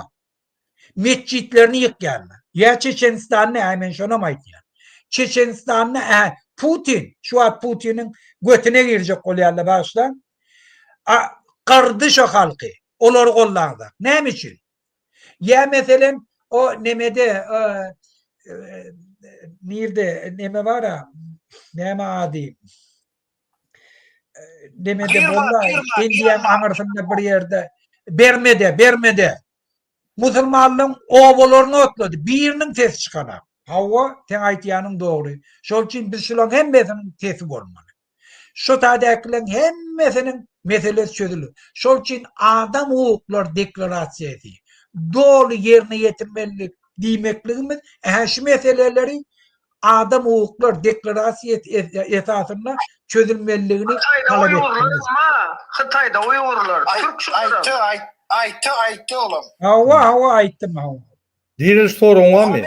metjitlerini ýykýarlar. Ýa Çeçenistanda, hä men şonam aýtýan. Çeçenistanda hä Putin, şu wagt Putiniň götüne girjek bolýarlar bagyşlaň. A gyrdy şo halky. Olary gollansak. Näme üçin? Ýa meselem o nemede nirde neme bar-a? Näme ady? Nemede bolla, Indiýaň aňyrsynda bir ýerde Bermede, Bermede musulmanlaryň obalaryny otlady. Biriniň sesi çykanak. Hawa, seň aýtýanyň dogry. Şol üçin biz şularyň hemmesiniň sesi bolmaly. Şu taýdakylaryň hemmesiniň meselesi çözüler. Şol üçin adam hukuklary deklarasiýasy doly ýerine ýetirmelilik diýmekligimiz, ähä şu meseleleri adam hukuklary deklarasiýasy esasynda çözülmeliligini talap etdiniz. Hytaýda uýgurlar, türk şularam. Aýtdy, aýtdy, aýtdy olam. Hawa, hawa aýtdym, hawa. Diriliş soragyň barmy?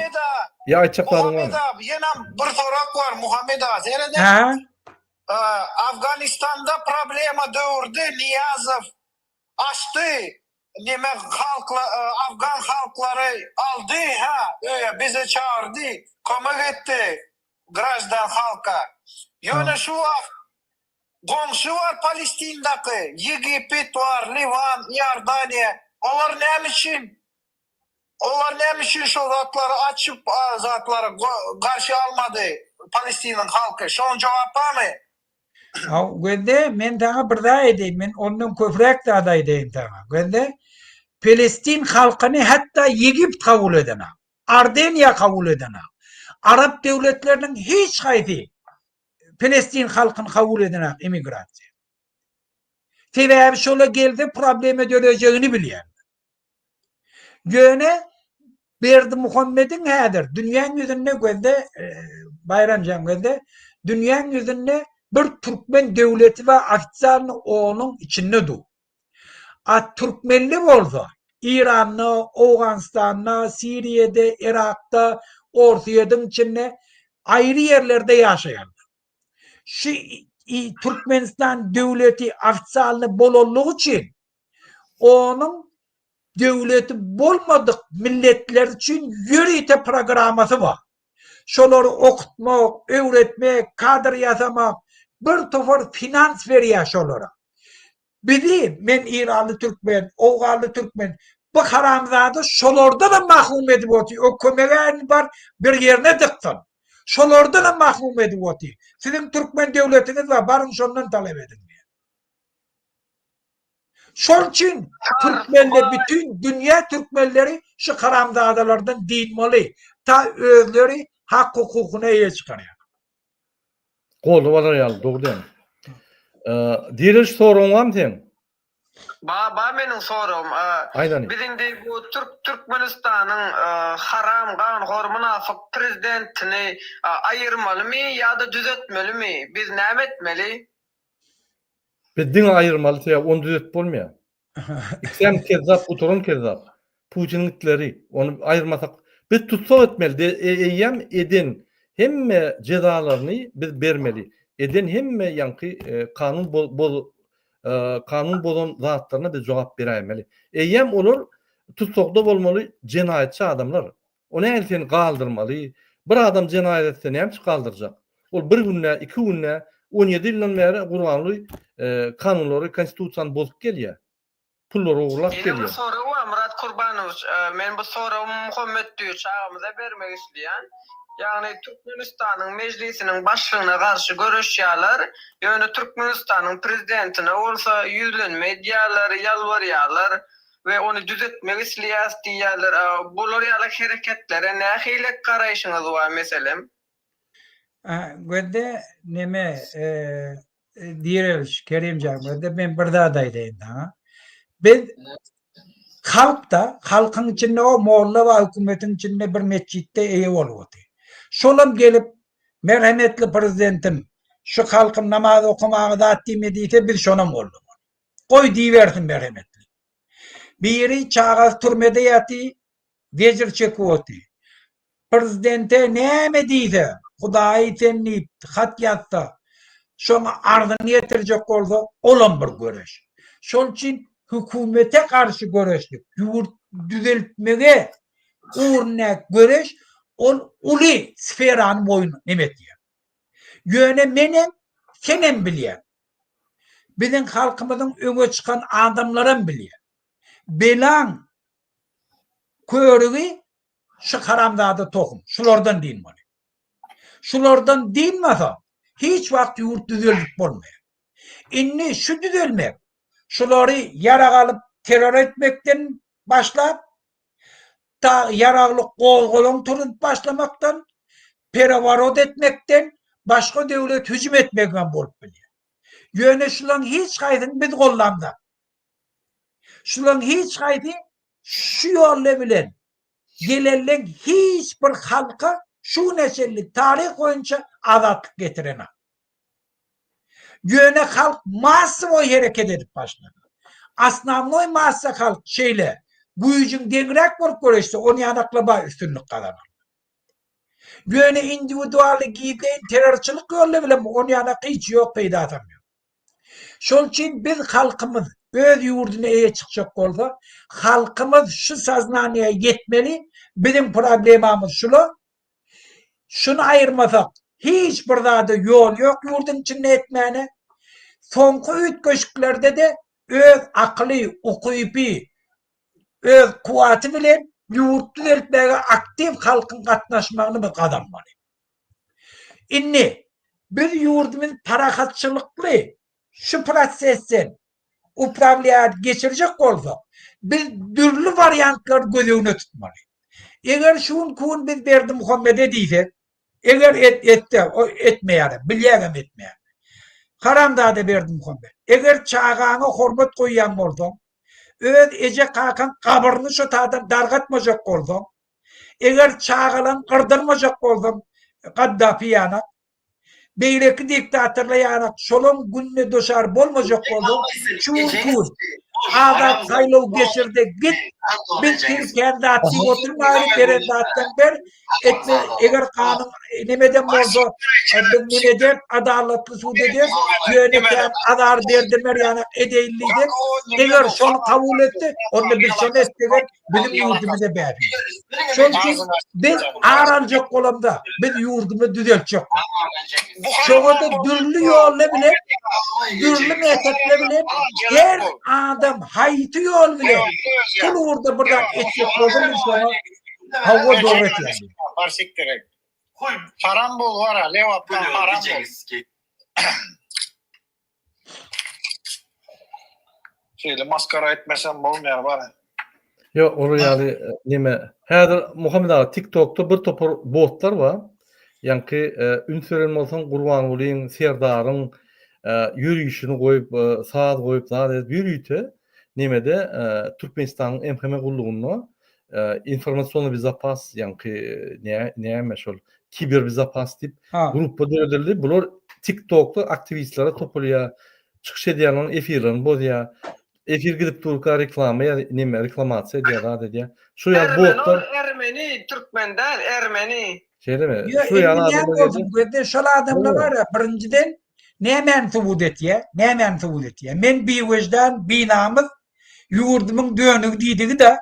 Ýa aýtjak zadyň barmy? Muhammet aga, ýenam bir sorak bar Muhammet aga, serediň. Hä? Afganistanda problema döwürdi, Nyýazow açdy, neme halkla afgan halklary aldy, hä, öýe bizi çagyrdy, kömek etdi graždan halka. Ýöne şu wagt goňşy bar Palestindaky, Ýegipet bar, Liwan, Iordaniýa, olar näme üçin Olar näme üçin şo zatlary açyp zatlary garşy almady Palestiniň halky? Şoň jogap barmy? Haw gözle men saňa bir zat aýdaýyn men ondan köpräk zat aýdaýyn saňa gözle Palestin halkyny hatda Ýegipt kabul edenak Ardeniýa kabul edenak Arap döwletleriniň hiç haýsy Palestin halkyny kabul edenak emigrasiýa sebäbi şola gelse problema dörejegini bilýär Ýöne Berdimuhamediň häzir dünýäň ýüzünde gözde Baýramjan gözde dünýäň ýüzünde bir türkmen döwleti bar ofitsialny onuň içinde dur. A türkmenli bolsa Iranda, Owganystanda, Siriýada, Irakda, Orsyýediň içinde aýry ýerlerde ýaşaýarlar. Şu Türkmenistan döwleti ofitsialny bolanlygy üçin Onuň döwleti bolmadyk milletler üçin ýörite programmasy bar. Şolary okutmak, öwretmek, kadr ýasamak, bir topar finans berýär şolara. Bizi, men Iranly türkmen, Owganly türkmen, bu haramzada şolardanam mahrum edip otyr. O kömege bar bir ýerine dyksyn. Şolardanam mahrum edip otyr. Siziň türkmen döwletiňiz bar, baryň şondan talap ediň diýýär. Şol üçin türkmenler bütün dünýä türkmenleri şu haramzadalardan dynmaly. Ta özleri hak hukukyna eýe çykarýar. Goldup alar ýaly dogry diýýäň. Diriliş soragyň barmy seň? Ba ba meniň soragym. Aýdany. Biz indi bu türk Türkmenistanyň haram ganhor mynafyk prezidentini aýyrmalymy ýa-da düzetmelimi? Biz näme etmeli? Biz diňe aýyrmaly sebäbi ony düzetip bolmaýar. Ikisem kezzap gutaran kezzap. Putiniň itleri. Ony aýyrmasak biz tussag etmeli. Eýýäm eden hemme jezalaryny biz bermeli. Eden hemme ýaňky kanun boz kanun bozan zatlaryna biz jogap beräýmeli. Eýýäm olar tussagda bolmaly jenaýatçy adamlar. O nähili seni galdyrmaly? Bir adam jenaýat etse näme üçin galdyrjak? Ol bir günde, iki günde. 17 ýyldan bäri Gurbanguly kanunlary, konstitusiýany bozup gelýär. Pullary ogurlap Ýene bir gelýär. sorag bar Myrat Kurbanowiç. Men bu soragy Muhammet Düýeçi agamyza bermek isleýän. Ýagny Türkmenistanyň Mejlisiniň başlygyna garşy göreşýärler, ýöne Türkmenistanyň prezidentine bolsa ýüzlenme edýärler, ýalbarýarlar we ony düzetmek isleýäris diýýärler. Bular ýaly hereketlere nähili garaýşyňyz bar meselem? Gözde neme direliş Kerimjan gözde men bir zat aýdaýyn saňa. Biz halkda halkyň içinde o molla bar hökümetiň içinde bir metjitde eýe bolup otyr. Şolam gelip merhemetli prezidentim şu halkym namaz okamaga zat diýme diýse biz şonam goldamaly. Goý diýibersin merhemetli. Biri çagasy türmede ýaty Zejir çekip otyr. Prezidente näme diýse, Hudaýy sen diýip hat ýazsa, şoňa arzyny ýetirjek bolsa, olam bir göreş. Şol üçin hökümete garşy göreşlik, ýurt düzeltmege ugrundaky göreş ol uly sferany boýun neme etýär. Ýöne menem, senem bilýäň. Biziň halkymyzyň öňe çykan adamlaram bilýär. Belaň Körügi şu haramzada tohum. Şulardan dynmaly. Şulardan dynmasa hiç wagt ýurt düzeldip bolmaýar. Indi şu düzelmek şulary ýarag alyp terror etmekden başlap ta ýaragly gozgalaň turuzyp başlamakdan pereworot etmekden başga döwlet hüjüm etmegem bolup bilýär. Ýöne şularyň hiç haýsyny biz gollamzak. Şularyň hiç haýsy şu ýolla bilen gelenleň hiç bir halka şu güne çenli taryh boýunça azatlyk getirenok. Ýöne halk massowoý hereket edip başlady. Osnownoý massa halk şeýle güýjüň deňräk bolup göreşse ony ýanaklaba üstünlik gazanarlar. Ýöne indiwidually gizleýin terrorçylyk ýolla bilen ony ýanak hiç ýok peýdasam ýok. Şol üçin biz halkymyz öz ýurduna eýe çykjak bolsa, halkymyz şu soznaniýa ýetmeli, biziň problemamyz şula, şuny aýyrmasak hiç bir zada ýol ýok ýurduň içinde etmäne. Soňky üýtgeşiklerde-de öz akyly, ukypy, öz kuwwaty bilen ýurt düzeltmäge aktiw halkyň gatnaşmagyny biz gazanmaly. Indi biz ýurdumyzy parahatçylykly şu prosesden uprawlýat geçirjek bolsak, biz dürli wariantlary göz öňüne tutmaly. Eger şu günki gün biz Berdimuhamede diýsek, eger et etse, o etmeýärem, bilýäňem etmeýär. Haramzada Berdimuhamet, eger çagaňa hormat goýýan bolsaň, öz eje-kakaň gabryny şo taýdan dargatmajak bolsaň, Eger çagalaň gyrdyrmajak bolsaň Gaddafi ýanak, beýleki diktatorlar ýanak şolaň gününe duşar bolmajak bolsaň şu günki gün azat saýlaw geçirde git biz seni kän zat diýip oturmaýly beren zatdan ber etme eger kanun nemeden bolsa biz neme eder adalatly sud eder ýöne kän azar berdirmer ýanak edeýin diýsek eger şony kabul etse onda biz şony etsegem biziň ýurdumyza bähbit. Şonuň üçin biz ar aljak bolamda, biz ýurdumyzy düzeltjek. Şoňa-da dürli ýollar bilen, dürli metodlar bilen her adam haýsy ýol bilen şol ugurda bir zat etjek bolsa biz şoňa hawa dogry etýäris. Bar sikdir et. Haram bol wara, Lebapdan haram bol. Şeýle maskara etmesem bolmaýar bara. Ýok, olar ýaly neme. Häzir Muhammet aga TikTokda bir topar botlar bar. Ýaňky üns beren bolsaň Gurbangulyň, Serdaryň ýörişini goýup, saz goýup, zat edip ýörite nemede Türkmenistanyň MHM gullugynda informasionny bezapas ýaňky näme şol kiber bezapas diýip gruppa döredildi. Bular TikTokda aktiwistlere topulýar, çykyş edýänleriň efirlerini bozýar. Efir gidip durka reklama ýa neme reklamasiýa edýär, zat edýär. Şu ýaly botlar Ermeni, türkmen däl, ermeni. Şeýlemi? Şu ýaly adamlar geldi. Şol adamlar bar ya, birinjiden nämäni subut etýär? Nämäni subut etýär? Men biwejdan, binamys, ýurdumyň dönügi diýdigi-de.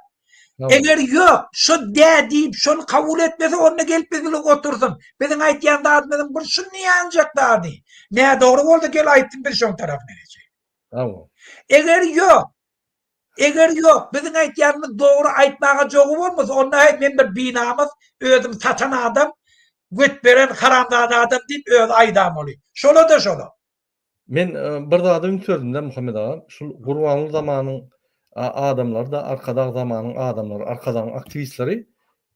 Eger ýok, şo dä diýip, şony kabul etmese, onda gelip biz bilen otursyn. Biziň aýtýan zadymyzyň bir şuny ýanjak zady. Nädogry bolsa gel aýtsyn biz şoň tarapyna geçeýin. Tamam. Eger ýok, eger ýok, biziň aýtýanymyz dogry aýtmaga jogy bolmasa, onda häý men bir binamys, özüm satan adam, göt beren haramzada adam diýip özi aýdam ony. Şola-da şola. Men bir zada üns berdim-de Muhammet aga, şul Gurbanguly zamanyň adamlary-da, Arkadag zamanyň adamlary, Arkadagyň aktiwistleri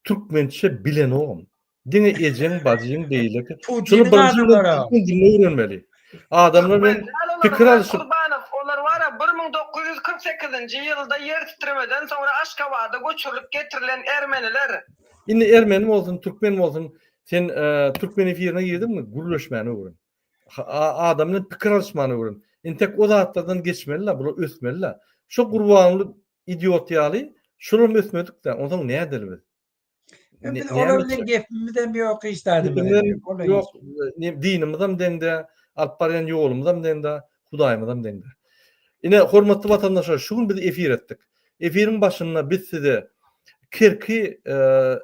türkmençe bilenogam. Diňe ejeň, bajyň, beýleki. Şuny birinji türkmen dilini öwrenmeli. Adamlar bilen pikir alyşyp. Gurbanow, olar bar-a 1948-nji ýylda ýer titremeden soňra Aşgabada göçürilip getirilen ermeniler. Indi ermeni bolsun, türkmen bolsun, sen türkmen efirine girdiňmi, gürleşmäni öwren. Adam bilen pikir alyşmany öwren. Entek o zatlardan geçmeli-le, bular ösmeli-le. Şo Gurbanguly idiot ýaly, şolam ösmedik-dä, onsoň nädeli biz? Biz olar bilen gepimizem ýok, hiç zadymyzam ýok. Ýok, dinimizem deňde, alyp barýan ýolumyzam deňde, Hudaýymyzam deňde. Ine, hormatly watandaşlar, şu gün biz efir etdik. Efiriň başynda biz size Kerki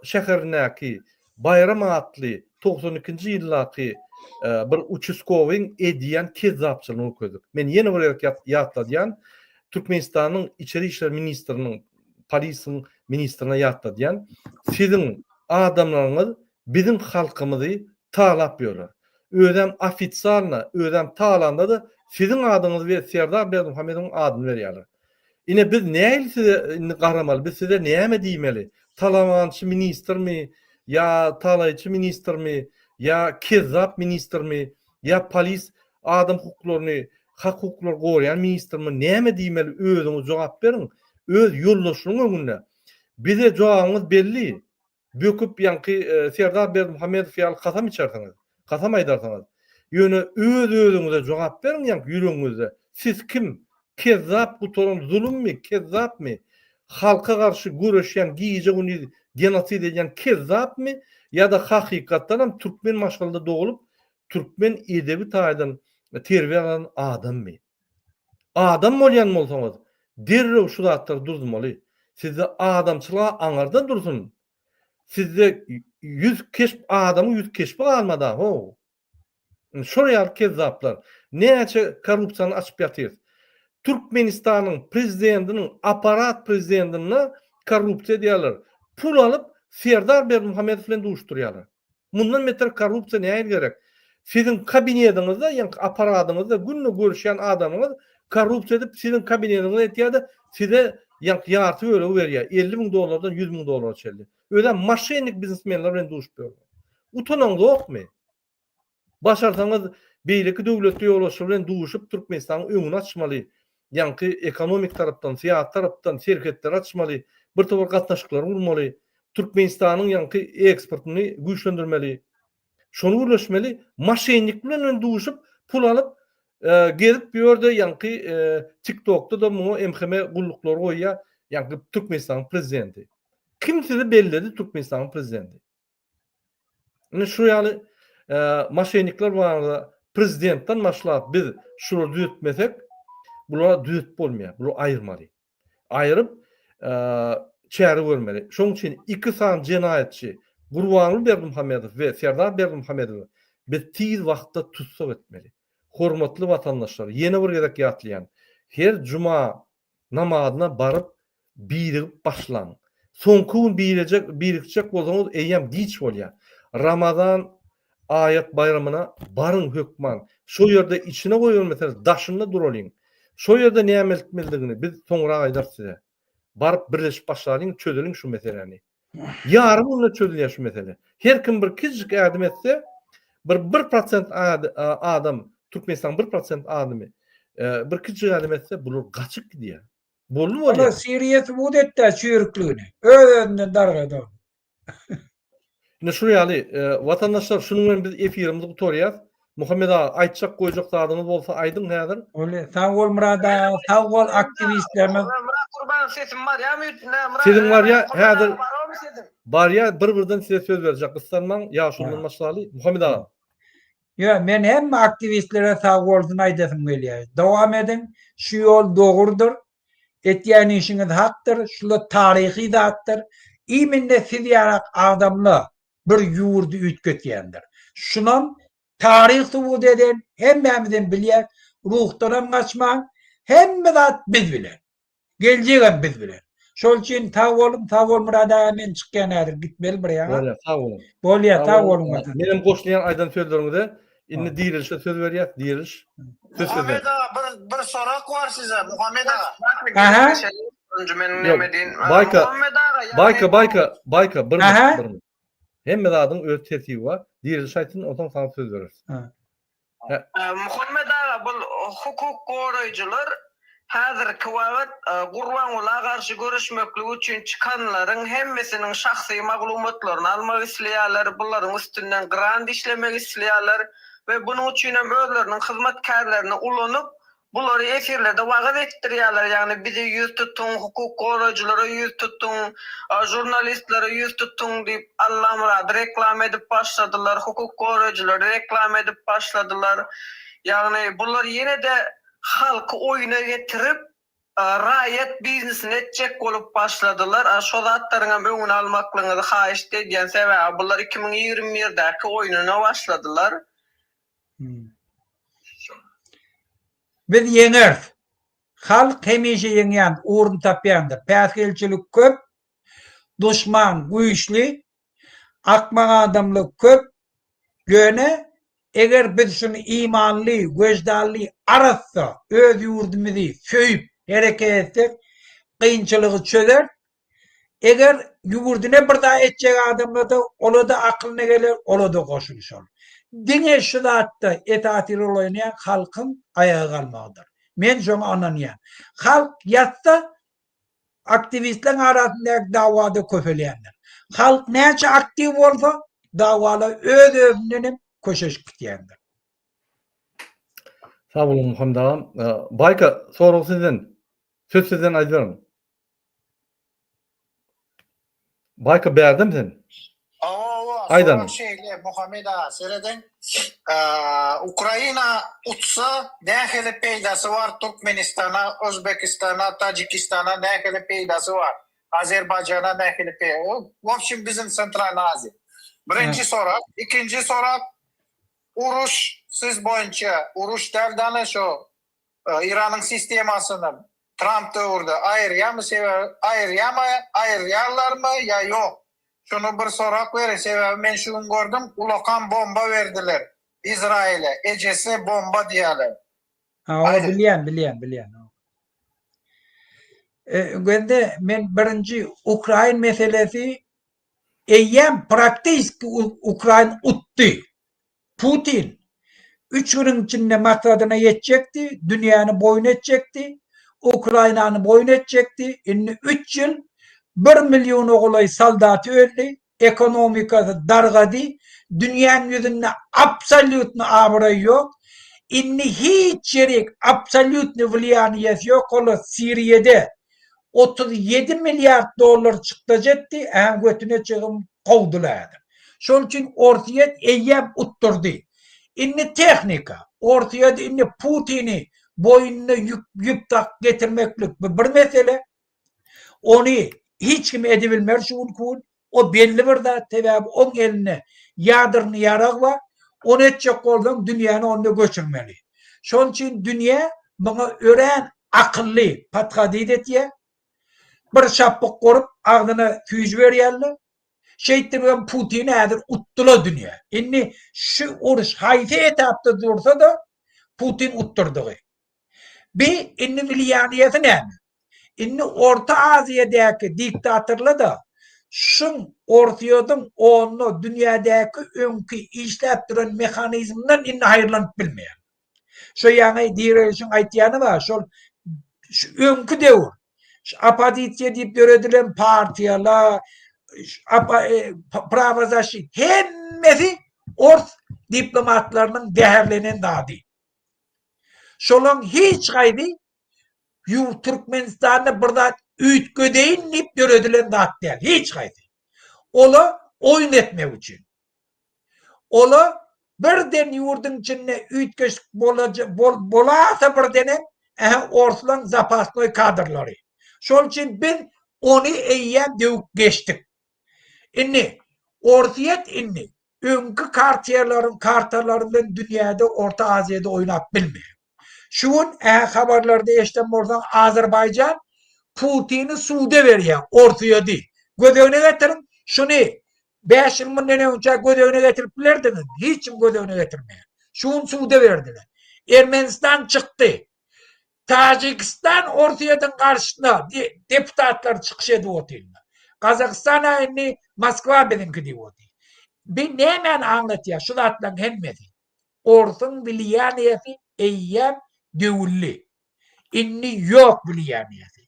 şäherindäki Baýram atly 92-nji ýyldaky bir uçaskowyň edýän kezzapçylygyny görkezdik. Men ýene bir gezek ýatladýan, Türkmenistanyň Içeri işler ministriniň, polisiň ministrine ýatladýan, siziň adamlaryňyz biziň halkymyzy talap ýörler. Özem ofitsialno, özem talanda-da siziň adyňyzy we Serdar Berdimuhamedowyň adyny berýärler. Ine biz nähili size indi garamaly, biz size näme diýmeli? Talabançy ministrmi, ýa talaýçy ministrmi, ýa kezzap ministrmi, ýa polis adam hukuklaryny, hak hukuklary goraýan ministrmi, näme diýmeli özüňiz jogap beriň, öz ýoldaşlaryň öňünde. Bize jogabyňyz belli. Böküp ýaňky Serdar Berdimuhamedow ýaly kasam içersiňiz, kasam aýdarsyňyz. Ýöne öz-özüňize jogap beriň ýaňky ýüregiňizde. Siz kim? Kezzap gutaran zulummy, kezzapmy? Halka garşy göreşýän gije-gündiz genosid edýän kezzapmy ýa-da hakykatdanam türkmen maşgalada doglup, türkmen edebi taýdan terbiýe alan adammy? Adam bolýan bolsaňyz, derrew şu zatlary duzmaly. Sizde adamçylyga aňarda dursun. Sizde ýüz keşp adamyň ýüz keşbi galmada how. Şol ýaly kezzaplar. Näçe korrupsiýany açyp ýatyrys. Türkmenistanyň prezidentiniň aparat prezidentinde korrupsiýa edýärler. Pul alyp Serdar Berdimuhamedow bilen duşdurýarlar. Mundan beter korrupsiýa nähili gerek? Siziň kabinetiňizde, ýaňky apparadyňyzda günde görüşýän adamyňyz korrupsiýa edip siziň kabinetiňize etýär-de, size ýaňky ýarty bölegi berýär, 50 müň dollardan 100 müň dollara çenli. Özem moşennik biznesmenler bilen duşup ýör. Utanaňzokmy? Başarsaňyz beýleki döwletli ýolbaşçylar bilen duşup Türkmenistanyň öňüni açmaly, ýaňky ekonomik tarapdan, syýasy tarapdan serhetleri açmaly, bir topar gatnaşyklary gurmaly, Türkmenistanyň ýaňky eksportyny güýçlendirmeli. Şony gürleşmeli, moşennik bilen bilen duşup pul alyp gezip ýörde ýaňky TikTokda-da muňa MHM gulluklary goýýar, ýaňky Türkmenistanyň prezidenti. Kim sizi belledi Türkmenistanyň prezidenti? Indi şu ýaly moşennikler barada prezidentden başlap biz şulary düzetmesek, bulara düzetip bolmaýar. Bulary aýyrmaly. Aýryp çäre görmeli. Şonuň üçin iki sany jenaýatçy Gurbanguly Berdimuhamedow we Serdar Berdimuhamedowy biz tiz wagtda tussag etmeli. Hormatly watandaşlar, ýene bir gezek ýatlaýan, her juma namazyna baryp birigip başlaň. Soňky gün birejek birikjek bolsaňyz eýýäm giç bolýar. Ramazan aýat baýramyna baryň hökman. Şo ýerde içine goýbermeseňiz daşynda duralyň. Şo ýerde näme etmelidigini biz soňrak aýdarys size. Baryp birleşip başlalyň çözeliň şu meseläni. Ýarym günde çözülýär şu mesele. Her kim bir kiçijik ädim etse, bir 1% adam, Türkmenistanyň 1% adamy bir kiçijik ädim etse, bular gaçyp gidýär. Boldy bolýar. Ola Siriýa subut etdi çüýrükligini. Öz-özünden dargady ol. Ine şu ýaly, watandaşlar şunuň bilen biz efirimizi gutarýas. Muhammet aga aýtjak goýjak zadyňyz bolsa aýdyň häzir. Bolýa sag bol Myrat aga sag bol aktiwistlerimiz. Myrat Gurbanow sesim barýamy üstüne Myrat Siziň barýa häzir barýa bir birden size söz berjek gyssanmaň ýaşuludan başlaly Muhammet aga. Ýa men hemme aktiwistlere sag bolsun aýdasym gelýär. Dowam ediň şu ýol dogrudyr. Etýän işiňiz hakdyr, şula taryhy zatdyr. Imенно siz ýarak adamla bir ýurdy üýtgetýändir. Şunam taryh subut eden, hemmämizem bilýäs, ruhdanam gaçmaň, hemme zat biz bilen. Geljegem biz bilen. Şol üçin sag boluň, sag bol Myrat aga men çykýan häzir gitmeli bir ýaňa. Bolýar, sag boluň. Bolýar, sag boluň watan. Menem goşulýan aýdan sözleriňize. Indi Dirilişe söz berýäs, Diriliş. Söz sizde. Muhammet aga bir bir sorak bar size Muhammet aga. Aha. Önce men neme diýin. Baýka, Muhammet aga ýagny Baýka, Baýka, Baýka bir Aha. minut, bir minut. Hemme zadyň öz tertibi bar. Diriliş aýtsyn, onsoň saňa söz bereris. Ha. Muhammet aga bul hukuk goraýjylar häzirki wagt Gurbangula garşy göreşmeklik üçin çykanlaryň hemmesiniň şahsy maglumatlaryny almak isleýärler, bularyň üstünden grant işlemek isleýärler we bunuň üçinem özleriniň hyzmatkärlerini ulanyp Bulary efirlerde wagyz etdirýärler, ýagny bize ýüz tutuň, hukuk goraýjylara ýüz tutuň, žurnalistlere ýüz tutuň diýip Allamyrady reklama edip başladylar, hukuk goraýjylary reklama edip başladylar. Ýagny bular ýene-de halky oýuna getirip, raýat biznesini etjek bolup başladylar. A şo zatlaryňam öňüni almaklygyňyzy haýyşt edýän, sebäbi bular 2021-däki oýnuna başladylar. Biz ýeňeris. Halk hemişe ýeňýändir, ugruny tapýandyr. Päsgelçilik köp, duşman güýçli, akmak adamlar köp. Ýöne eger biz şuny imanly, weždanly, arassa öz ýurdumyzy söýüp hereket etsek, kynçylygy çözeris. Eger ýurduna bir zat etjek adamlarda olada akylyna geler, olada goşulyşar. Diňe şu zatda esasy rol oýnaýan halkyň aýaga galmagydyr. Men şoňa ynanýan. Halk ýatsa aktiwistleriň arasyndaky dawada köpelýändir. Halk näçe aktiw bolsa, dawalar öz-özünden hem köşeşip gidýändir. Sag boluň Muhammet agam. Baýka sorag sizden. Söz sizden aýdyberiň. Baýka bärdemi sen? Hawa hawa, Aýdany. sorag şeýle Muhammet aga serediň. Ukraina utsa nähili peýdasy bar Türkmenistana, Özbekistana, Tajikistana nähili peýdasy bar? Azerbaýjana nähili peý w obşim biziň Sentralny Aziýa. Birinji sorag. Ikinji sorag uruş siz boýunça uruş däl dana şo Eýranyň sistemasyny Tramp döwürde aýyrýarmy sebäbi aýyrýarmy aýyrýarlarmy ýa ýok şuny bir sorap beriň sebäbi men şu gün gördüm ulakan bomba berdiler Izraýyla ejesi bomba diýýärler. Hawa bilýän bilýän bilýän. Gözde men birinji Ukrain meselesi eýýäm praktiski Ukrain utdy. Putin üç günüň içinde maksadyna ýetjekdi, dünýäni boýun etjekdi, Ukrainany boýun etjekdi, indi üç ýyl bir milliona golaý soldaty öldi, ekonomikasy dargady, dünýäň ýüzünde absolýutny abraýy ýok, indi hiç ýerik absolýutny wliýaniýesi ýok, ola Siriýede 37 milliard dollar çykdajy etdi, ähä götüne çygym kowdular häzir. Şol üçin Orsýet eýýäm utdurdy. Indi tehnika, Orsýet indi Putini boýnuna ýük ýüp dakyp getirmeklik bu bir mesele. Ony hiç kim edibilmez şu günki gün. O belli bir zat, sebäbi oň elinde ýadrny ýarag bar. Ony etjek bolsaň dünýäni onda göçürmeli. Şonuň üçin dünýä muňa örän akylly podhodit etýär. Bir şapbyk gurup agzyna süýji berýärler. Şeýtdiribem Putini häzir utdyla dünýä. Indi şu uruş haýsy etapda dursa-da Putin utdurdygy. Bi indi wliýaniýesi näme? Indi Orta Aziýadäki diktatorla-da şuň Orsyýediň onda dünýädäki öňki işläp duran mehanizminden indi haýyrlanyp bilmeýär. Şo ýaňy direlişiň aýtýany bar, şol şu öňki döwür şu oppozisiýa diýip döredilen partiýalar, prawozaşit hemmesi ors diplomatlarynyň zäherlenen zady. Şolaň hiç gaýdy ýurt Türkmenistanda bir zat üýtgedeýin diýip döredilen zat däl. Hiç gaýsy. Ola oýun etmek üçin. Ola birden ýurduň içinde üýtgeşik bolasa birdenem ähä orslaň zapasnoý kadrlary. Şol üçin biz ony eýýäm döwüp geçdik. Indi Orsýet indi öňki kartiýalaryň kartalary bilen dünýäde Orta Aziýada oýnap bilmeýär. Şu gün ä habarlarda eşiden bolsaň Azerbaýjan Putini suda berýär Orsýedi. Göz öňüne getiriň şuny 5 ýyl mundan öňçä göz öňüne getirip bilerdiňizmi? Hiç kim göz öňüne getirmeýär. Şu gün suda berdiler. Ermenistan çykdy. Täjigistan Orsýetiň garşysyna deputatlar çykyş edip otyrlar. Gazagystan-a indi Moskwa biziňki diýip otyr. Bi nämäni aňlatýar şu zatlaryň hemmesi? Orsuň wliýaniýasy eýýäm döwüldi. Indi ýok wliýaniýasy.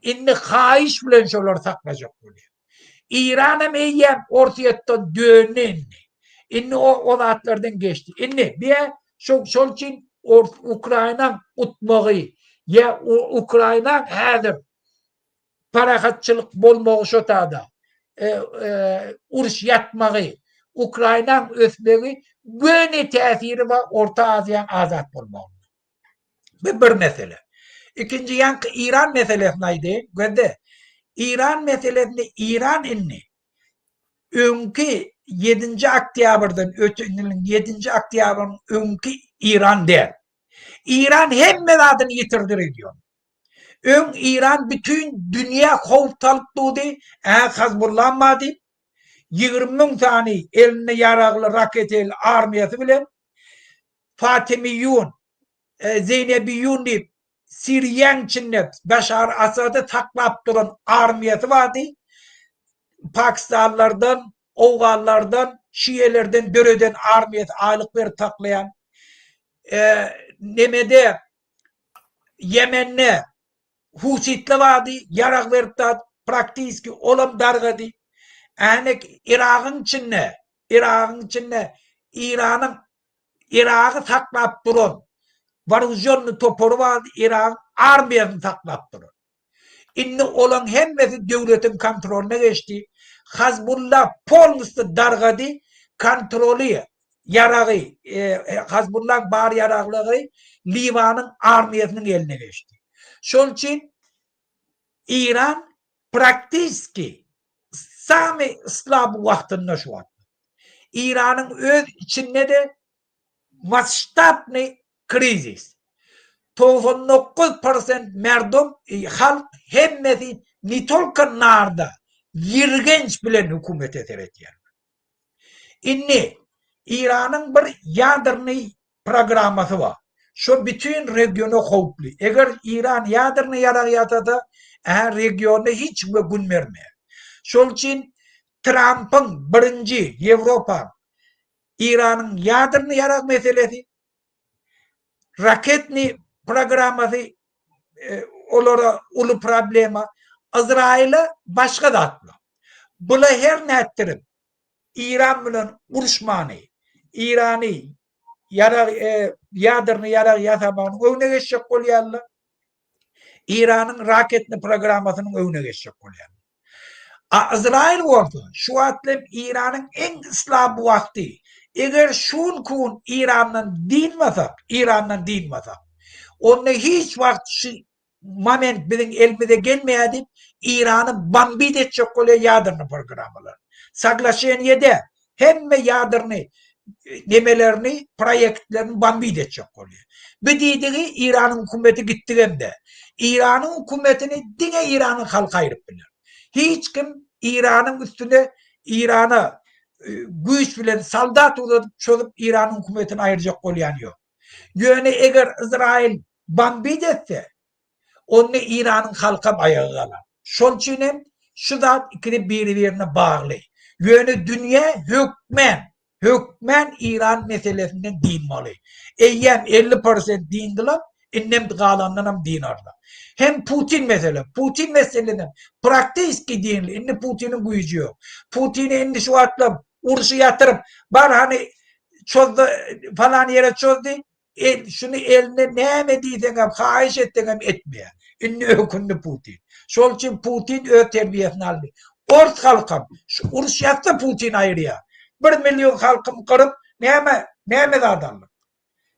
Indi haýyş bilen şolary saklajak bolýar. Iranam eýýäm Orsýetden döndi indi. Indi o o zatlardan geçdi. Indi bi şo şol üçin Ors Ukrainaň utmagy ýa Ukrainaň häzir parahatçylyk bolmagy şo tada e, e, uruş ýatmagy, Ukrainaň ösmegi göni täsiri bar Orta Aziýaň azat bolmagyna. Bu bir mesele. Ikinji ýaňky Iran meselesini aýdaýyn. Gözde. Iran meselesinde Iran indi öňki 7-nji oktýabrdan öten ýylyň 7-nji oktýabryň öňki Iran däl. Iran hemme zadyny ýitirdi region. Öň Iran bütin dünýä howp salyp durdy, ä Hezbollah bar diýip, 20 müň sany elinde ýaragly raketeli armiýasy bilen Fatimiyun, Zeýnebiyun diýip Siriýaň içinde Başar Asady saklap duran armiýasy bardy. Pakistanlardan, owganlardan, şiýelerden döreden armiýasy aýlyk berip saklaýan. Nemede Ýemende Husitler bardy, ýarag berip zat praktiski olam dargady. Änek Yragyň içinde, Yragyň içinde Iranyň Yragy saklap duran waružennyý topary bardy, Yragyň armiýasyny saklap duran. Indi olaň hemmesi döwletiň kontrolyna geçdi. Hazbulla polnusty dargady, kontroly, ýaragy, Hazbullaň bar ýaraglygy Liwanyň armiýasynyň eline geçdi. Şol üçin Iran praktiski samy slaby wagtynda şu wagt. Iranyň öz içinde-de masştabnyý krizis. 99 prosent merdum, halk hemmesi ne tolko narda, ýirgenç bilen hökümete seredýär. Indi Iranyň bir ýadrnyý programmasy bar. Şo bütin regiona howply. Eger Iran ýadrnyý ýarag ýasasa, ä regionda hiç kime gün bermeýär. Şol üçin Trampyň birinji Ýewropa Iranyň ýadrnyý ýarag meselesi, raketnyý programmasy olara uly problema. Yzraýyla başga zatlar. Bula her nätdirip Iran bilen uruşmany, Irany ýarag ýadrny ýarag ýasamagynyň öňüne geçjek bolýarlar. Iranyň raketny programmasynyň öňüne geçjek bolýarlar. A Izrail bolsa şu wagt hem Iranyň iň slab wagty. Eger şu günki gün Irandan dynmasak, Irandan dynmasak, onda hiç wagt şu moment biziň elimize gelmeýär diýip, Irany bombit etjek bolýar ýadrny programmalar. Saglaşeniýede hemme ýadrny nemelerini, proýektlerini bombit etjek bolýar. Bu diýdigi Iranyň hökümeti gitdigem-de. Iranyň hökümetini diňe Iranyň halky aýryp biler. Hiç kim Iranyň üstüne Irana güýç bilen soldat uzadyp çözüp Iranyň hökümetini aýyrjak bolýan ýok. Ýöne eger Izrail bombit etse, onda Iranyň halkam aýaga galar. Şol üçin hem şu zat ikisi biri-birine bagly. Ýöne dünýä hökmän, hökmän Iran meselesinden dynmaly. Eýýäm 50 prosent dyndylar, indem galandanam dynarlar. Hem Putin mesele, Putin meselesem praktiski dyndy, indi Putiniň güýji ýok. Putini indi şu wagtlar urşy ýatyryp, bar hany çozdy, falan ýere çozdy, El, şuny eline näme diýseňem, haýyş etseňem etmeýär. Indi ökündi Putin. Şol üçin Putin öz terbiýesini aldy. Ors halkam, şu uruş ýatsa Putin aýyrýar. Bir million halkym gyryp, näme, näme zat aldyň?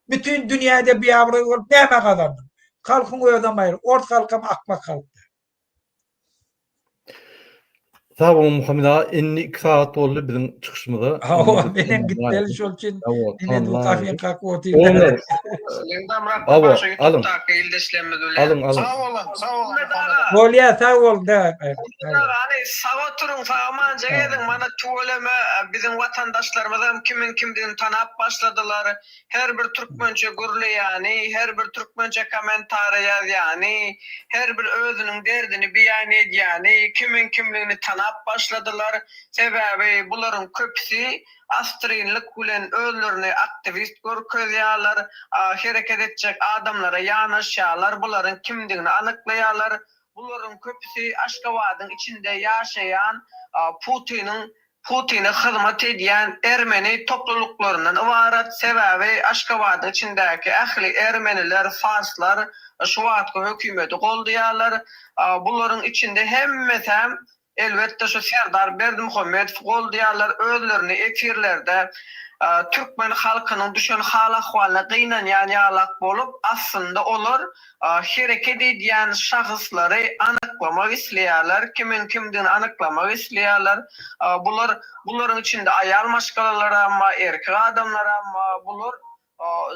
Bütin dünýäde biabraý bolup näme gazandyň? Halkyň özem aýry, ors halkam akmak halk däl. Sag boluň Muhammet aga, indi 2 sagat boldy biziň çykyşymyza. Hawa, menem gitmeli şol üçin. Ine du kafeň kakyp otyryn. Oglanlar. Hawa, alyň. Alyň, alyň. Sag boluň, sag boluň Muhammet aga. Bolýa, sag bol. Hany sag oturyň, sag amanja geziň. Mana tüweleme biziň watandaşlarymyzam kimiň kimdigini tanap başladylar. Her bir türkmençe gürleýäni, her bir türkmençe kommentariýa ýazýany, her bir özüniň derdini beýan edýäni kimiň kimligini tanap başladylar. Sebäbi bularyň köpüsi assyrynlyk bilen özlerini aktiwist görkezýärler, hereket etjek adamlara ýanaşýarlar, bularyň kimdigini anyklaýarlar. Bularyň köpüsi Aşgabadyň içinde ýaşaýan Putiniň Putine hyzmat edýän ermeni toplulyklaryndan ybarat, sebäbi Aşgabadyň içindäki ähli ermeniler, farslar şu wagtky hökümeti goldaýarlar. Bularyň içinde hemmesäm elbetde şu Serdar Berdimuhamedowy goldaýarlar, özlerini efirlerde türkmen halkynyň düşen hal-ahwalyna gynanýan ýalak bolup, aslynda olar hereket edýän şahyslary anyklamak isleýärler, kimiň kimdigini anyklamak isleýärler. Bular, bularyň içinde aýal maşgalalaram bar, erkek adamlaram bar. Bular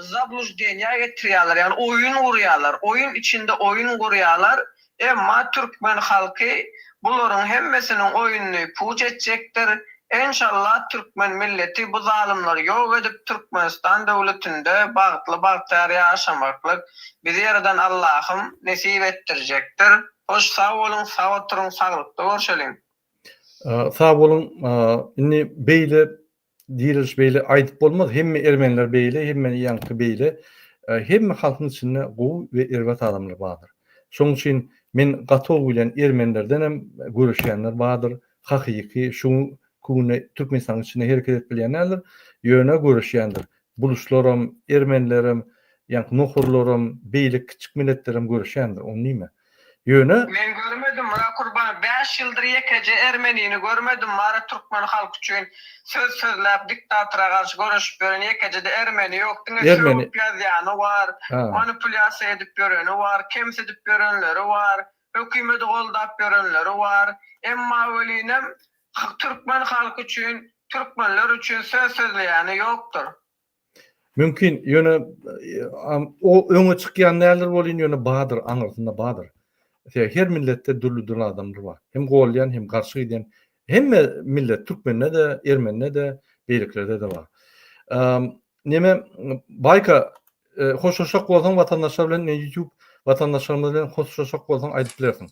zabluždeniýa getirýärler, ýagny oýun gurýarlar, oýun içinde oýun gurýarlar. Emma türkmen halky bularyň hemmesiniň oýnuny puç etjekdir. Enşallah türkmen milleti bu zalymlary ýok edip Türkmenistan döwletinde bagtly bagtyýar ýaşamaklyk bizi ýaradan Allahym nesip etdirjekdir. Hoş sag boluň sag oturyň saglykda görşeliň. Sag boluň indi beýle Diriliş beýle aýdyp bolmaz hemme ermeniler beýle hemme ýaňky beýle hemme halkyň içinde gowy we erbet adamlar bardyr. Şoň üçin men gaty gowy bilýän ermenilerdenem göreşýänler bardyr hakyky şu günde Türkmenistanyň içinde hereket edip bilýän däldir ýöne göreşýändir. Buluşlaram ermenilerem ýaňky nohurlaram beýleki kiçjik milletlerem göreşýändir ony diýme. Ýöne. Men görmedim Myrat Gurban bäş ýyldyr ýekeje ermenini görmedim bara türkmen halky üçin söz sözläp diktatora garşy göreşip ýören ýekejede ermeni ýok diňe sögüp ýazýany bar manipulýasiýa edip ýöreni bar kemsidip ýörenleri bar hökümedi goldap ýörenleri bar emma welinem türkmen halky üçin türkmenler üçin söz sözleýäni ýokdur. Mümkin, ýöne o öňe çykýan däldir bolýn, ýöne bardyr, aňyrsynda bardyr. Sebäbi her milletde dürli-dürli adamlar bar. Hem golýan, hem garşy gidýän. Hemme millet, türkmende-de, ermenide-de, beýlekilerde-de bar. Neme, Baýka, hoşlaşjak bolsaň watandaşlar bilen, YouTube watandaşlarymyz bilen hoşlaşjak bolsaň aýdyp bilersiň.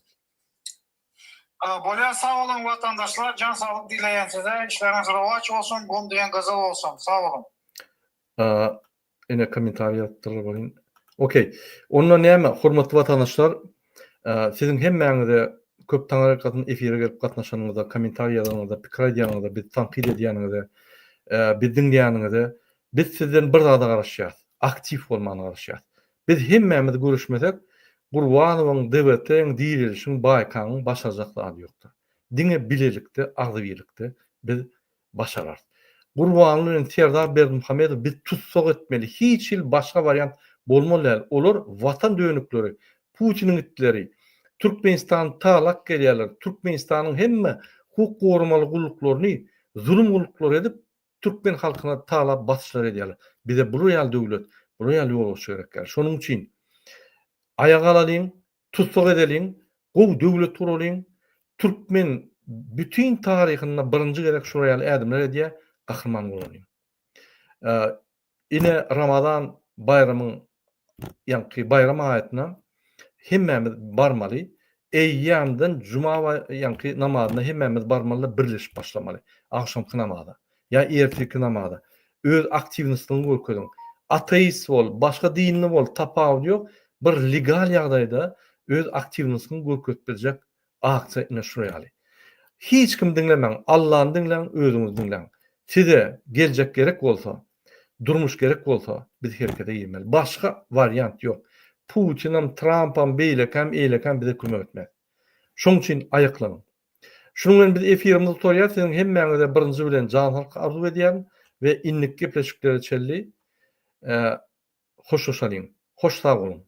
Bolýar sag boluň watandaşlar jan saglyk dileýän size işleriňiz rowaç bolsun gum diýen gyzyl bolsun sag boluň. Ine kommentariý ýazypdyrlar welin. Okey. Onda näme hormatly watandaşlar siziň hemmäňize köp taňryýalkasyn efire gelip gatnaşanyňyza, kommentariý ýazanyňyza, pikir aýdýanyňyza, bizi tankyt edýäniňize, bizi diňleýäniňize biz sizden bir zada garaşýas. Aktiw bolmany garaşýas. Biz hemmämiz görüşmesek Gurbanowyň, DWT-iň, Direlişiň, Baýkaňyň başarjak zady ýokdur. Diňe bilelikde, agzybirlikde biz başararys. Gurbanguly bilen Serdar Berdimuhamedowy biz tussag etmeli. Hiç hili başga wariant bolmaly däl. Olar watan dönükleri, Putiniň itleri. Türkmenistany talap gelýärler. Türkmenistanyň hemme hukuk goramaly gulluklaryny zulum gulluklary edip Türkmen halkyna talap basyşlar edýärler. Bize bular ýaly döwlet, bular ýaly ýolbaşçy gerek däl. Şonuň üçin aýaga galalyň, tussag edeliň, gowy döwlet guralyň. Türkmen bütin taryhynda birinji gezek şular ýaly ädimler edýär, gahryman bolalyň. Ine Ramazan baýramyň ýaňky baýram aýatyna hemmämiz barmaly. Eýýämden juma ýaňky namazyna hemmämiz barmaly-da birleşip başlamaly. Agşamky namaza ýa ertirki namaza. Öz aktiwnostyňy görkeziň. Ateist bol, başga dinli bol, tapawudy ýok. Bir legal ýagdaýda öz aktiwnostyňy görkezip biljek Aksiýa ine şular ýaly. Hiç kimi diňlemäň, Allany diňläň, özüňizi diňläň. Size geljek gerek bolsa, durmuş gerek bolsa, biz herekete girmeli. Başga wariant ýok. Putinam, Trampam, beýlekäm, eýlekäm bize kömek etmez. Şoň üçin aýaklanyň. Şunuň bilen biz efirimizi gutarýarys. Siziň hemmäňize birinji bilen jan saglyk arzuw edýärin we indiki gepleşiklere çenli hoşlaşalyň. Hoş sag boluň.